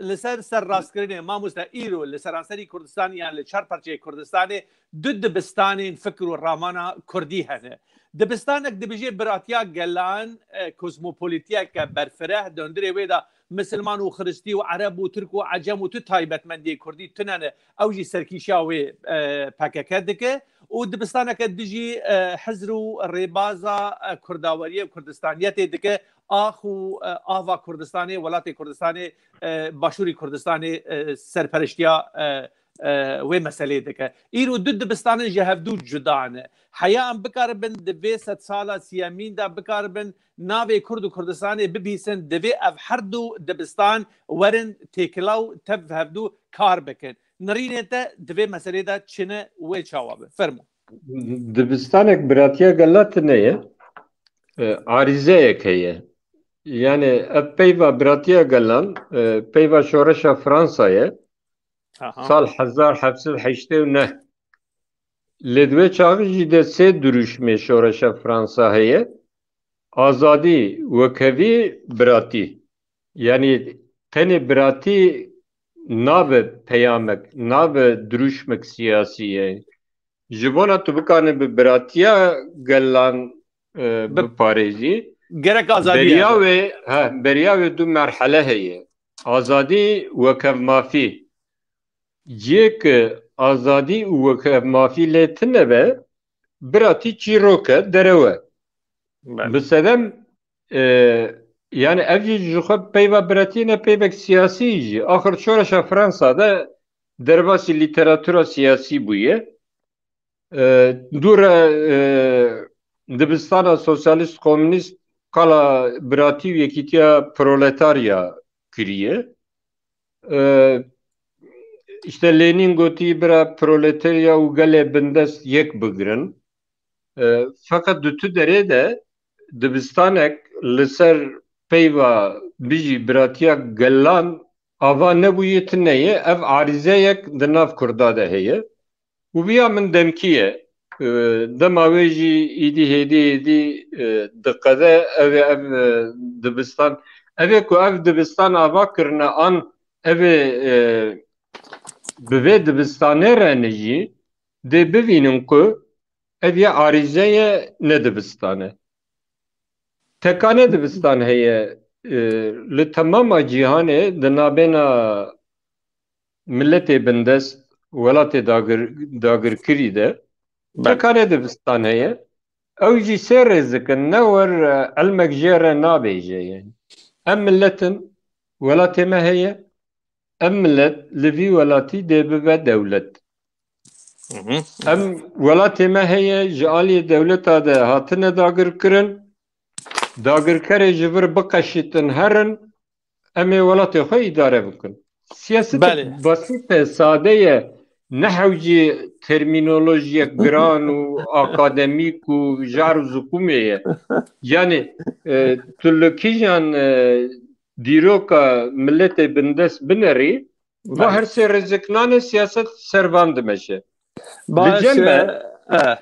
Li ser serrastkirinê, mamoste, îro li seranserî Kurdistanê yan li çar parçeyê Kurdistanê du dibistanên fikr û ramana Kurdî hene. Dibistanek dibêje biratiya gelan, e, kozmopolitiyeke berfireh, di hundirê wê de misilman û xiristî û ereb û tirk û ecem û tu taybetmendiyê Kurdî tune ne, ew jî serkîşa wê, e, P K K dike. û dibistaneke dijî, e, hizr û rêbaza, e, kurdaweriyê û kurdistaniyetê dike, ax û, e, ava Kurdistanê, welatê Kurdistanê, e, başûrî Kurdistanê, e, serperiştiya, e, e, wê meselê dike. Îro du dibistanin ji hevdû cuda ne. Heya em bikaribin di vê sedsala siyemîn de bikaribin navê Kurd û Kurdistanê bibîsin, divê ev her du dibistan werin têkila û tev hevdû kar bikin. Nirînê te di vê meselê de çi ne, wê çawa be? Fermo. Dibistanek biratiya gela tune ye. E, arîzeyek heye. Yani ev peyva biratiya gelan, e, peyva şoreşa Fransa ye. Aha. Sal hezar heft sed heştê û neh. Lê di wê çaxî jî de sê dirûşmê şoreşa Fransa heye. Azadî, wekhevî, biratî. Yani tenê biratî nabe peyamek, nabe dirûşmek siyasî ye. Ji bona tu bikanî bi biratiya gelan, e, Bi- biparêzî, gerek azadî beriya hebe. Wê, he, beriya wê du merhele heye. Azadî, wekevmafî. Cihê ku azadî û wekevmafî lê tune be, biratî çîrok e, derew e. Belê. Bi sedem, e, yani ev jî ji xwe peyva biratiyê ne, peyvek siyasî jî. Axir şoreşa Fransa de derbasî lîteratura siyasî bûye. E, dû re, e, dibistana sosyalîst komînîst qala biratî û yekîtiya proletarya kiriye. E, işte Lenin gotî bira proletarya û gelê bindest yek bigirin. E, feqet di tu derê de dibistanek li ser peyva bijî biratiya gelan ava nebûyê tune ye. Ev arîzeyek di nav Kurda de heye. Û viya min demkî ye. E, dema wê jî îdî hêdî hêdî, e, diqede, ev ê ev, e, dibistan, ev ê ku ev dibistan ava kirine an ev ê, e, bi vê dibistanê re ne jî dê bivînin ku ev ya arîze ye, ne dibistan e. Tekane dibistan heye, e, li temama cîhanê di nabêna miletê bindest, welatê dagir-, dagirkirî de Belê. Tekane dibistan heye. Ew jî sê rêzik in, ne wer, e, ilmek jê re nabêje ye. Em milet in, welatê me heye, em milet li vî welatî dê bibe dewlet. Hı hı. Em welatê me heye, ji aliyê dewleta de hatine dagirkirin. Dagirkerê ji vir biqeşitin herin, em ê welatê xwe îdare bikin. Siyasetek Belê. Basît e, sade ye. Ne hewcî termînolojiyek giran û akademîk û jar û ziqûmê ye. Yani, e, tu li kîjan, e, dîroka miletê bindest binerî, va Belê. Her sê rêziknanê siyaset ser van dimeşe. Baş, Li cem me, e, e.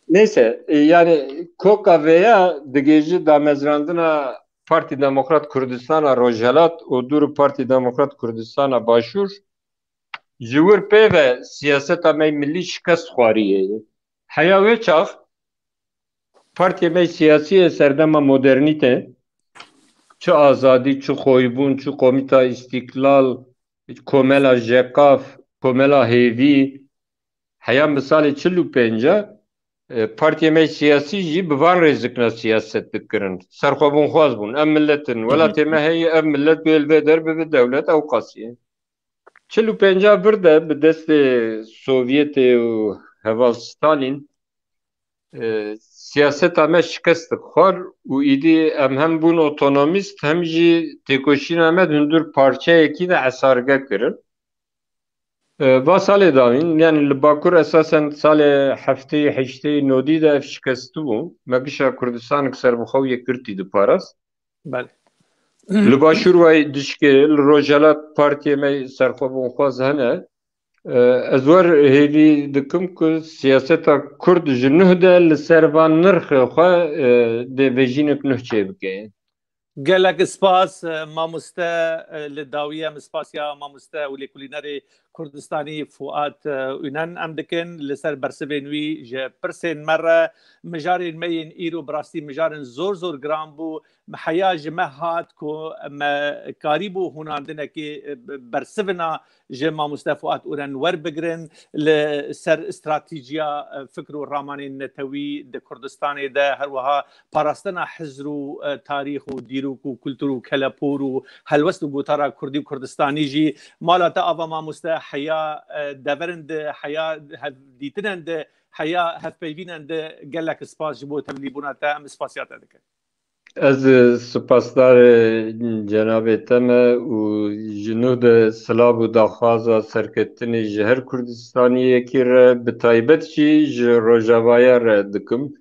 Neyse, e, yani koka veya digêji damezrandina Partî Demokrat Kurdistana Rojhelat û dûr Partî Demokrat Kurdistana Başûr ji wir pê ve siyaseta me milî şikest xwarîye. Heya wê çax partiyê me siyasî yê serdema modernîte, çi azadî, çi xoybûn, çi komîta îstîklal, komela Jekaf, komela Hêvî, heya misalê çil û pênca, e, partiyê me siyasî jî bi van rêzikna siyaset dikirin. Serxwebûnxwaz bûn. Em milet in. Welatê me heye, ev milet wê li vê der bibe dewlet, ew qasî ye. Çil û pênca vir de bi destê Sovyetê û heval Stalin, e, siyaseta me şikestik xwar û îdî em hem bûn otonomîst hem jî têkoşîna me di hundir parçeyekî de esarge kirin. E, va salê dawîn, yani li Bakur esasen salê heftê, heştê, nodî de ev şikestibû. Me gişa Kurdistanek serbixwe û yekgirtî diparast. Belê. Li Başûr wayî dişkê, li Rojhelat partiyê me serxwebûnxwaz hene. E, ez wer hêvî dikim ku siyaseta Kurd ji nuh de li ser van nirxê xwe, e, dê vejînek nuh çêbike. Gelek spas, e, mamoste, e, li dawî em spasiya mamoste û lêkolînerê Kurdistanî Fuat, e, Ünen em dikin. Li ser bersivên wî ji pirsên me re, mijarên me yên îro bi rastî mijarên zor zor giran bû. Heya ji me hat ku me karîbû hûnandinekê, e, bersivina ji mamoste Fuat Ünen werbigirin li ser stratejiya, e, fikr û ramanên netewî di Kurdistanê de, her wiha parastina hizr û, e, tarîx û dîrok û kultur û kelepor û helwest û gotara kurdî û kurdistanî jî. Mala te ava mamoste, heya, e, deverin di, heya hevdîtinen di, heya hevpeyvînen di, gelek spas ji bo tevlîbûna te, em spasiya te dikin. Ez spasdar cenabê te me û ji nû de silav û daxwaza serkeftinê ji her Kurdistaniyekî re, bi taybet jî ji Rojavaya re dikim.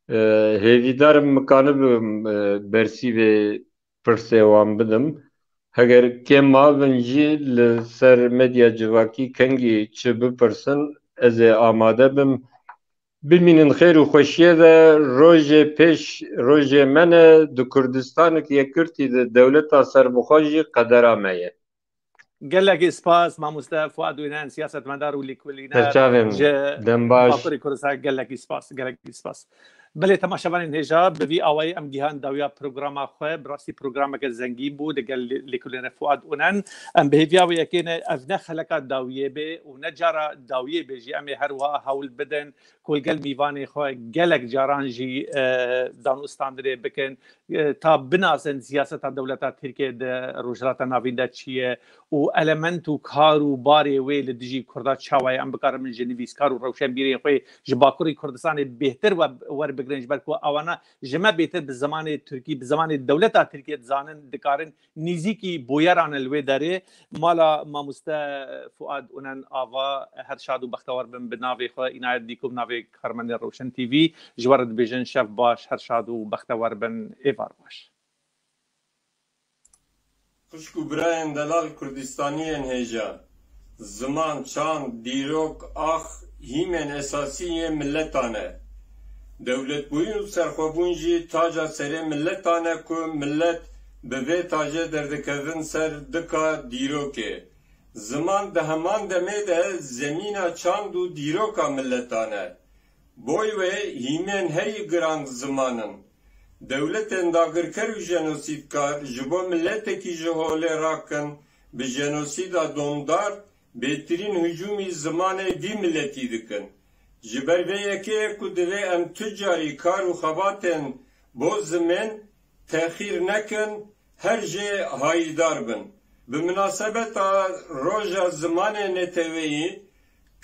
E, hêvîdar im mikanibim, e, bersîvê pirsê wan bidim. Heger kêm mabin jî li ser medya civakî kengî çi bipirsin, ez ê amade bim. Bimînin xêr û xweşiyê de, rojê pêş rojê me ne, di Kurdistanik Yekgirtî de dewleta serbixwe jî qedera me ye. Gelekî spas, mamoste Fuad Ünen, siyasetmedar û lêkolîner Serçavên ji dem baş. Bakurê Kurdistan. Gelekî spas, gelekî spas. Belê, temaşevanên hêja, bi vî awayî em gihan dawiya programa xwe. Bi rastî programeke zengîn bû, digel lê-, lêkolîner Fuad Ünen. Em bi hêviya wê yekê ne, ev ne xeleka dawiyê bê û ne cara dawiyê bê jî. Em ê her wiha hewl bidin ku li gel mîvanê xwe gelek caran jî, e, danûstandinê bikin, e, ta binasin siyaseta dewleta Tirkiye di Rojhilata Navîn de çi ye û element û kar û barê wê li dijî Kurda çawa ye. Em bikarin ji nivîskar û rewşenbîrên xwe ji Bakurê Kurdistanê bêhtir we-, werbigirin, ji ber ku ewana ji me bêhtir bi zimanê Tirkî, bi zimanê dewleta Tirkiye dizanin, dikarin nîzîkî bûyeran li wê derê. Mala mamoste Fuad Ünen ava, her şad û bextewar bin bi navê xwe, Înayet Dîko bi navê karmendê Rewşen T V. Ji we re dibêjin şev baş, her şad û bextewar bin, êvar baş. Xwişk û birayên delal Kurdistaniyên hêja. Ziman, çand, dîrok, ax, hîmên esasî yê miletan e. Dewletbûyîn û serxwebûn jî taca serê miletan e ku milet bi vê tajê derdikevin ser dika dîrokê. Ziman di heman demê de zemîna çand û dîroka miletan e. Boy wê hîmên herî giran ziman in. Dewletên dagirker û jenosîdkar ji bo miletekî ji holê rakin, bi jenosîda domdar bêtirîn hicûmî zimanê vî miletî dikin. Ji ber vê yekê ye ku divê em tu carî kar û xebatên bo zimên texîr nekin, her jê hayîdar bin. Bi minasebeta Roja Zimanê Neteweyî,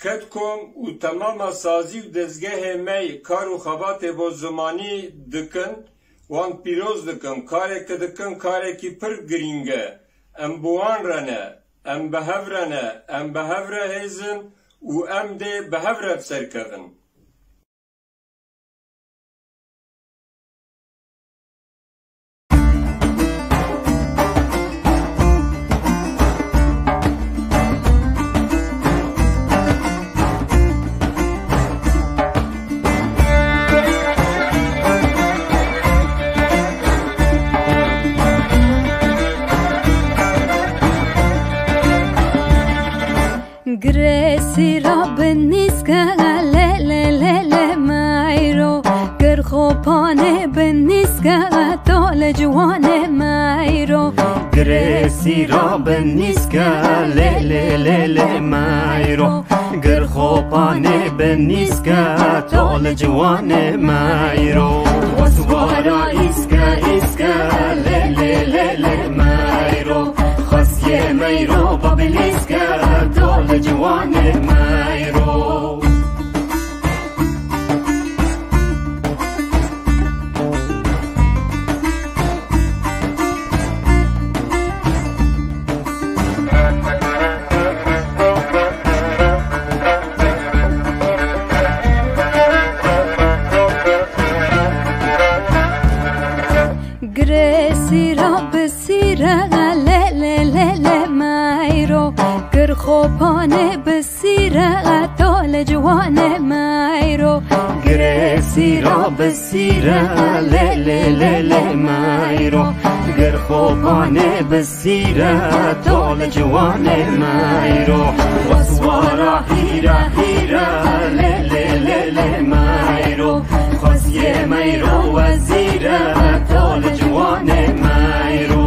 Ketkom û temama sazî û dezgehê me yê kar û xebatê bo zimanî dikin, wan pîroz dikim. Karê ku dikin karekî pir girîng e. Em bi wan re ne, em bi hev re ne, em bi hev re hêz in û em dê bi hev re bi ser kevin. Girê sîra bi nîske, lê, lê, lê, lê, meyro. Gir xopanê bi nîske, to li ciwanê meyro. Girê sîra bi nîske, lê, lê, lê, lê, meyro. Gir xopanê bi nîske, to li ciwanê meyro. Weswara îske, îske, lê, lê, lê, lê, meyro. Xwestiyê meyro, babilîske, to li ciwanê meyro. Girê sîra bi sîre, lê, lê, lê, lê, meyro. Gir xopanê bi sîre, to li ciwanê meyro. Girê sîra bi sîre, lê lê lê lê meyro. Gir xopanê bi sîre, to li ciwanê meyro. Weswara hîre hîre, lê lê lê lê meyro. Xweziyê meyro wezîre, to li ciwanê meyro.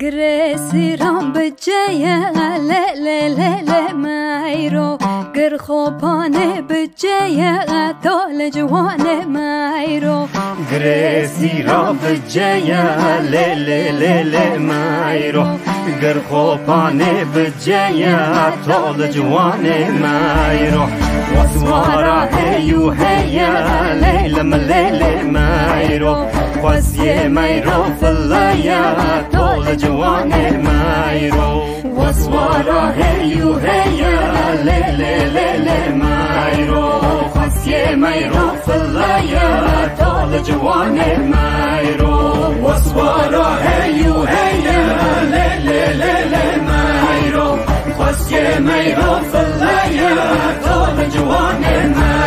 Girê sîran bi ceye, lê lê lê lê meyro. Gir xopanê bi ceye, to li ciwanê meyro. Girê sîra bi ceye, lê lê lê lê meyro. Gir xopanê bi ceye, to li ciwanê meyro. Weswara hey û heye, lê lê lê lê meyro. Xweziyê meyro fileye, to li ciwanê meyro. Weswara hey û heye, lê lê lê lê meyro. Xweziyê meyro fileye, to li ciwanê meyro. Weswara hey û heye, lê lê lê lê meyro. Xweziyê meyro fileye, to li ciwanê meyro.